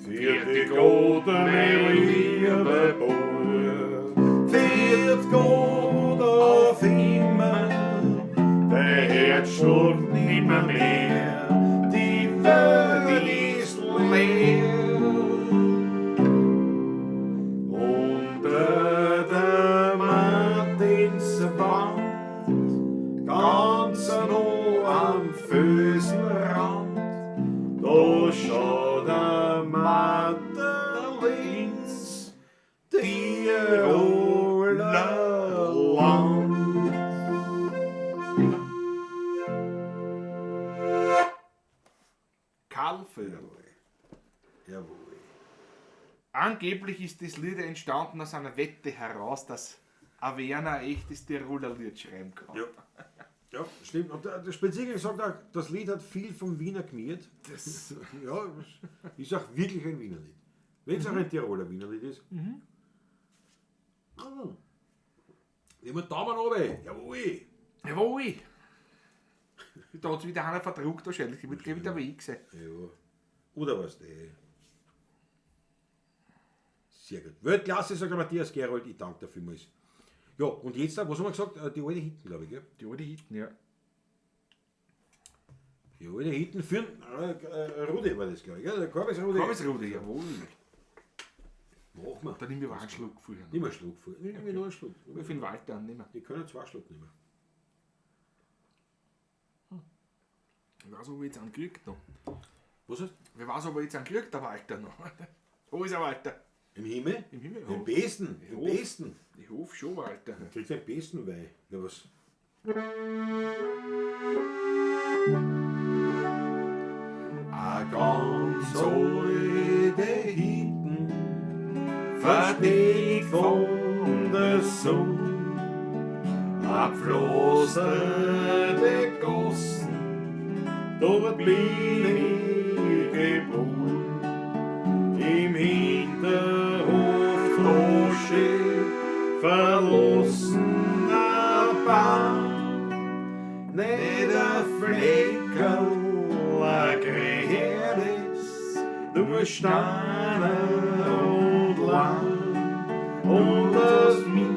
Viert Gott, mein lieber Bub, viert Gott auf immer, der Herzschlag nimmer mehr, die Welt ist leer. Unter der Martinswand, ganz nah am Felsenrand, da schaut der Matterl ins Tiroler Land. Karl Föderl. Jawohl. Angeblich ist das Lied entstanden aus einer Wette heraus, dass ein Werner ein echtes Tiroler Lied schreiben kann. Ja. Ja, stimmt. Und der Spezierer sagt auch, das Lied hat viel vom Wiener gemiert. Das, Ja, das ist auch wirklich ein Wiener Lied. Wenn es auch ein Tiroler Wiener Lied ist. Mhm. Nehmen wir Daumen runter. Jawohl. Jawohl! Da hat sich wieder einer verdruckt wahrscheinlich. Ich wird gleich wieder weg sein. Ja. Oder was? Eh. Sehr gut. Weltklasse, sagt der Matthias Gerold. Ich danke dir vielmals. Ja, und jetzt, was haben wir gesagt? Die alte Hitten, glaube ich. Gell? Die alte Hitten, ja. Die alte Hitten für Rudi war das, glaube ich. Gell? Der Korbis Rudi. Korbis Rudi, jawohl. Machen wir. Da nehme ich aber einen Schluck vorher. Nimm einen Schluck vor. Nimm nur einen Schluck. Ich für den Walter nehmen. Ich kann ja zwei Schluck nehmen. Ich weiß, ob ich jetzt einen kriegt noch. Was heißt? Wer weiß, ob ich jetzt einen kriegt, der Walter noch. Wo ist der Walter? Im Himmel? Im Himmel, Im besten. Im besten. Ich hoffe schon, Walter. Kriegt den besten Wein. Na was? A ganz alte Hitten, verdeckt von der Sonne, abflosterte Gossen, dort bin ich geboren. Im Hinterhof da steht verlassener Baum, nicht ein Fleckerl, ein Grünes, nur Steine und Lamm. Und das mir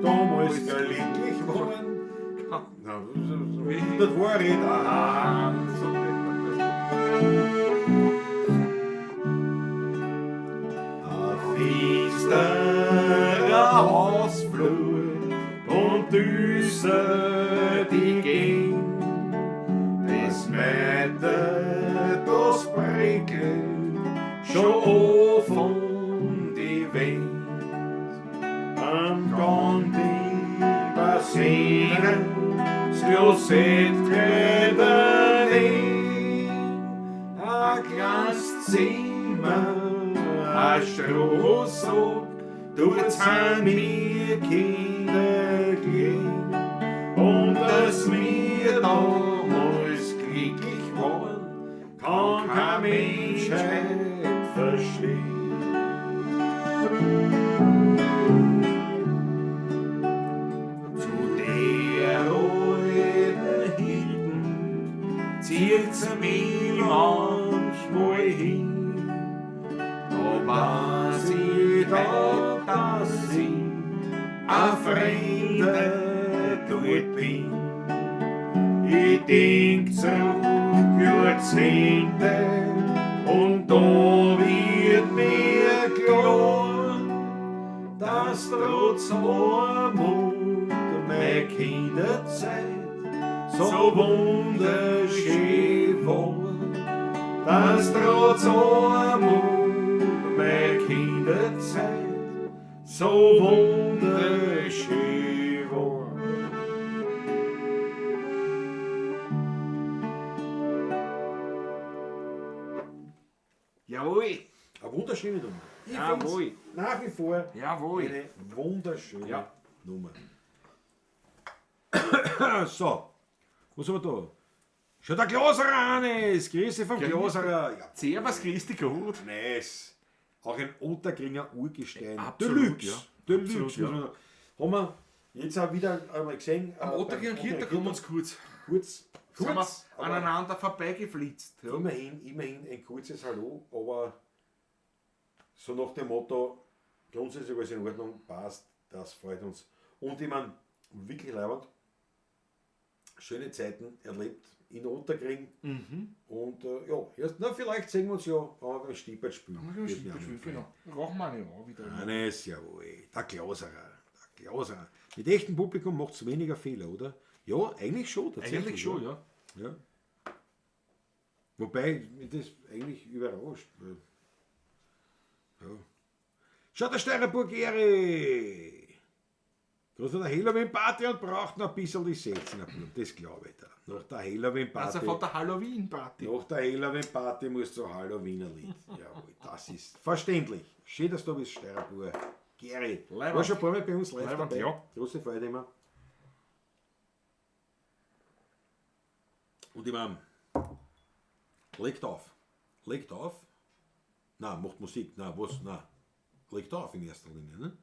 damals glücklich waren. Na, das war ich daheim. So deppert. Ein finsterer Hausflur und düster die Gegend. Das Mädel, das prickelt schon an von die Wind. Am Gang die Bassinen, das Klosett geht daneben. Ein kleines Zimmer, ein Strohsack, dort sind mir Kinder gelegen. Und dass wir damals glücklich waren, kann kein Mensch heut verstehen. Zu der alten Hitten zieht's mich manchmal hin. Da weiß ich heut, dass ich ein Fremder dort bin. Ich denk zurück Jahrzehnte und da wird mir klar, dass trotz trotz Armut meine Kinderzeit so wunderschön war. Dass trotz Armut meine Kinderzeit so wunderschön war. Jawohl! Eine wunderschöne Nummer. Ich Jawohl. find's nach wie vor Jawohl! eine wunderschöne Ja. Nummer. So, was haben wir da? Schon der Glaserer Hannes! Grüße vom Glaserer! Ja, Servus, Christi gut. nice! Auch ein Otterkringer Urgestein. Absolut, Deluxe! ja. Deluxe! Absolut, ja. muss man sagen. Haben wir jetzt auch wieder einmal gesehen. Am Otterkringer Kirche, da kommen wir uns kurz. kurz. Sind wir Kurz, aber aneinander vorbeigeflitzt. Ja. immerhin ein kurzes Hallo, aber so nach dem Motto, grundsätzlich alles in Ordnung, passt, das freut uns. Und ich meine, wirklich leibend, schöne Zeiten erlebt in Otterkring. Mhm. Und ja, erst, na, vielleicht sehen wir uns ja, wenn wir beim Stiepert spielen. Ja, Wird stimmt, mir auch das nicht genau. Rauchen wir nicht an wieder. Hannes, jawohl, der Klauserer, der Klauserer. Mit echtem Publikum macht es weniger Fehler, oder? Ja, eigentlich schon, tatsächlich. Eigentlich schon, ja. Ja. Wobei, mich das eigentlich überrascht. weil- Ja. Schaut der Steierburg Ehre! Groß der Halloween-Party und braucht noch ein bisschen die 16er Blumen, das glaube ich da. Nach der Halloween-Party. Also von der Halloween-Party. Nach der Halloween-Party musst du Halloween-Lied. Jawohl, das ist verständlich. Schön, dass du bist, Steierburg. Gary. Leiwand. War schon ein paar Mal bei uns live Leiwand, dabei. ja. Große Freude immer. Und ich meine, legt auf. Legt auf. Nein, macht Musik. Nein, was? Nein. Legt auf in erster Linie. Ne?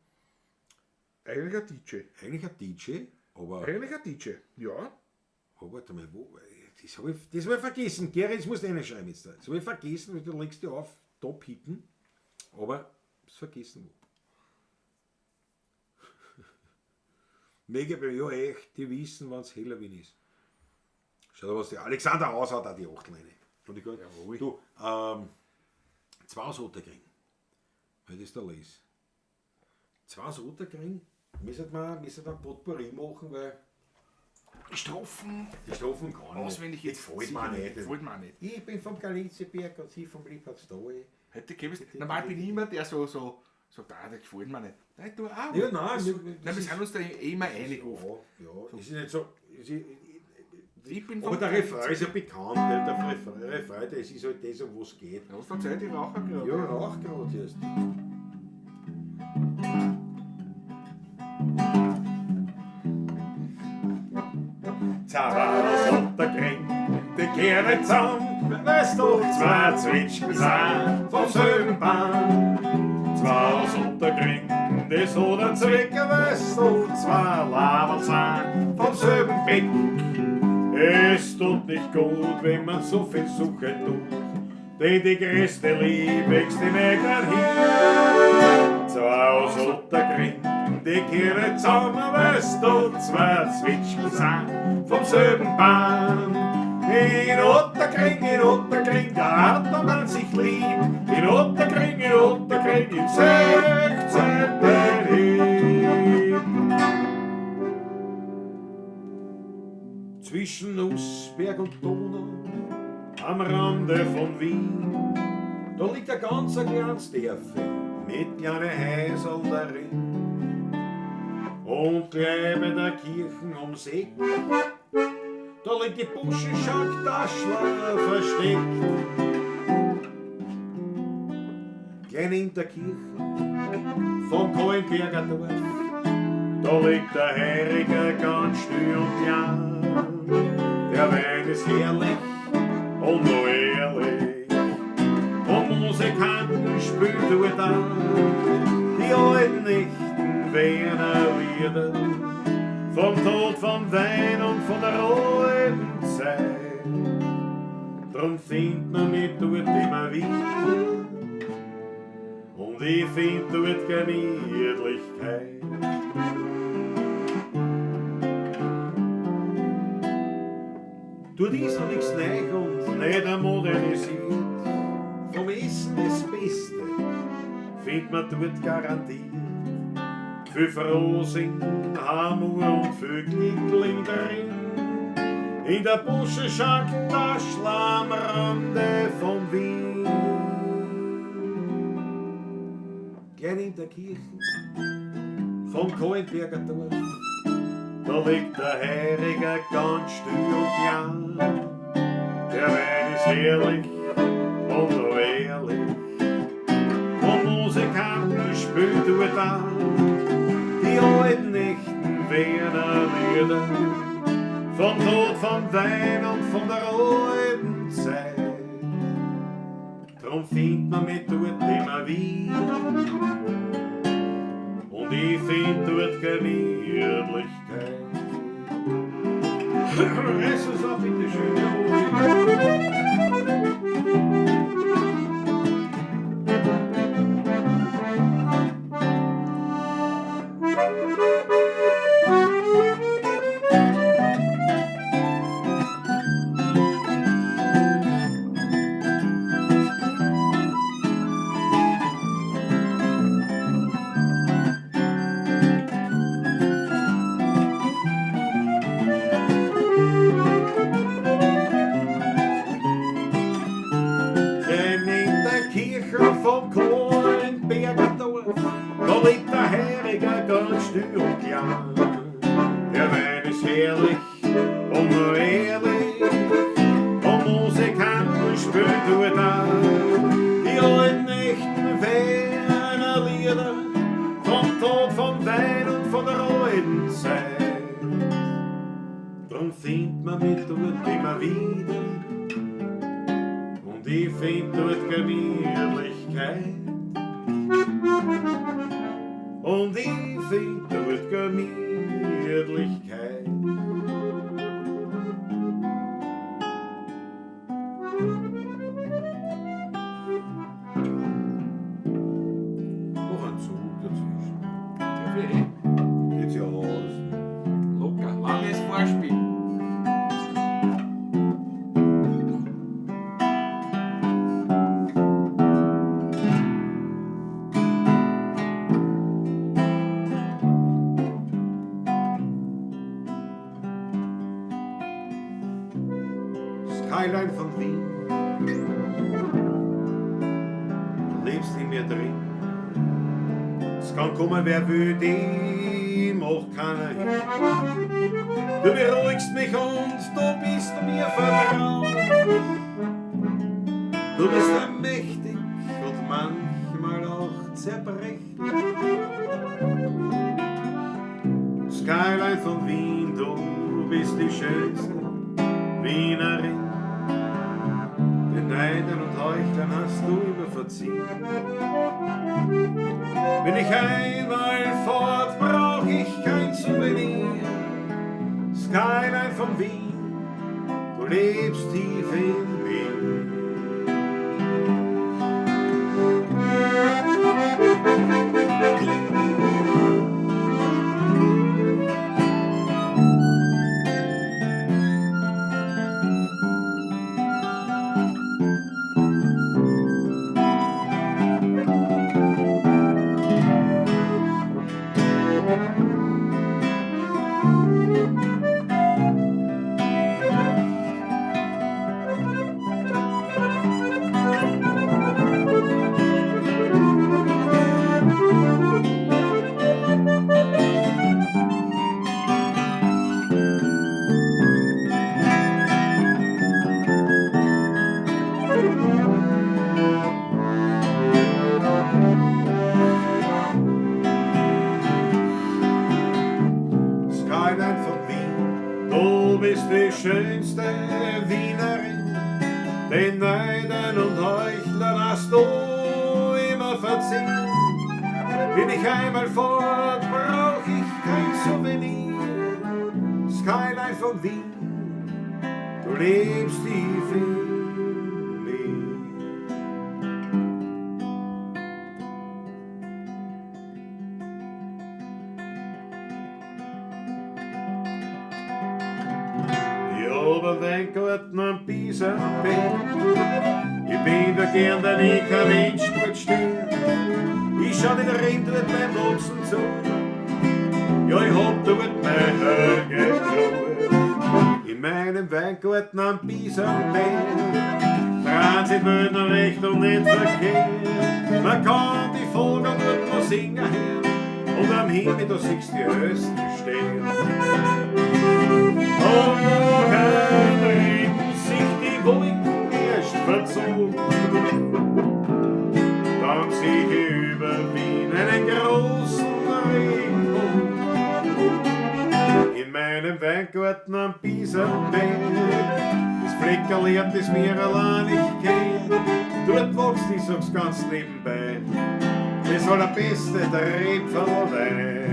Eigentlich ein DJ. Eigentlich ein DJ, aber. Eigentlich ein DJ, ja. Oh, warte mal, wo, das habe ich, das hab ich vergessen. Gary, das musst du reinschreiben jetzt. da. Das habe ich vergessen, weil du legst dir auf, Top-Hitten, aber ist vergessen wo. Mega, ja echt, die wissen, wann es Halloween ist. Schau da, was der Alexander Haus hat, auch die Achtleine. Und ich grad, Jawohl. du, zwei aus Otterkring, weil das der Les. Zwei aus Otterkring, müssen wir, müssen wir ein Potpourri machen, weil Die Strophen die Strophen kann ich auswendig nicht. jetzt. Die gefällt mir nicht. Gefällt mir auch nicht. Ich bin vom Galiziberg und sie vom Liebhardstal. Heute gäbe es, normal bin ich immer der so, so sagt, ah, der gefällt mir nicht. Nein, du auch. Ja, nein, Das, wir- nein, das wir ist- sind uns da eh immer einig oft. Ja, ja. Es ist nicht so. Es ist, Ich bin aber vom der Refrain ist ja bekannt. Der Refrain, das ist halt das, um was es geht. Ja, hast du Zeit, ich rauche gerade. Ja, rauch gerade erst. Zwei Otterkring, die kehren zusammen, weil's doch zwei Zwetschgen sind vom selben Baum. Zwei aus Otterkring, das hat einen Zweck, weil's doch zwei Laberl sind vom selben Beck. Es tut nicht gut, wenn man so viel Suche tut, denn die größte Liebe wächst im eigenen Hirn. Zwei aus Otterkring, die kehren zusammen, weil's doch zwei Zwetschgen sind vom selben Baum. In Otterkring, da hat man sich lieb. In Otterkring, im 16. Hieb. Zwischen Nussberg und Donau, am Rande von Wien, da liegt ein ganz ein kleines Dörfchen mit kleinen Häuserl darin. Und gleich bei der Kirche ums Eck, da liegt die Buschenschank Taschler versteckt. Klein in der Kirche vom Kohlenberger Dorf, Da liegt der Heiriger ganz still und klein. Der Wein ist herrlich und noch ehrlich. Und Musikanten spielt dort an. Die alten echten Wiener Lieder. Vom Tod, vom Wein und von der alten Zeit. Drum findet man mich dort immer wieder. Und ich find dort Gemütlichkeit. Dort ist noch nichts neu und Nicht modernisiert, vom Essen das Beste findet man dort garantiert. Viel Frohsinn, Hamur und viel Glickling drin. In der Buschenschank der Schlammrande von Wien. Gleich in der Kirche vom Kohlenberger Dorf, da liegt der Heiriger ganz still und klein. Der Wein ist herrlich und ehrlich, und Musikanten spielt dort an. Die alten echten Wiener Lieder, vom Tod, vom Wein und von der alten Zeit. Drum findet man mich dort immer wieder, und ich find dort Gemütlichkeit. Reiß es ab, bitteschön, jawohl. Denn in der Kirche vom Kohlenberger Dorf, da liegt der Heiriger ganz still und klein. Der Wein ist herrlich und nur ehrlich, und Musikanten spielen dort an. Die alten echten Wiener Lieder, vom Tod, vom Wein und von der alten Zeit. Drum findet man mich dort immer wieder, und ich find dort Gemütlichkeit. Und ich find dort Gemütlichkeit. Noch ein Zug dazwischen. Darf ich, eh? Geht ja aus. Locker, langes Vorspiel. Skyline von Wien, du lebst in mir drin. Es kann kommen, wer will, die macht keiner hin. Du beruhigst mich und du bist mir vertraut. Du bist allmächtig und manchmal auch zerbrechlich. Skyline von Wien, du bist die schönste Wienerin. Den Neidern und Heuchlern hast du immer verziehen. Bin ich einmal fort, brauch ich kein Souvenir. Skyline von Wien, du lebst tief in mir. Skyline von Wien, du bist die schönste Wienerin. Den Neidern und Heuchlern hast du immer verziehen. Bin ich einmal fort, brauch ich kein Souvenir. Skyline von Wien, du lebst tief in mir. Ich hab einen Weingarten am Biesenberg. Ich bin da gern, denn ich kein Mensch dort steht. Ich schau den Reben dort beim Wachsen zu. Ja, ich hab dort mein Herrgott In meinem Weingarten am Bisamberg Drehen sich die Welt noch recht und nicht verkehrt. Man kann die Vögel dort noch singen hören und am Himmel, da siehst du die höchsten Sterne. Und kein Regen sich die Wolken erst verzogen. Dann sehe ich über Wien einen großen Regenbogen. In meinem Weingarten am Bisamberg, das Fleckerl hat das mir allein nicht kennt. Dort wächst, ich sag's ganz nebenbei, das allerbeste Trepferlwein.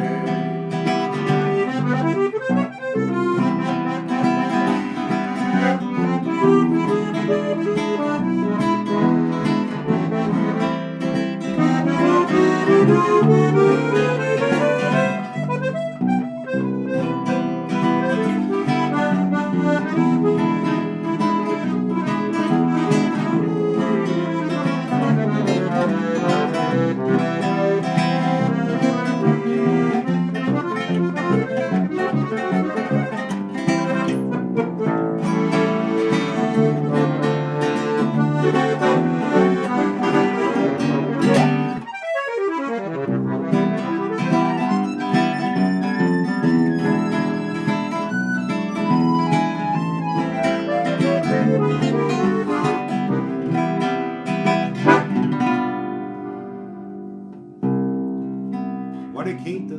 Wenn ich könnte,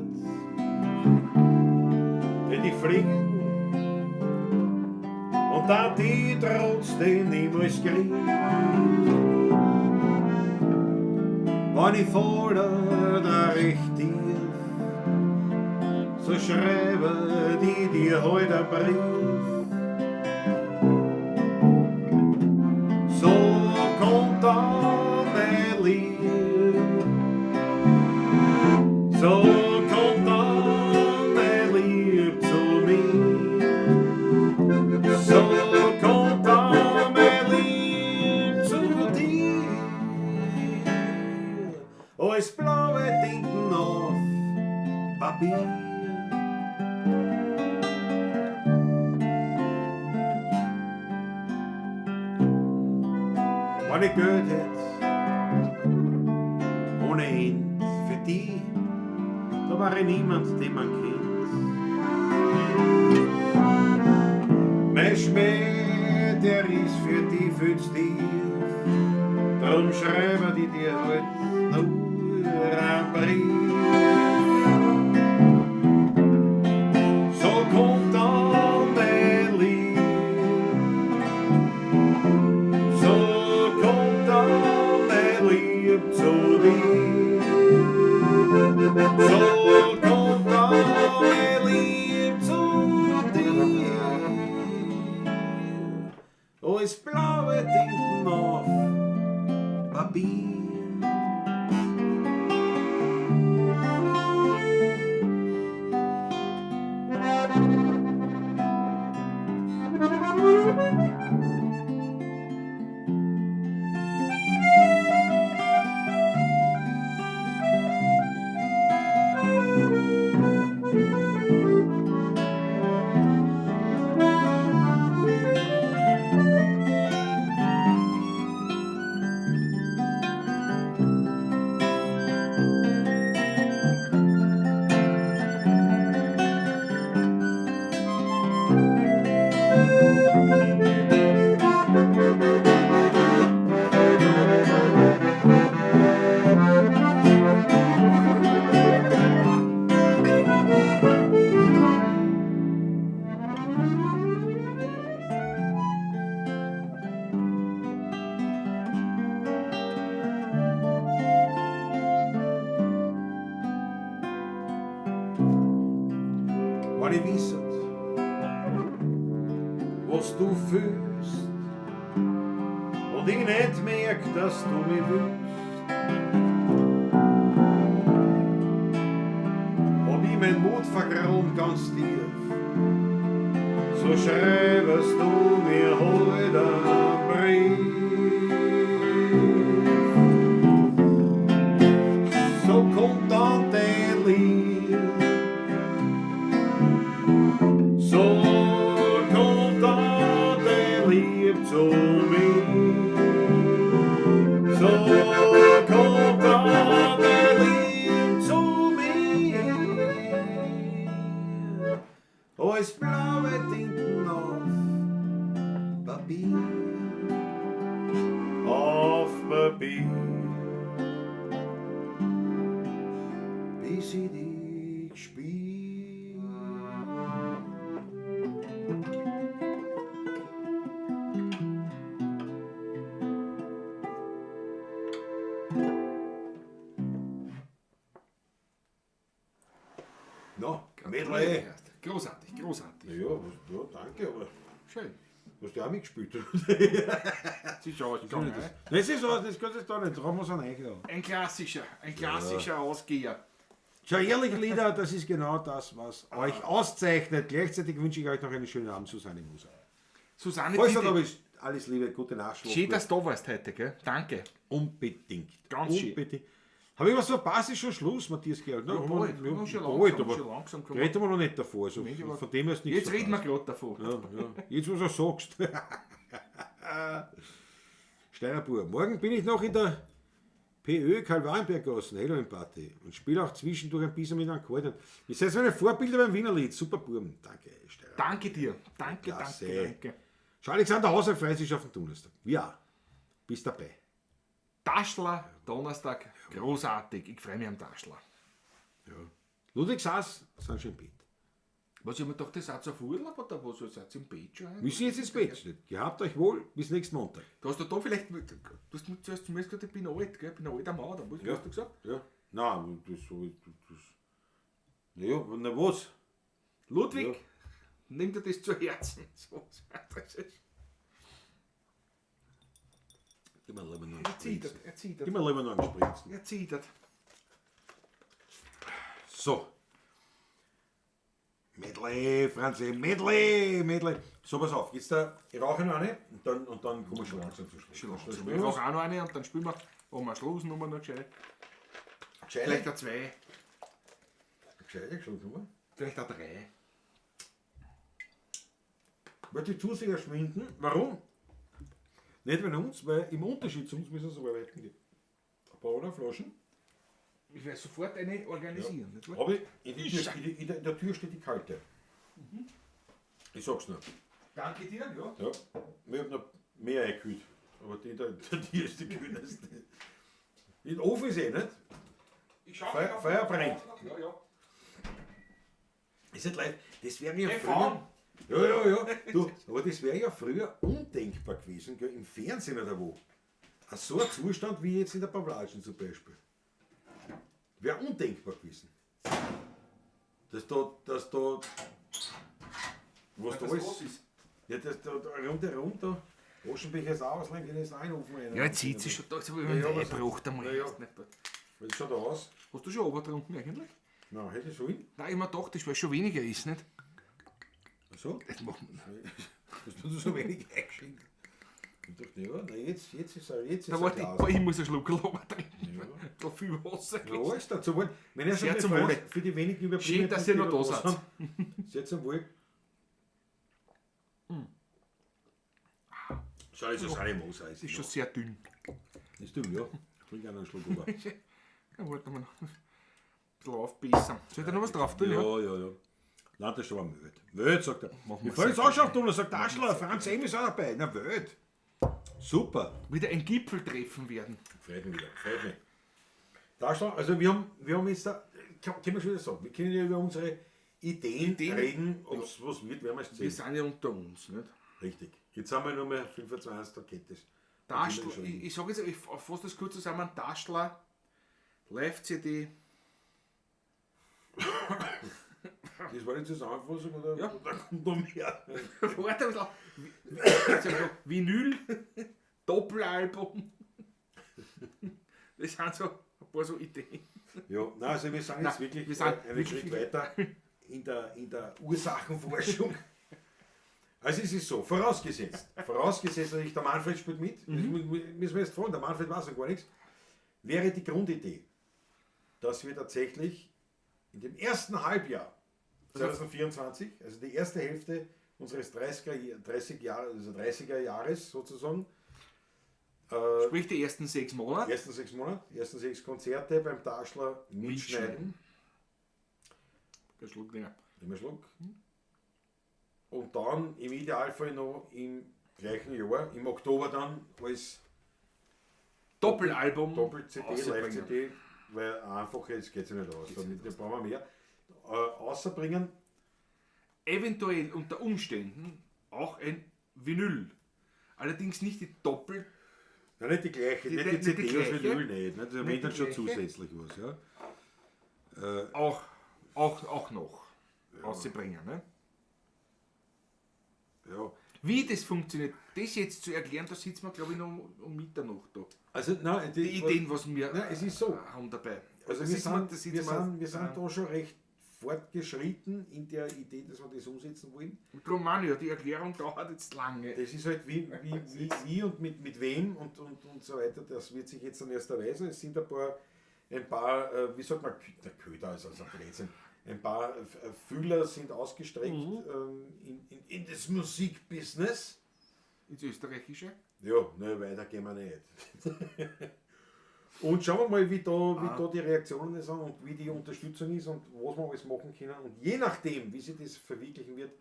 tät ich fliegen und da die trotzdem niemals kriegen. Wenn ich falle, da recht tief, so schreibe die dir heut einen Brief. So kommt dann mein Lieb, so kommt dann mein Lieb zu mir. So kommt dann mein Lieb zu dir. Als blaue Tinten auf Papier. Wenn ich Geld hätt, ohne End für die, da war ich niemand, den man kennt. Mein Schmäh, der ist für die viel zu tief, drum schreibe ich dir heut nur einen Brief. So kommt dann mein Lieb, so kommt dann mein Lieb zu dir. So kommt dann mein Lieb zu dir. Als blaue Tinten auf Papier. Wenn ich wisset, was du fühlst und ich nicht merk, dass du mich willst, hab ich mein Mut vergraben ganz tief, so schreibest du mir heut einen Brief. So kommt dann dein Lieb, Alles blaue Tinten auf Papier. Auf Papier. Bis ich dich spür. No, Medley. Großartig, großartig. Ja, ja, danke, aber Schön. hast du auch mitgespielt. Das ist schon ausgegangen. ne? Das ist so, das kannst du da nicht, da haben wir so einen da. Ein klassischer Ausgeher. Schau, ehrlich, Lieder, das ist genau das, was euch auszeichnet. Gleichzeitig wünsche ich euch noch einen schönen Abend, Susanne Moser. Susanne, Falls bitte. du da bist, alles Liebe, gute Nacht. schlaf Schön, gut. dass du da warst heute, gell? Danke. Unbedingt. Ganz schön. Unbedingt. Habe ich was verpasst? Ist schon Schluss, Matthias Georg. Ne? Ja, Haben bald. wir, Ja, schon bald, langsam, aber schon langsam kommen reden wir noch nicht davor. Also Nicht, aber von dem her ist nichts Jetzt reden wir verpasst. gerade davon. Ja, ja. Jetzt, was du sagst. Steinerbur. Morgen bin ich noch in der PÖ Karl-Warenberg-Gassen, Halloween-Party und spiele auch zwischendurch ein bisschen mit einem Akkordeon. Ihr seid meine Vorbilder beim Wienerlied. Super Buben. Danke, Steiner. Danke dir. Danke, Klasse. danke, danke. Schau, Alexander Hauser freut sich auf den Donnerstag. Ja, bist dabei. Taschler, Donnerstag, großartig. Ich freue mich am Taschler. Ja. Ludwig Sass sind schon im Bett. Was, ich hab mir gedacht, das seid ihr auf Urlaub oder was? Ihr seid im Bett schon? Müssen jetzt ins Bett. Gehabt euch wohl. Bis nächsten Montag. Du hast da vielleicht, du hast mir zuerst zu mir gesagt, ich bin alt, gell? Ich bin ein alter Mann, oder was hast du gesagt? Ja. Nein, das so. Das, naja, na was? Ludwig, Ja. nimm dir das zu Herzen. So, das ist, Gib mir lieber noch einen er zittert, Spritzen. er zittert, Gib mir lieber noch einen Spritzen. er zittert. So. Medley, Franzi, Medley, Medley. So, pass auf, jetzt da, ich rauche noch eine und dann kommen wir schon langsam zu Schluss. Schon langsam. Ich rauche auch noch eine und dann spielen wir, machen wir eine Schlussnummer noch gescheit. Vielleicht Gescheite, eine zwei, gescheite Schlussnummer. vielleicht eine drei. Weil die Zuseher schwinden. Warum? Nicht wegen uns, weil im Unterschied zu uns müssen sie arbeiten gehen. Ein paar oder Flaschen. Ich werde sofort eine organisieren. Nicht wahr? Aber in der Tür steht die kalte. Ich sag's nur. Danke dir, ja. Ja. Wir haben noch mehr eingekühlt. Aber die, die ist die kühleste. Den Ofen ist eh nicht. Ich schau Feuer brennt. Ja, ja. Ist nicht live. Das wäre ja Hey, früher. fahren. Ja, ja, ja. Du, aber das wäre ja früher undenkbar gewesen, gell, im Fernsehen oder wo. Ach, so ein Zustand wie jetzt in der Pavlatschen zum Beispiel. Wäre undenkbar gewesen. Dass da, was da Das alles. los ist. Ja, das da rundherum da. Aschenbecher ist auch auslegen, den ist auch in den Ofen rein. Ja, jetzt sieht sie schon da, jetzt habe ich Ja, einen ja, aber- Einbruch einmal. Ja, ja. erst nicht. Was schaut da aus? Hast du schon runtergetrunken eigentlich? Nein, hätte ich sollen. Nein, ich mir gedacht, das weil schon weniger ist, nicht? Ach so. Das machen wir. Hast du so wenig eingeschenkt? Ich dachte, ja, na jetzt ist er, jetzt ist Da er warte klar. ich, ich muss einen Schluck trinken. Ein bisschen viel Wasser. Ja, alles da zum Wohl. Wenn ihr Sehr schon zum für, Wohle. für die wenigen Überblickenden, Schön, dass ihr die noch da seid. sind. Sehr zum Wohl. Schau, das ist eine Moser. Das ist schon sehr dünn. Ist dünn, ja. Ich trinke einen Schluck über. Ja, warte mal noch. Ein bisschen aufbessern. Soll ich da noch was drauf tun? Ja, ja, ja. Nein, das ist aber Welt. Welt, sagt er. Machen wir Ich freue mich sehr auch schon auf Donner, sagt Aschler. Franz M. ist auch dabei. Na, Welt. Super. Wieder ein Gipfeltreffen werden. Freut mich wieder, freut mich. Daschler, also wir haben jetzt da, können wir schon wieder sagen, wir können ja über unsere Ideen reden, ob es was wird, werden wir es Wir sehen. sind ja unter uns, nicht? Richtig. Jetzt haben wir nur mehr 25, da geht es. Daschler, ich sage jetzt, ich fasse das kurz zusammen, Daschler, Live-CD, Das war die Zusammenfassung, oder? Ja. Da kommt noch mehr. warte ein bisschen, jetzt hab ich noch Vinyl, Doppelalbum. Das sind so ein paar so Ideen. Ja, nein, also wir sind jetzt Nein, wirklich, wir sind einen wirklich Schritt weiter in der Ursachenforschung. Also es ist so, vorausgesetzt natürlich, der Manfred spielt mit, das müssen wir jetzt fragen, der Manfred weiß noch gar nichts, wäre die Grundidee, dass wir tatsächlich in dem ersten Halbjahr 2024, also die erste Hälfte unseres 30er Jahres sozusagen, Sprich die ersten 6 Monate. ersten 6 Monate, ersten 6 Konzerte beim Daschler mitschneiden. Der Schluck länger. Nimm einen Schluck. Und dann im Idealfall noch im gleichen Jahr, im Oktober dann, als Doppelalbum. Doppel-CD, rausbringen. Live-CD, weil einfach jetzt geht es ja nicht aus. Damit brauchen wir mehr. Außerbringen, Eventuell unter Umständen auch ein Vinyl. Allerdings nicht die Doppel. Ja, nicht die gleiche, Die- nicht die nicht die CD als gleiche. Vinyl nicht. Ne? Das Nicht erwähnt dann die schon gleiche. zusätzlich was. Ja? Auch noch rauszubringen. Ne? Ja. Wie das funktioniert, das jetzt zu erklären, da sitzen wir, glaube ich, noch um Mitternacht da. Also, nein, Die Ideen, was wir Nein, es ist so. haben dabei. Also Da wir sitzen sind, da sitzen wir sind, wir sind da schon recht fortgeschritten in der Idee, dass wir das umsetzen wollen. Darum meine ich ja, die Erklärung dauert jetzt lange. Das ist halt wie und mit wem und so weiter, das wird sich jetzt dann erst erweisen. Es sind ein paar, wie sagt man, der Köder ist also ein Blödsinn. Ein paar Fühler sind ausgestreckt in das Musikbusiness. Ins Österreichische. Ja, ne, weiter gehen wir nicht. Und schauen wir mal, wie da die Reaktionen sind und wie die Unterstützung ist und was wir alles machen können. Und je nachdem, wie sich das verwirklichen wird,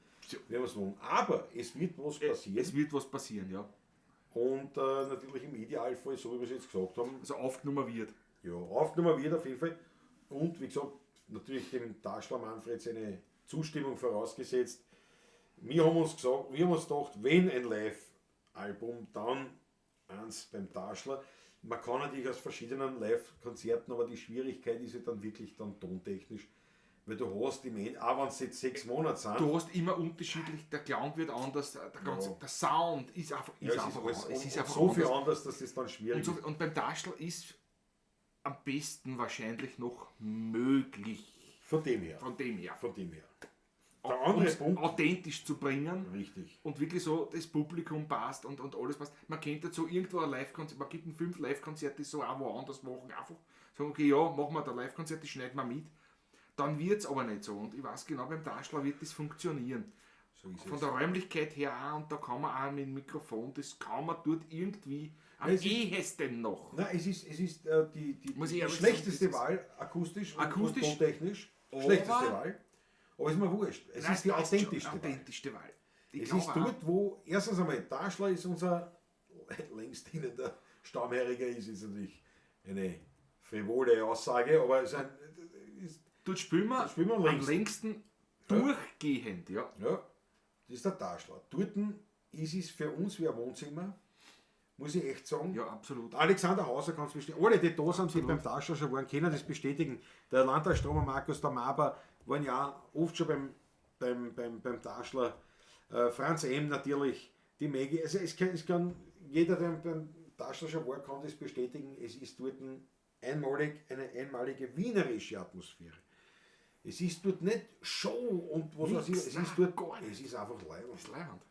werden wir es machen. Aber es wird was passieren. Es wird was passieren, ja. Und natürlich im Idealfall, so wie wir es jetzt gesagt haben, Also aufgenommen wird. ja, aufgenommen wird auf jeden Fall. Und wie gesagt, natürlich dem Taschler Manfred seine Zustimmung vorausgesetzt. Wir haben uns gesagt, wir haben uns gedacht, wenn ein Live-Album, dann eins beim Taschler. Man kann natürlich aus verschiedenen Live-Konzerten, aber die Schwierigkeit ist ja dann wirklich dann tontechnisch, weil du hast im End, auch wenn es jetzt 6 Monate sind, Du hast immer unterschiedlich, der Klang wird anders, der ganze, Ja. der Sound ist einfach, ja, ist es ist, einfach, alles, es ist einfach so viel anders. anders, dass das dann schwierig Und, so, ist. und beim Taschl ist am besten wahrscheinlich noch möglich. Von dem her. Von dem her. Von dem her. Der andere Um's Punkt. authentisch zu bringen. Richtig. Und wirklich so, das Publikum passt und alles passt. Man kennt dazu irgendwo ein Live-Konzert, man gibt 5 Live-Konzerte so auch woanders machen, einfach sagen, okay, ja, machen wir da Live-Konzert, das schneiden wir mit. Dann wird es aber nicht so. Und ich weiß genau, beim Taschler wird das funktionieren. So ist Von es. der Räumlichkeit her auch, und da kann man auch mit dem Mikrofon, das kann man dort irgendwie am Es ist- ehesten noch. Nein, es ist die Muss ich die ehrlich schlechteste sagen, das Wahl, akustisch, Akustisch, und tontechnisch. aber- Schlechteste Wahl. Aber ist mir wurscht. Es Nein, ist die passt schon. authentischste Wahl. Authentischste Wahl. Ich Es glaub ist auch. dort, wo erstens einmal Taschler ist unser längst dienender Stammherriger, ist jetzt natürlich eine frivole Aussage, aber es ist ein, ist, Dort spielen wir, Dort spielen wir am am längsten. längsten durchgehend, ja. ja, das ist der Taschler. Dort ist es für uns wie ein Wohnzimmer, muss ich echt sagen. Ja, absolut. Alexander Hauser kann es bestätigen. Alle, die da sind, die beim Taschler schon waren, können das bestätigen. Der Landtagstromer Markus, der Maber waren ja auch oft schon beim Taschler. Franz M. natürlich, die Maggie. Also es kann jeder, der beim Taschler schon war, kann das bestätigen. Es ist dort eine einmalige wienerische Atmosphäre. Es ist dort nicht Show und was weiß ich. Nix, Es nein, ist dort gar nicht. Es ist einfach leibend. Das ist leibend.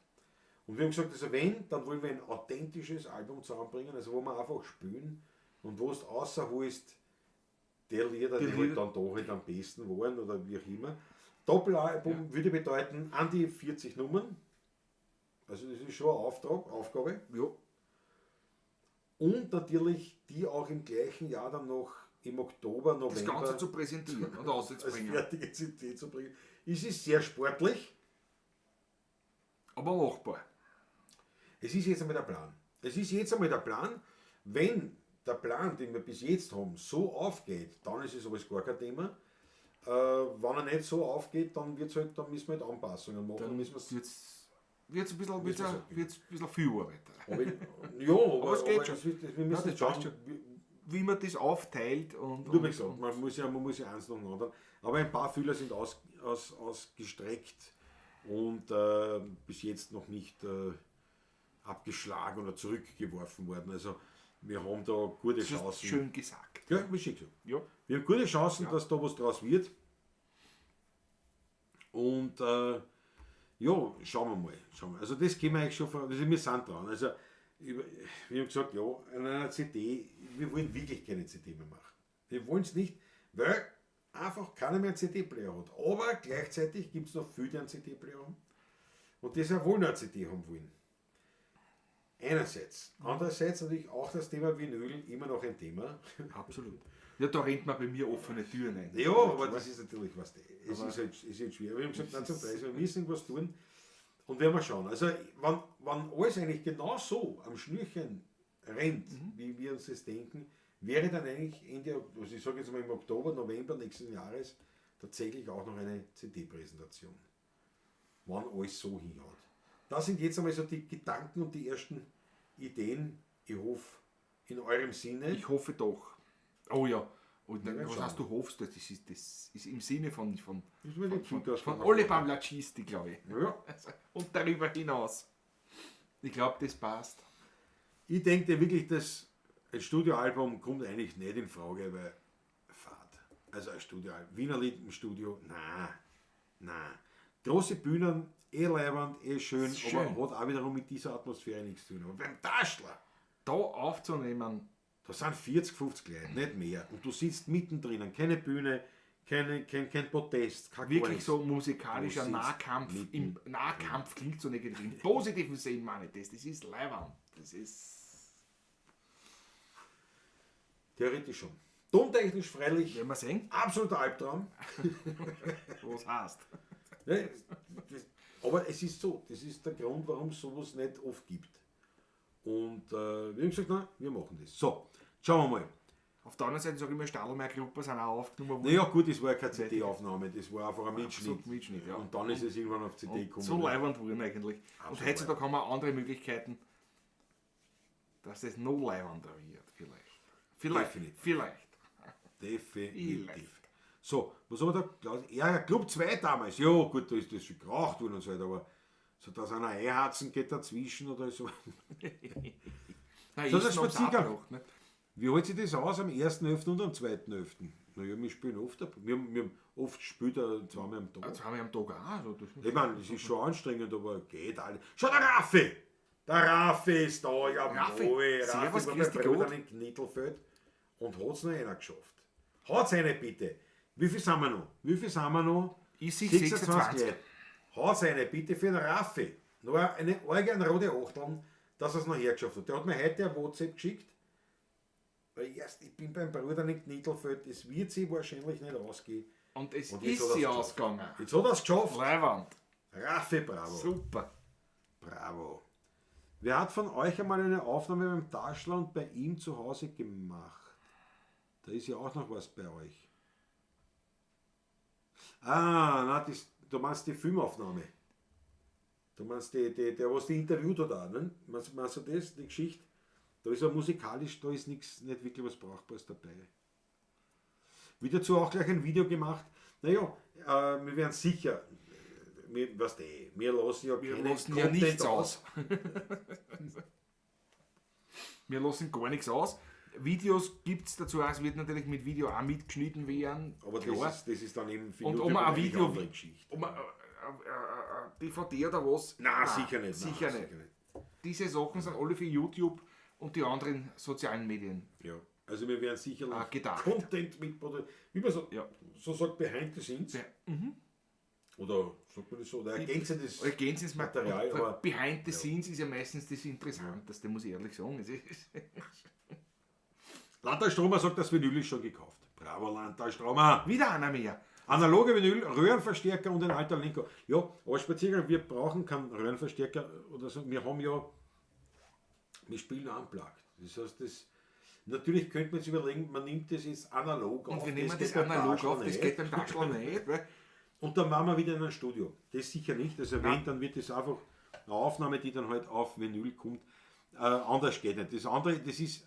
Und wir haben gesagt, also wenn, dann wollen wir ein authentisches Album zusammenbringen, also wo wir einfach spielen und wo es außerholst, der Lieder, die, Die halt Lieder- dann doch halt am besten waren oder wie auch immer. Doppelalbum würde bedeuten, an die 40 Nummern. Also das ist schon ein Auftrag, Aufgabe. Ja. Und natürlich die auch im gleichen Jahr dann noch im Oktober, November Das Ganze zu präsentieren und als auszubringen. fertige CD zu bringen. Es ist sehr sportlich. Aber machbar. Es ist jetzt einmal der Plan. Es ist jetzt einmal der Plan, wenn der Plan, den wir bis jetzt haben, so aufgeht, dann ist es alles gar kein Thema. Wenn er nicht so aufgeht, dann, wird's halt, dann müssen wir halt Anpassungen machen. Dann müssen wir's, Wird's ein bisschen, Müssen wir's wird's ein bisschen viel Arbeit. aber, ja, aber, es geht aber schon. Es wird, wir müssen Ja, das schauen, passt schon. Wie man das aufteilt und. Nur wie gesagt, man muss ja eins nach dem anderen. Aber ein paar Fühler sind ausgestreckt und bis jetzt noch nicht abgeschlagen oder zurückgeworfen worden. Also wir haben da gute Das ist Chancen. schön gesagt. Ja, wie schön gesagt. Ja. Wir haben gute Chancen, dass da was draus wird. Und ja, schauen wir mal. Schauen wir. Also das können wir eigentlich schon vor, also wir sind dran. Also wir haben gesagt, ja, an einer CD, wir wollen wirklich keine CD mehr machen. Wir wollen es nicht, weil einfach keiner mehr einen CD-Player hat. Aber gleichzeitig gibt es noch viele, die einen CD-Player haben. Und die sehr wohl noch eine CD haben wollen. Einerseits. Andererseits natürlich auch das Thema Vinyl immer noch ein Thema. Absolut. Ja, da rennt man bei mir offene Türen ein. Ja, aber das ist natürlich was. Es ist halt schwer. Wir haben gesagt, nein, zum Preis, wir müssen was tun. Und werden wir schauen. Also, wenn alles eigentlich genau so am Schnürchen rennt, wie wir uns das denken, wäre dann eigentlich Ende, also ich sage jetzt mal im Oktober, November nächsten Jahres tatsächlich auch noch eine CD-Präsentation. Wann alles so hinhaut. Das sind jetzt einmal so die Gedanken und die ersten Ideen. Ich hoffe, in eurem Sinne. Ich hoffe doch. Oh ja. Und dann, Ja, was schauen. heißt du hoffst? Das ist im Sinne von Das ist mir die Zugabe. alle Pavlatschisti, glaube ich. Ja. Also, und darüber hinaus. Ich glaube, das passt. Ich denke wirklich, dass ein Studioalbum kommt eigentlich nicht in Frage, weil Fahrt. Also ein Studioalbum. Wienerlied im Studio, na, na. Große Bühnen, eh leiwand, eh schön, Ist schön. aber hat auch wiederum mit dieser Atmosphäre nichts zu tun. Aber beim Taschler, Da aufzunehmen, da sind 40, 50 Leute, nicht mehr. Und du sitzt mittendrin, keine Bühne, kein Protest, kein gar wirklich nichts. so musikalischer Du sitzt Nahkampf. mitten Im Nahkampf klingt so negativ. Im positiven Sinn meine ich das. Das ist leiwand. Das ist. Theoretisch schon. Tontechnisch freilich, Werden wir sehen, absoluter Albtraum. was heißt. Ne, aber es ist so, das ist der Grund, warum es sowas nicht oft gibt. Und wir haben gesagt, nein, wir machen das. So, schauen wir mal. Auf der anderen Seite sage ich immer, Stadelmeier-Gruppe sind auch aufgenommen worden. Naja, gut, das war ja keine CD-Aufnahme, das war einfach ein Mitschnitt. Absolut Mitschnitt, ja. Und dann ist es irgendwann auf CD Und gekommen. so leiwand wurden eigentlich. Absolut Und heutzutage haben wir andere Möglichkeiten, dass es noch leiwander wird, vielleicht. Vielleicht. Definitiv. Vielleicht. Definitiv. Vielleicht. So, was haben wir da? Klaus? Ja, Club 2 damals. Ja, gut, da ist das schon geraucht worden und so weiter, aber so, dass einer einharzen geht dazwischen oder so. Nein, So, ist der noch am Spaziergang. Samstag, ne? Wie hält sich das aus am 1.11. und am 2.11.? Naja, wir spielen oft, wir haben oft gespielt, zweimal am Tag. Zweimal am Tag auch. Also das Ich meine, es ist schon anstrengend, aber geht alles. Schau, der Raffi! Der Raffi ist da, jawohl. Raffi, Raffi servus, war grüß bei dich Bruder Gott. in Knittelfeld und hat's noch einer geschafft. Hat's eine bitte. Wie viel sind wir noch? Wie viel sind wir noch? Ich sehe 26. Leute. Haut's eine bitte für den Raffi. Nur eine arge und rote Achteln, dass er's noch hergeschafft hat. Der hat mir heute ein WhatsApp geschickt. Weil erst, ich bin beim Bruder in Knittelfeld, es wird sich wahrscheinlich nicht ausgehen. Und es Und jetzt ist hat sie er's geschafft. ausgegangen. Jetzt hat er's geschafft. Leiwand. Raffi, bravo. Super. Bravo. Wer hat von euch einmal eine Aufnahme beim Taschler und bei ihm zu Hause gemacht? Da ist ja auch noch was bei euch. Ah, na, das, du meinst die Filmaufnahme. Du meinst die, der, was die interviewt hat auch, ne? Meinst du das, die Geschichte? Da ist ja musikalisch, da ist nichts, nicht wirklich was Brauchbares dabei. Wieder dazu auch gleich ein Video gemacht. Naja, wir werden sicher, wir, weißt du, wir lassen ja Wir keinen lassen ja Content nichts aus. Wir lassen gar nichts aus. Videos gibt es dazu auch, es wird natürlich mit Video auch mitgeschnitten werden. Aber klar. das ist dann eben für Und YouTube ob man ein natürlich Video, eine andere Geschichte. ob man, DVD oder was? Nein, sicher nicht. Sicher nein, nicht. sicher nicht. Diese Sachen sind alle für YouTube und die anderen sozialen Medien. Ja. Also wir werden sicherlich Ah, gedacht. Content mitproduzieren. Wie man so, Ja. so sagt, behind the scenes. Ja. Oder sagt man das so? Oder ergänzendes Ergänzendes Material. Und Aber Behind the scenes ist ja meistens das Interessanteste, muss ich ehrlich sagen. Es ist Landtal Stromer sagt, das Vinyl ist schon gekauft. Bravo, Landtal Stromer. wieder einer mehr. Analoge Vinyl, Röhrenverstärker und ein alter Lenker. Ja, aber Spaziergang, wir brauchen keinen Röhrenverstärker oder so. Wir haben ja, wir spielen unplugged. Das heißt, das, natürlich könnte man sich überlegen, man nimmt das jetzt analog Und auf. wir nehmen das geht beim analog Taschler auf, das nicht. geht beim Taschler nicht. Weil Und dann waren wir wieder in einem Studio. Das sicher nicht. Also wenn, dann wird das einfach eine Aufnahme, die dann halt auf Vinyl kommt. Anders geht nicht. Das andere, das ist,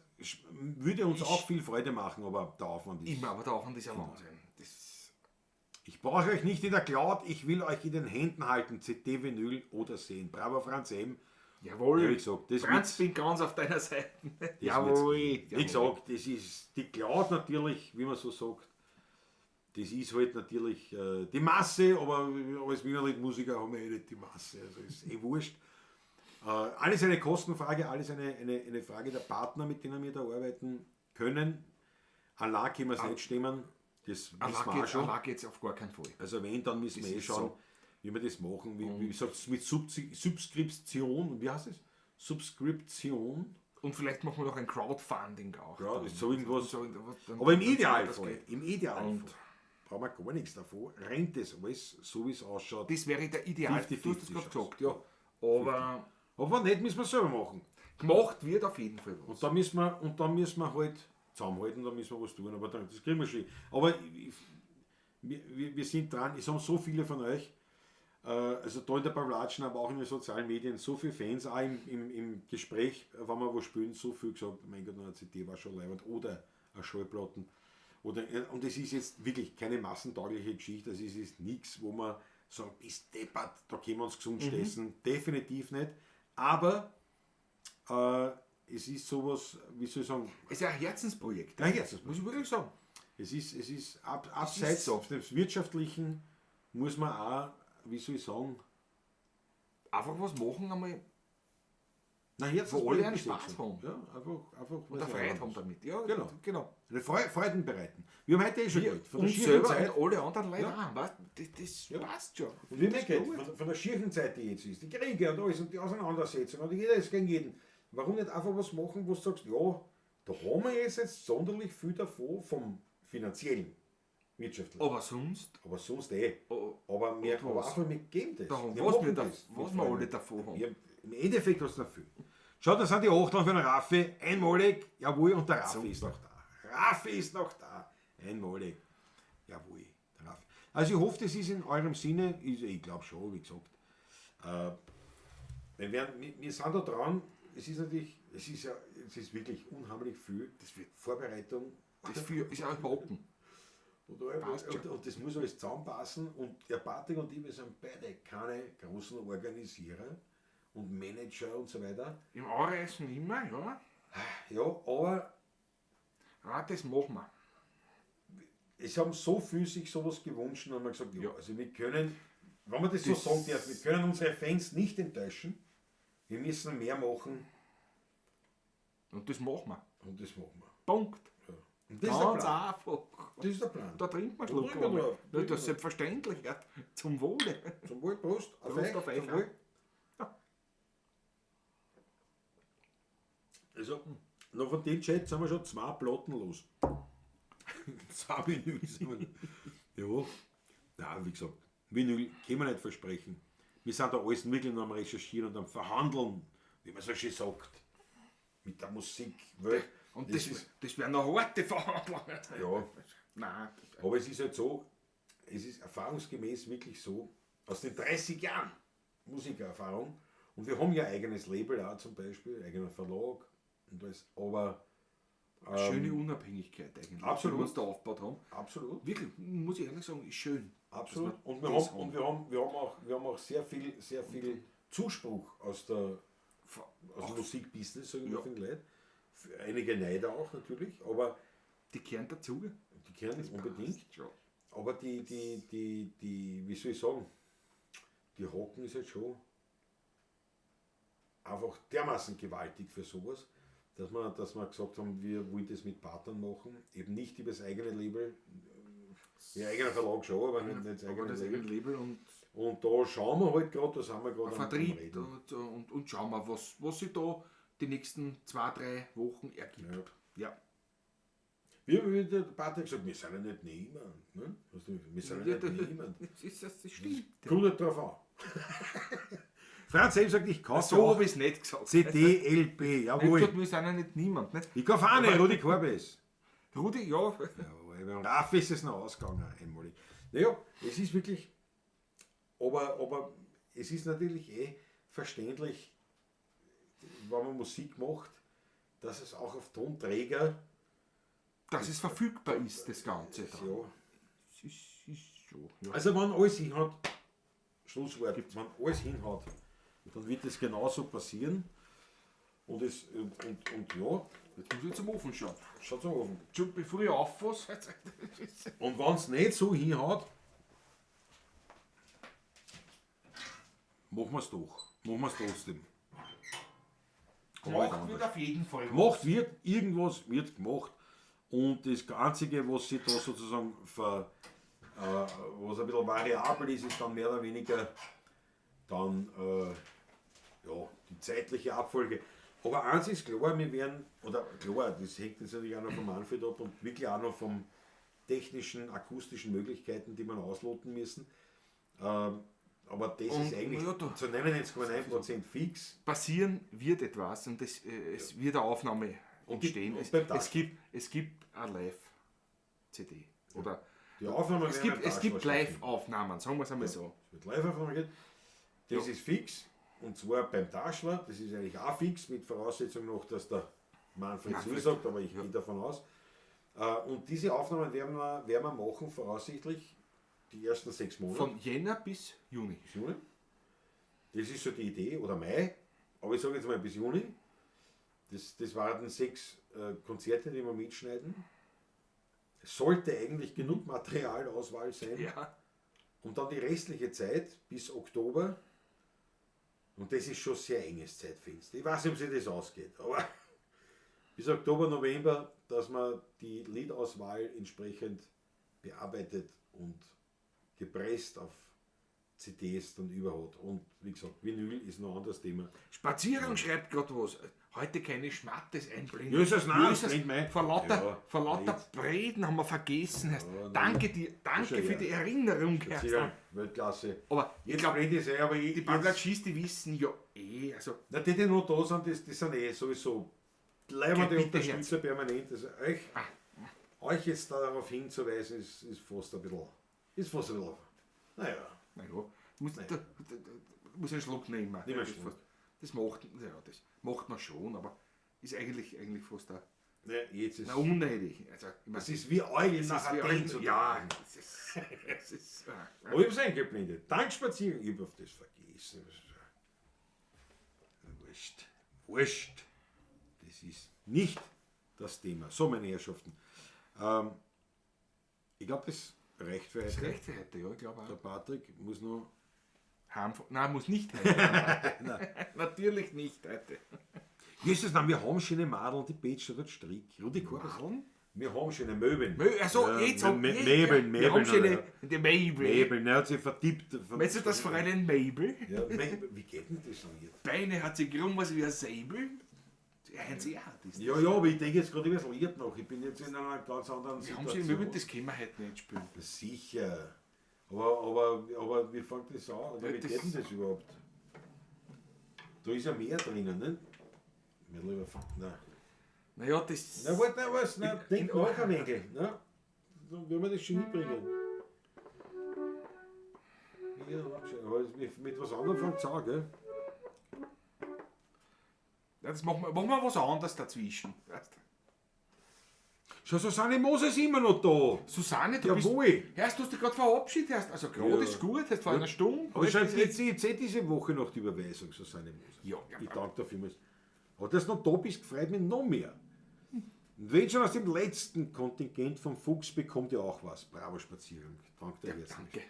würde uns auch viel Freude machen, aber der Aufwand ist. immer, aber der Aufwand ist ja Wahnsinn. Das, Ich brauche euch nicht in der Cloud, ich will euch in den Händen halten, CD, Vinyl oder sehen. Bravo Franz M. jawohl. Ja, wie gesagt, das Franz, wird's- bin ganz auf deiner Seite. Das Jawohl. wird's- Wie gesagt, das ist die Cloud natürlich, wie man so sagt. Das ist halt natürlich die Masse, aber als Wienerlied-Musiker haben wir eh nicht die Masse. Also ist eh wurscht. Alles eine Kostenfrage, alles eine Frage der Partner, mit denen wir da arbeiten können. Allein können wir es nicht stemmen. Das wissen wir auch schon. Allein geht's auf gar keinen Fall. Also wenn, dann müssen wir Das eh ist schauen, so. wie wir das machen. Wie gesagt, mit Subskription, wie heißt es? Subskription. Und vielleicht machen wir noch ein Crowdfunding auch. Ja, dann. das ist so irgendwas. So, dann, Aber im dann- Idealfall, das geht. im Idealfall Und- brauchen wir gar nichts davon. Rennt das alles, so wie es ausschaut. Das wäre der Ideal. 50-50 Du hast das gerade Chance. gesagt, ja. Aber Aber wenn nicht, müssen wir selber machen. gemacht wird auf jeden Fall was. Und da müssen wir, und da müssen wir halt zusammenhalten, da müssen wir was tun, aber dann, das kriegen wir schon. Aber wir sind dran, es haben so viele von euch, also da in der Pavlatschen, aber auch in den sozialen Medien, so viele Fans, auch im Gespräch, wenn wir wo spielen, so viel gesagt, mein Gott, eine CD war schon leibend oder eine Schallplatten. Oder, und es ist jetzt wirklich keine massentaugliche Geschichte, also es ist nichts, wo man sagt, bist deppert, da können wir uns gesund stessen. Definitiv nicht. Aber es ist sowas, wie soll ich sagen, Es ist ein Herzensprojekt. Ein Herzensprojekt. Muss ich wirklich sagen. es ist abseits so. des Wirtschaftlichen muss man auch, wie soll ich sagen, Einfach was machen einmal na, Wo alle einen ist Spaß schon. haben. Ja, einfach und eine Freude haben damit. Ja, Genau. genau. Eine Freuden bereiten. Wir haben heute eh schon geredet, von der Und schieren selber Zeit. und alle anderen Leute Ja. auch. Weißt, das passt schon. Und wir haben Das eh ist geredet, gut. von der schieren Zeit, die jetzt ist, die Kriege und alles und die Auseinandersetzung und jeder ist gegen jeden. Warum nicht einfach was machen, wo du sagst, ja, da haben wir jetzt sonderlich viel davon vom finanziellen, wirtschaftlichen. Aber sonst, Aber sonst eh. Oh, Aber wir, und aber was? einfach, wir geben das. Da haben Wir was machen wir das was mit wir alle Freunden. davon haben. Wir, im Endeffekt hast du noch viel. Schau, da sind die 8 für den Raffi. Einmalig, jawohl, und der Raffi ist noch da. Raffi ist noch da. Einmalig. Jawohl, der Raffi. Also ich hoffe, das ist in eurem Sinne. Ich glaube schon, wie gesagt. Wir sind da dran. Es ist natürlich, es ist ja, es ist wirklich unheimlich viel. Das wird Vorbereitung. Das ist auch Brocken. Passt schon. Und das muss alles zusammenpassen. Und der Patrick und ich, wir sind beide keine großen Organisierer und Manager und so weiter. Im Anreißen immer, ja. Ja, aber Ah, das machen wir. es haben so viel sich sowas gewünscht und haben wir gesagt, ja, Ja. also wir können, wenn man das so Das sagen darf, wir können unsere Fans nicht enttäuschen. Wir müssen mehr machen Und das machen wir. und das machen wir. Punkt. Ja. Und das ist der Ganz Plan. einfach. Das ist der Plan. Da trinkt man Da Schluck. trinken wir einmal. drauf. Ja, das ist selbstverständlich. Ja. Zum Wohle. Zum Wohl, Prost. Auf Prost euch. auf euch, Zum Wohl. Also, noch von dem Chat sind wir schon 2 Platten los. 2 Vinyl sind wir. Ja, nein, wie gesagt, Vinyl können wir nicht versprechen. Wir sind da alles wirklich noch am Recherchieren und am Verhandeln, wie man so schön sagt, mit der Musikwelt. Und das wären noch harte Verhandlungen. Ja. Nein. Aber es ist halt so, es ist erfahrungsgemäß wirklich so, aus den 30 Jahren Musikerfahrung, und wir haben ja eigenes Label auch zum Beispiel, eigener Verlag und alles, aber Schöne Unabhängigkeit eigentlich, absolut. die wir uns da aufgebaut haben. Absolut. Wirklich, muss ich ehrlich sagen, ist schön. Absolut. dass wir Und wir das haben, und wir haben, wir haben auch, wir haben auch sehr viel, sehr viel Zuspruch aus der, aus dem Musikbusiness, sag ich mal, Ja. von den Leuten. Für einige Neider auch natürlich, aber Die kehren dazu. die kehren unbedingt. Passt schon. Aber die, wie soll ich sagen, die Hocken ist halt schon einfach dermaßen gewaltig für sowas, dass wir gesagt haben, wir wollen das mit Partnern machen, eben nicht über das eigene Label, ihr eigener Verlag schon, aber nicht das Aber eigene das Label. eigene Label und Und da schauen wir halt gerade, da sind wir gerade am Vertrieb Reden. und schauen wir, was sich da die nächsten 2, 3 Wochen ergibt. Ja. Ja. Wie der Patrick gesagt, wir sind ja nicht niemand. Ne? Weißt du, wir sind ja Ja, nicht niemand. Das stimmt. Kommt nicht drauf an. Franz Eben sagt, ich kaufe So auch habe ich es nicht gesagt. CD, LP, Ich hab jawohl. gesagt, wir sind ja nicht niemand. Nicht? Ich kaufe auch eine, Rudi Korbes. Rudi, ja. Jawohl, beim Raffi ist es noch ausgegangen, einmalig. Naja, es ist wirklich, aber es ist natürlich eh verständlich, wenn man Musik macht, dass es auch auf Tonträger, Dass es verfügbar ist, das Ganze. Da. ja. Das ist so. Ja. Also wenn alles hinhaut, Schlusswort, wenn alles hinhaut, dann wird es genauso passieren. Und, ja, Jetzt muss ich zum Ofen schauen. schaut zum Ofen. Schon bevor ich auffasse. Und wenn es nicht so hinhaut, machen wir es doch. Machen wir es trotzdem. Gemacht wird auf jeden Fall. Gemacht wird, irgendwas wird gemacht. Und das Einzige, was sich da sozusagen was ein bisschen variabel ist, ist dann mehr oder weniger dann, ja, die zeitliche Abfolge. Aber eins ist klar, wir werden, oder klar, das hängt jetzt natürlich auch noch vom Manfred ab und wirklich auch noch vom technischen, akustischen Möglichkeiten, die man ausloten müssen. Aber das Und, ist eigentlich ja, du- zu 99,9% fix. Passieren wird etwas und es wird eine Aufnahme Und die- entstehen. und Es, beim es Taschen. gibt, es gibt eine Live-CD. Oder Die Aufnahme es werden gibt, am es Tag gibt wahrscheinlich. Live-Aufnahmen, sagen wir es einmal so. Es wird Live-Aufnahme gehen. Das Ja. ist fix. Und zwar beim Taschler. Das ist eigentlich auch fix, mit Voraussetzung noch, dass der Manfred Manfred. zusagt, aber ich gehe davon aus. Und diese Aufnahmen werden wir machen, voraussichtlich die ersten 6 Monate. Von Jänner bis Juni. Bis Juni. Das ist so die Idee, oder Mai, aber ich sage jetzt mal bis Juni. Das waren 6 Konzerte, die wir mitschneiden. Es sollte eigentlich genug Materialauswahl sein. Ja. Und dann die restliche Zeit bis Oktober. Und das ist schon sehr enges Zeitfenster. Ich weiß nicht, ob sich das ausgeht, aber bis Oktober, November, dass man die Liedauswahl entsprechend bearbeitet und gepresst auf CDs dann über hat. Und wie gesagt, Vinyl ist noch ein anderes Thema. Spaziergang schreibt gerade was. Heute keine Schmattes einblenden. Jesus, nein, Jesus, blend mein. vor lauter, Ja, vor lauter nicht. Breden haben wir vergessen. Herr. Ja, nein. Danke dir, danke Schon für ja. die Erinnerung, Herr. Sicher, Weltklasse. Aber ich Jetzt glaube, blende ich es ein, aber ich, die Pavlatschis, die wissen ja eh, also Na, die, die noch da sind, das sind eh sowieso leibende Kein Bitterherz. Unterstützer permanent. Also euch jetzt darauf hinzuweisen, ist fast ein bisschen. Ist fast ein bisschen. Naja. naja, muss, da muss einen Schluck nehmen. Nimm einen Das Schluck. ja, das macht man schon, aber ist eigentlich fast ein, Ne, jetzt ist na, unnötig. Also, ich mein, es ist wie Eulen es nach ist wie Athen ein- zu ja, tragen. es ist, Aber ich hab's eingeblendet. Dank Spaziergang. Ich hab auf das vergessen. Wurscht. Wurscht. Das ist nicht das Thema. So, meine Herrschaften. Ich glaube, das reicht für das heute. reicht für heute, ja, ich glaube auch. Der Patrick muss noch. Nein, muss nicht heute. Natürlich nicht heute. Jesus, nein, wir haben schöne Madeln, die Betstadt hat Strick. Rudi Korbes. Wir haben schöne Möbeln. Also, Ja, jetzt hab Mäbeln, Wir haben Mäbeln, schöne, ja. die Mabel. Mabel, ne, hat sich vertippt. Meinst du das Fräulein Mabel? Ja, Mabel, wie geht denn das Lied? Beine hat sie krumm, was wie ein Säbel. Einzigartig ist das. Ja, ja, aber ich denke jetzt gerade über das Lied noch. Ich bin jetzt in einer ganz anderen Wir haben schöne Möbel, das können wir heute nicht spielen. Sicher. Aber wie fängt das an? Oder Ja, wie das- geht denn das überhaupt? Da ist ja mehr drinnen, ne? Mein lieber Freund, nein. Naja, das. Na, warte, na, was? Na, denk nach ein wenig. Ne? Dann werden wir das schon hinbringen. Ja, aber mit was anderem fängt es an, gell? Ja, das machen wir was anderes dazwischen. Weißt du? Schau, Susanne Moser ist immer noch da. Susanne, du bist. Jawohl. Herrst, du hast dich gerade verabschiedet. Herrst. Also, gerade Ja. ist gut, hast vor einer Stunde. Aber schau, jetzt eh diese Woche noch die Überweisung, Susanne Moser. Ja, ja. Ich danke dir vielmals. Aber dass du noch da bist, freut mich noch mehr. Und wenn schon aus dem letzten Kontingent vom Fuchs bekommt ihr auch was. Bravo Spaziergang. Danke dir Ja, herzlich. danke.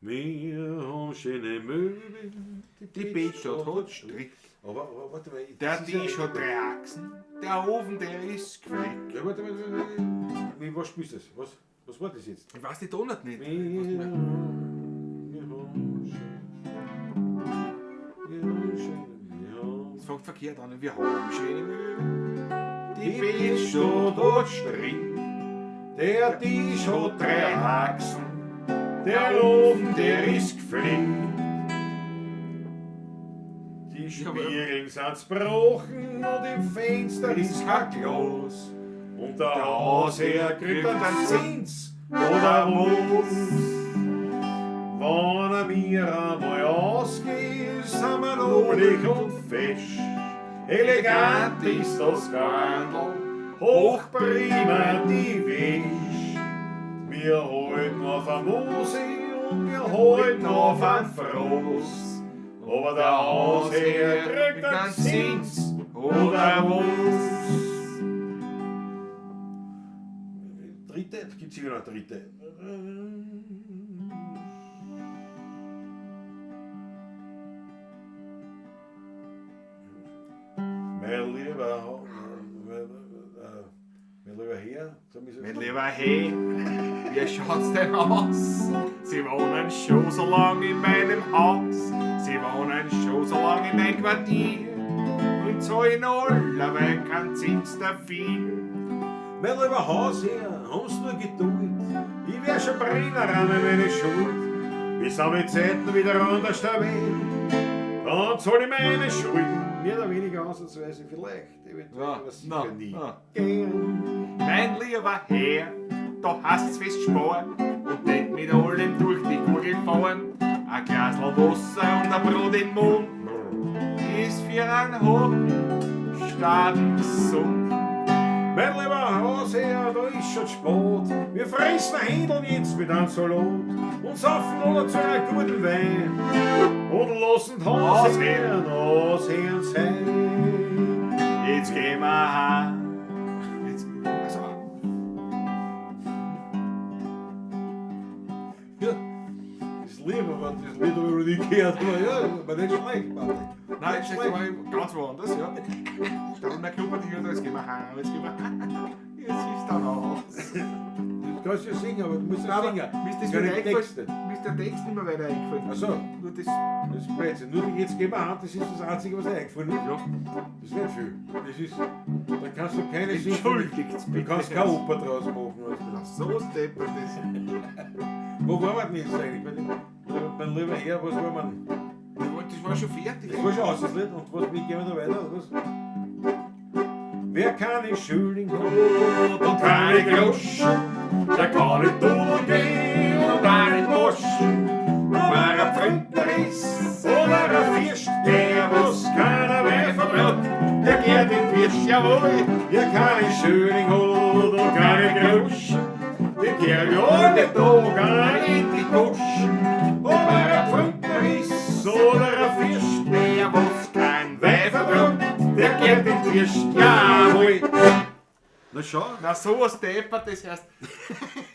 Wir haben schöne Möbel. Die Bettstadt hat Strick. Aber warte mal. Der das ist ja- Tisch hat 3 Achsen. Der Ofen, der ist geflickt. Ja, warte mal, warte mal. Wie, was spielst du das? Was war das jetzt? Ich weiß die Tonart nicht. Wir haben schön, wir haben schön, wir haben Es fängt verkehrt an. Wir haben schöne Möbel. Die Die Bettstadt hat Strick. Der Tisch hat 3 Achsen, Der Ofen, der ist geflickt. Die Spiegeln sind zerbrochen und im Fenster ist kein Glas. Und der Hausherr kriegt einen Zins oder was. Wenn er mir einmal ausgeht, sind wir nobelig und fesch. Elegant ist das Gandl, hochprima die Wäsch. Wir halten auf ein Mose und wir halten auf ein Frost. Aber der Hausherr kriegt einen Zins oder was. Dritte, gibt's hier noch eine dritte. Mein lieber, mein lieber Herr, so ist es. Mein lieber Herr, wie schaut's denn aus? Sie wohnen schon so lange in meinem Haus. Sie wohnen schon so lange in meinem Quartier. Und zahlen allerweil keinen Zins dafür. Mein lieber Hausherr, haben's nur Geduld. Ich wär schon Brenner an meine Schuld. Wie sind die Zeiten wieder anders der Welt? Dann zahl ich meine Schulden, mehr oder weniger ansatzweise vielleicht, eventuell, Ja, aber sicher na, nie. na. Gern. Mein lieber Herr, da hast's fest Spor und nicht mit allem durch die Gurgel fahren. Ein Glasl Wasser und ein Brot im Mund ist für einen Hochstaden gesund. Mein lieber Hausherr, da ist schon spät. Wir fressen ein Händel jetzt mit einem Salat und saufen noch dazu einen guten Wein und lassen die Hausherren, Hausherren sein. Jetzt gehen wir heim. Jetzt, also, Ja, das lieb, aber das Lied habe ich noch nie gehört. Aber ja, aber nicht schlecht, Patrick. nein, jetzt war ich ganz woanders, ja. Dann der Klubber, die hört, jetzt gehen wir heim, jetzt gehen wir heim. Jetzt ist dann aus. Du kannst ja singen, aber du musst ja Aber singen. mir ist das Keine wieder eingefallen. Texte. Mir ist der Text nicht mehr weiter eingefallen. Ach so. Nur das, Das ist Blödsinn. Nur die jetzt gehen wir an, das ist das Einzige, was dir eingefallen ist. ja. Das ist nicht viel. Das ist, da kannst du keine Entschuldigt's Du bitte. kannst keine Oper draus machen. Weißt du. Na, so deppert das. Wo waren wir denn jetzt eigentlich? Mein lieber Herr, was war man? Das war schon fertig. Das war schon aus, das Lied. Und was, wie gehen wir da weiter? Oder was? Wer keine Schilling hat Und keine Groschen, der kann nicht Tunnel gehen und auch nicht waschen. Ob er ein Pfründner ist oder ein Fürst, der was keiner mehr verbraucht, der geht in die Wirsch, jawohl. Wer keine Schilling hat Und keine Groschen, die gehen ja alle Tag in die Duschen. Ob er ein Pfründner ist oder ein Fürst, der was kein Weih verbraucht, der geht in die Wirsch, jawohl. Na schau. Na, sowas deppert, das heißt.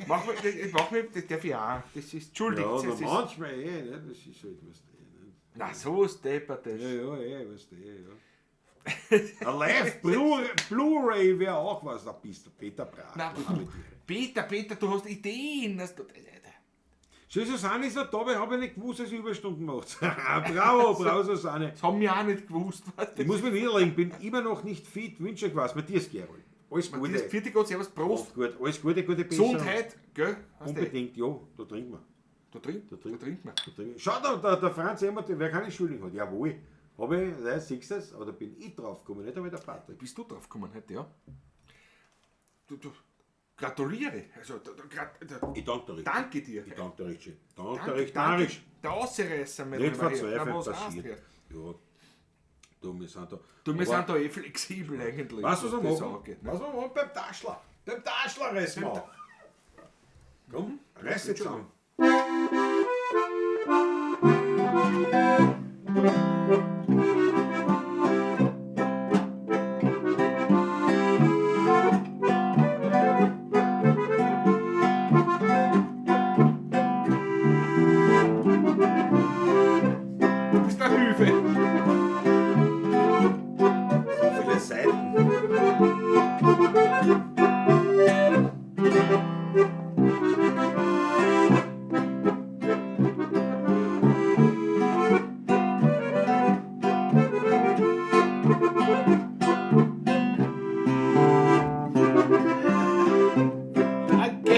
Mach mir, das, mach mir, das darf ich auch. Das ist, entschuldigt, Ja, das na, ist, manchmal eh, ne? Das ist halt was. Eh, ne? na, sowas deppert das. Ja, ja, eh, weißt du, eh, ja. Ein Live Blu-ray wäre auch was, da bist du Peter Brach. Na, Peter, Peter, du hast Ideen. Hast du, Schön, Susanne ist noch da, weil ich habe nicht gewusst, dass sie Überstunden macht. Bravo, bravo, Susanne. das haben wir auch nicht gewusst. Was Ich muss mich niederlegen, bin immer noch nicht fit. Wünsche euch was. Matthias Gerold. Alles Gute. Matthias, vierte Gott, servus, Prost. Gut, alles Gute, gute Besserung. Gesundheit, gell? Hast du? Unbedingt, ja, da trinken wir. Da trinkt, da trinkt man. Da trinken wir. Schau, da, der, der Franz Emmert, wer keine Schulung hat. Jawohl. Habe ich, ja, siehst du das? Aber da bin ich drauf gekommen, nicht einmal der Patrick. Bist du drauf gekommen heute, ja? Du, gratuliere. Also, da, da, da, Ich danke dir recht. danke dir. Ich danke dir recht schön. Danke dir Danke, recht danke. narrisch. Der Ausreißer, mein Nicht lieber Herr. verzweifeln, Na, was heißt passiert. der? Ja. Du, wir sind da. Du, wir Aber sind da eh flexibel eigentlich. Weißt du, was wir das machen? angeht, ne? Was wir machen? Beim Taschler. Beim Taschler reißen wir auf. Komm, reiß jetzt an. Du bist der Hilfe. So viele Seiten. Danke.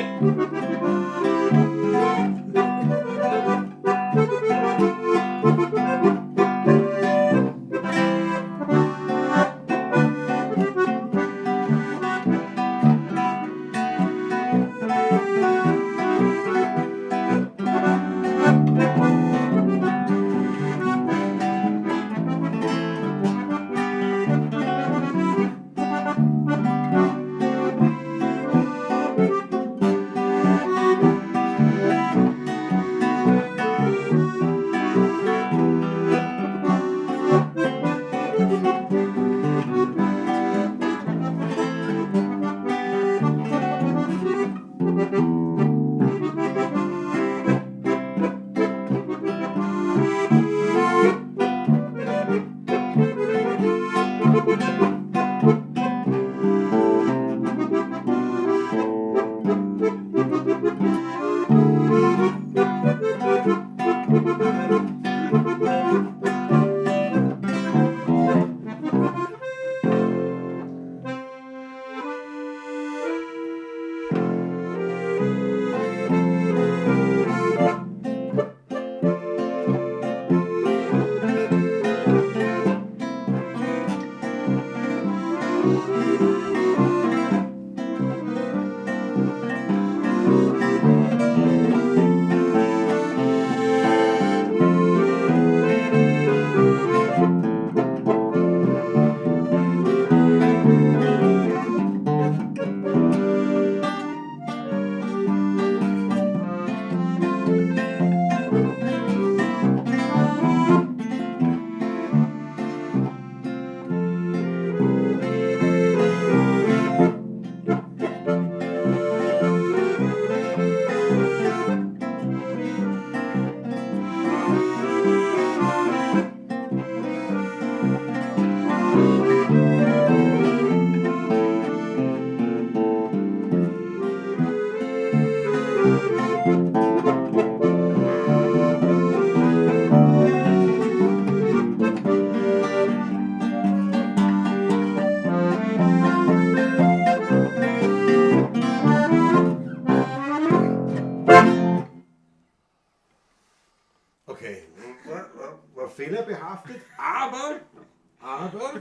behaftet, aber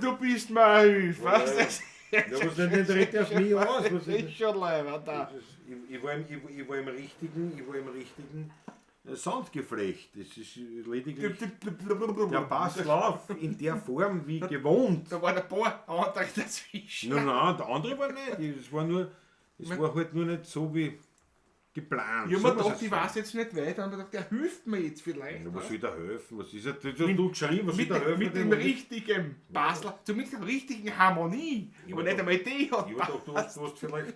Du bist mir ein Hilfe, weißt du? Ja, was denn, denn tritt auf mich aus? Was Das ist ist schon leibend da. das? Ich war im richtigen Soundgeflecht. Das ist lediglich der Basslauf in der Form wie gewohnt. Da waren ein paar andere dazwischen. Nein, der andere war nicht. Es war nur, es war halt nur nicht so wie geplant. Ich hab mir Soll man's gedacht, jetzt ich sagen? weiß jetzt nicht weiter. Und ich gedacht, der hilft mir jetzt vielleicht. Ja, was weißt soll der helfen? Was ist das? Das hast du geschrieben, was soll Mit, der helfen? mit dem richtigen Basler, zumindest der richtigen Harmonie. Ja, aber nicht doch. einmal die hat Ja, doch, du hast vielleicht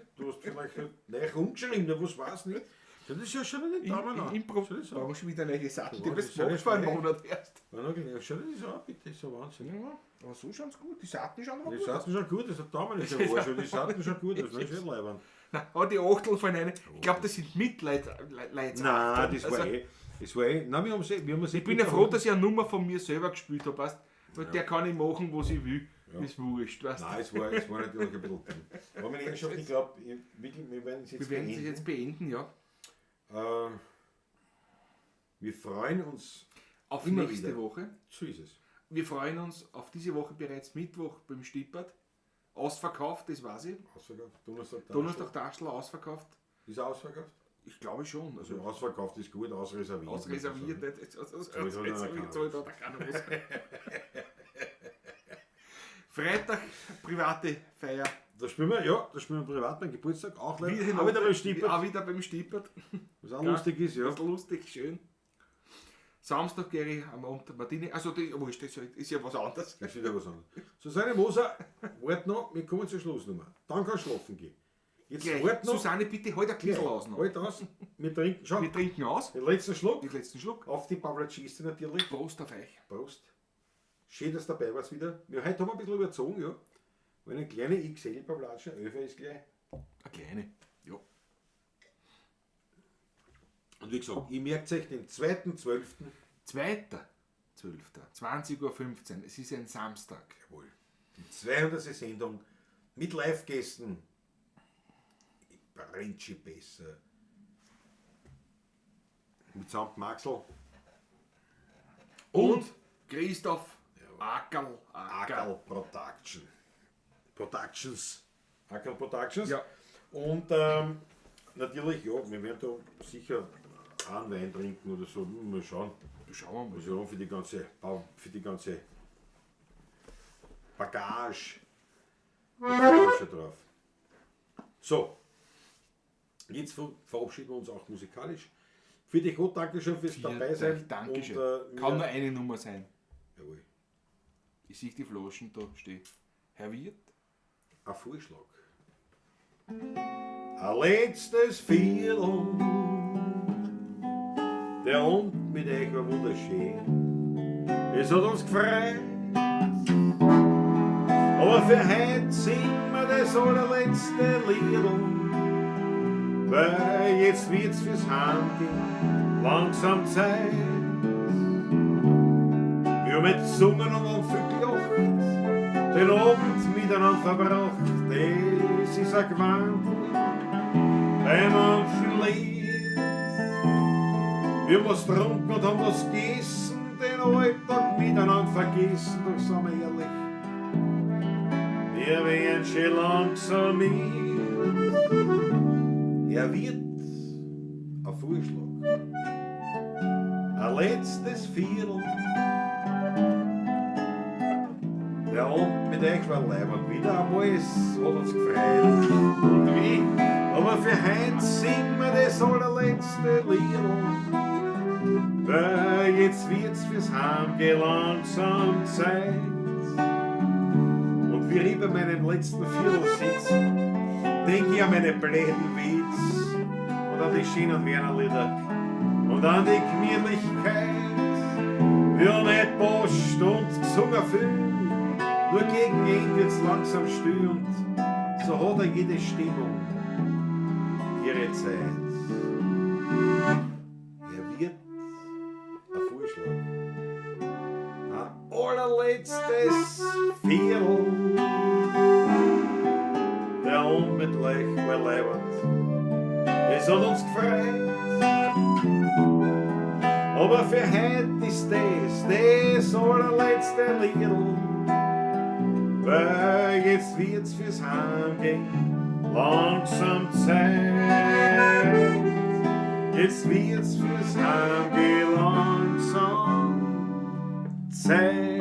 halt neu umgeschrieben, ja, was weiß nicht. Das ist ja schon in den Daumen an. Impro. Schau das an. Warum schon wieder neue Sachen? Die Ja, das das ist ja gemacht vor einem nicht Monat erst. Ja, na, genau. Schau das an, bitte, das ist ja Wahnsinn. Ja, aber so schaut's gut. Die Saaten schauen aber Die gut aus. Saaten schon gut, das hat Daumen ist ja wurscht, die Saaten schon gut, das ist schon leibend. Nein, aber die Achtel von einer, ich glaube, das sind Mitleid. Nein, das war also, eh. Das war eh. Nein, wir haben Ich bin ja froh, dass ich eine Nummer von mir selber gespielt habe, weißt? Weil der kann ich machen, was ich will. Ist wurscht, weißt? Nein, es war natürlich ein bisschen. Aber meine Herrschaften, ich glaube, wir werden es jetzt Wir werden sie beenden. jetzt beenden, ja. Wir freuen uns. Auf Immer nächste wieder. Woche. So ist es. Wir freuen uns auf diese Woche bereits Mittwoch beim Stippert. Ausverkauft, das weiß ich. Ausverkauft. Donnerstag, Donnerstag Taschler ausverkauft. Ist er ausverkauft? Ich glaube schon. Also Also ausverkauft ist gut, ausreserviert. ausreserviert, nicht? Soll ich da Ausreserviert soll da keiner was. Freitag, private Feier. Da spielen wir, ja, da spielen wir privat meinen Geburtstag, auch leider. Wieder Auch wieder beim Stippert. Auch wieder beim Stippert. Was auch lustig ist, ja. Das ist lustig, schön. Samstag gehe ich am Abend Martini. Also, das, wurscht, das ist ja was anderes. Das ist wieder was anderes. Susanne Moser, wart noch, wir kommen zur Schlussnummer. Dann kannst du schlafen gehen. Jetzt Gleich. wart noch. Susanne, bitte halt ein bisschen aus noch. Halt aus. Wir trinken schon. Wir trinken aus. Den letzten Schluck. Den letzten Schluck. Auf die Pavlatschiste natürlich. Prost auf euch. Prost. Schön, dass du dabei warst wieder. Wir heute haben wir ein bisschen überzogen, ja. Weil eine kleine XL Pavlatschen, 11 ist gleich. Eine kleine. Ja. Und wie gesagt, ihr merkt euch den 2.12. 2.12. 20:15 Uhr. Es ist ein Samstag. Jawohl. Die 200. Sendung mit Live-Gästen. Brennt schon besser. Mitsamt Maxl. Und Christoph Ackerl. Ackerl. Ackerl Production. Productions. Ackerl Productions. Ja. Und natürlich, ja, wir werden da sicher einen Wein trinken oder so. Mal schauen. Schauen wir mal. Also für die ganze Bagage. Da schon drauf. So, jetzt verabschieden wir uns auch musikalisch. Für dich, Gott, Dankeschön fürs dabei sein. Dankeschön. Und, Kann nur eine Nummer sein. Jawohl. Ich sehe die Flaschen da stehen. Herr Wirt? Ein Vorschlag. Ein letztes Viertel. Der Abend mit euch war wunderschön. Es hat uns gefreut. Aber für heute singen wir das allerletzte Liedl. Weil jetzt wird's fürs Heimgehen langsam Zeit. Wir haben jetzt gesungen und haben viel gelacht, den Abend miteinander verbracht. Das ist ein Gewandel bei manchen Lied. Wir haben was getrunken und haben was gegessen, den Alltag miteinander vergessen, doch sind wir ehrlich, wir werden schon langsam mit. Er wird ein Vorschlag, ein letztes Viertel. Der Abend mit euch war leibend, wieder einmal, es hat uns gefreut. Und wie? Aber für heute singen wir das allerletzte Liedl. Weil jetzt wird's fürs Heimgehen langsam Zeit. Und wie ich bei meinem letzten Viertel sitz, denk ich an meine blöden Witz und an die schönen Werner-Lieder und an die Gemütlichkeit. Wir haben nicht Post und gesungen viel, nur gegen Ende wird's langsam still und so hat er jede Stimmung ihre Zeit. Er wird ein Vorschlag. Ein allerletztes Viertel. Der Abend mit euch war leibend. Es hat uns gefreut. Aber für heute ist das das allerletzte Liedl, weil jetzt wird's fürs Heimgehen langsam Zeit. Jetzt wird's fürs Heimgehen langsam Zeit.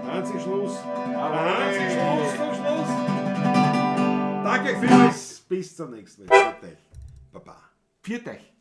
Hansi Schluss. Hansi Schluss zum Schluss. Danke euch vielmals. Bis zum nächsten Mal. Pfiat euch. Baba. Pfiat euch.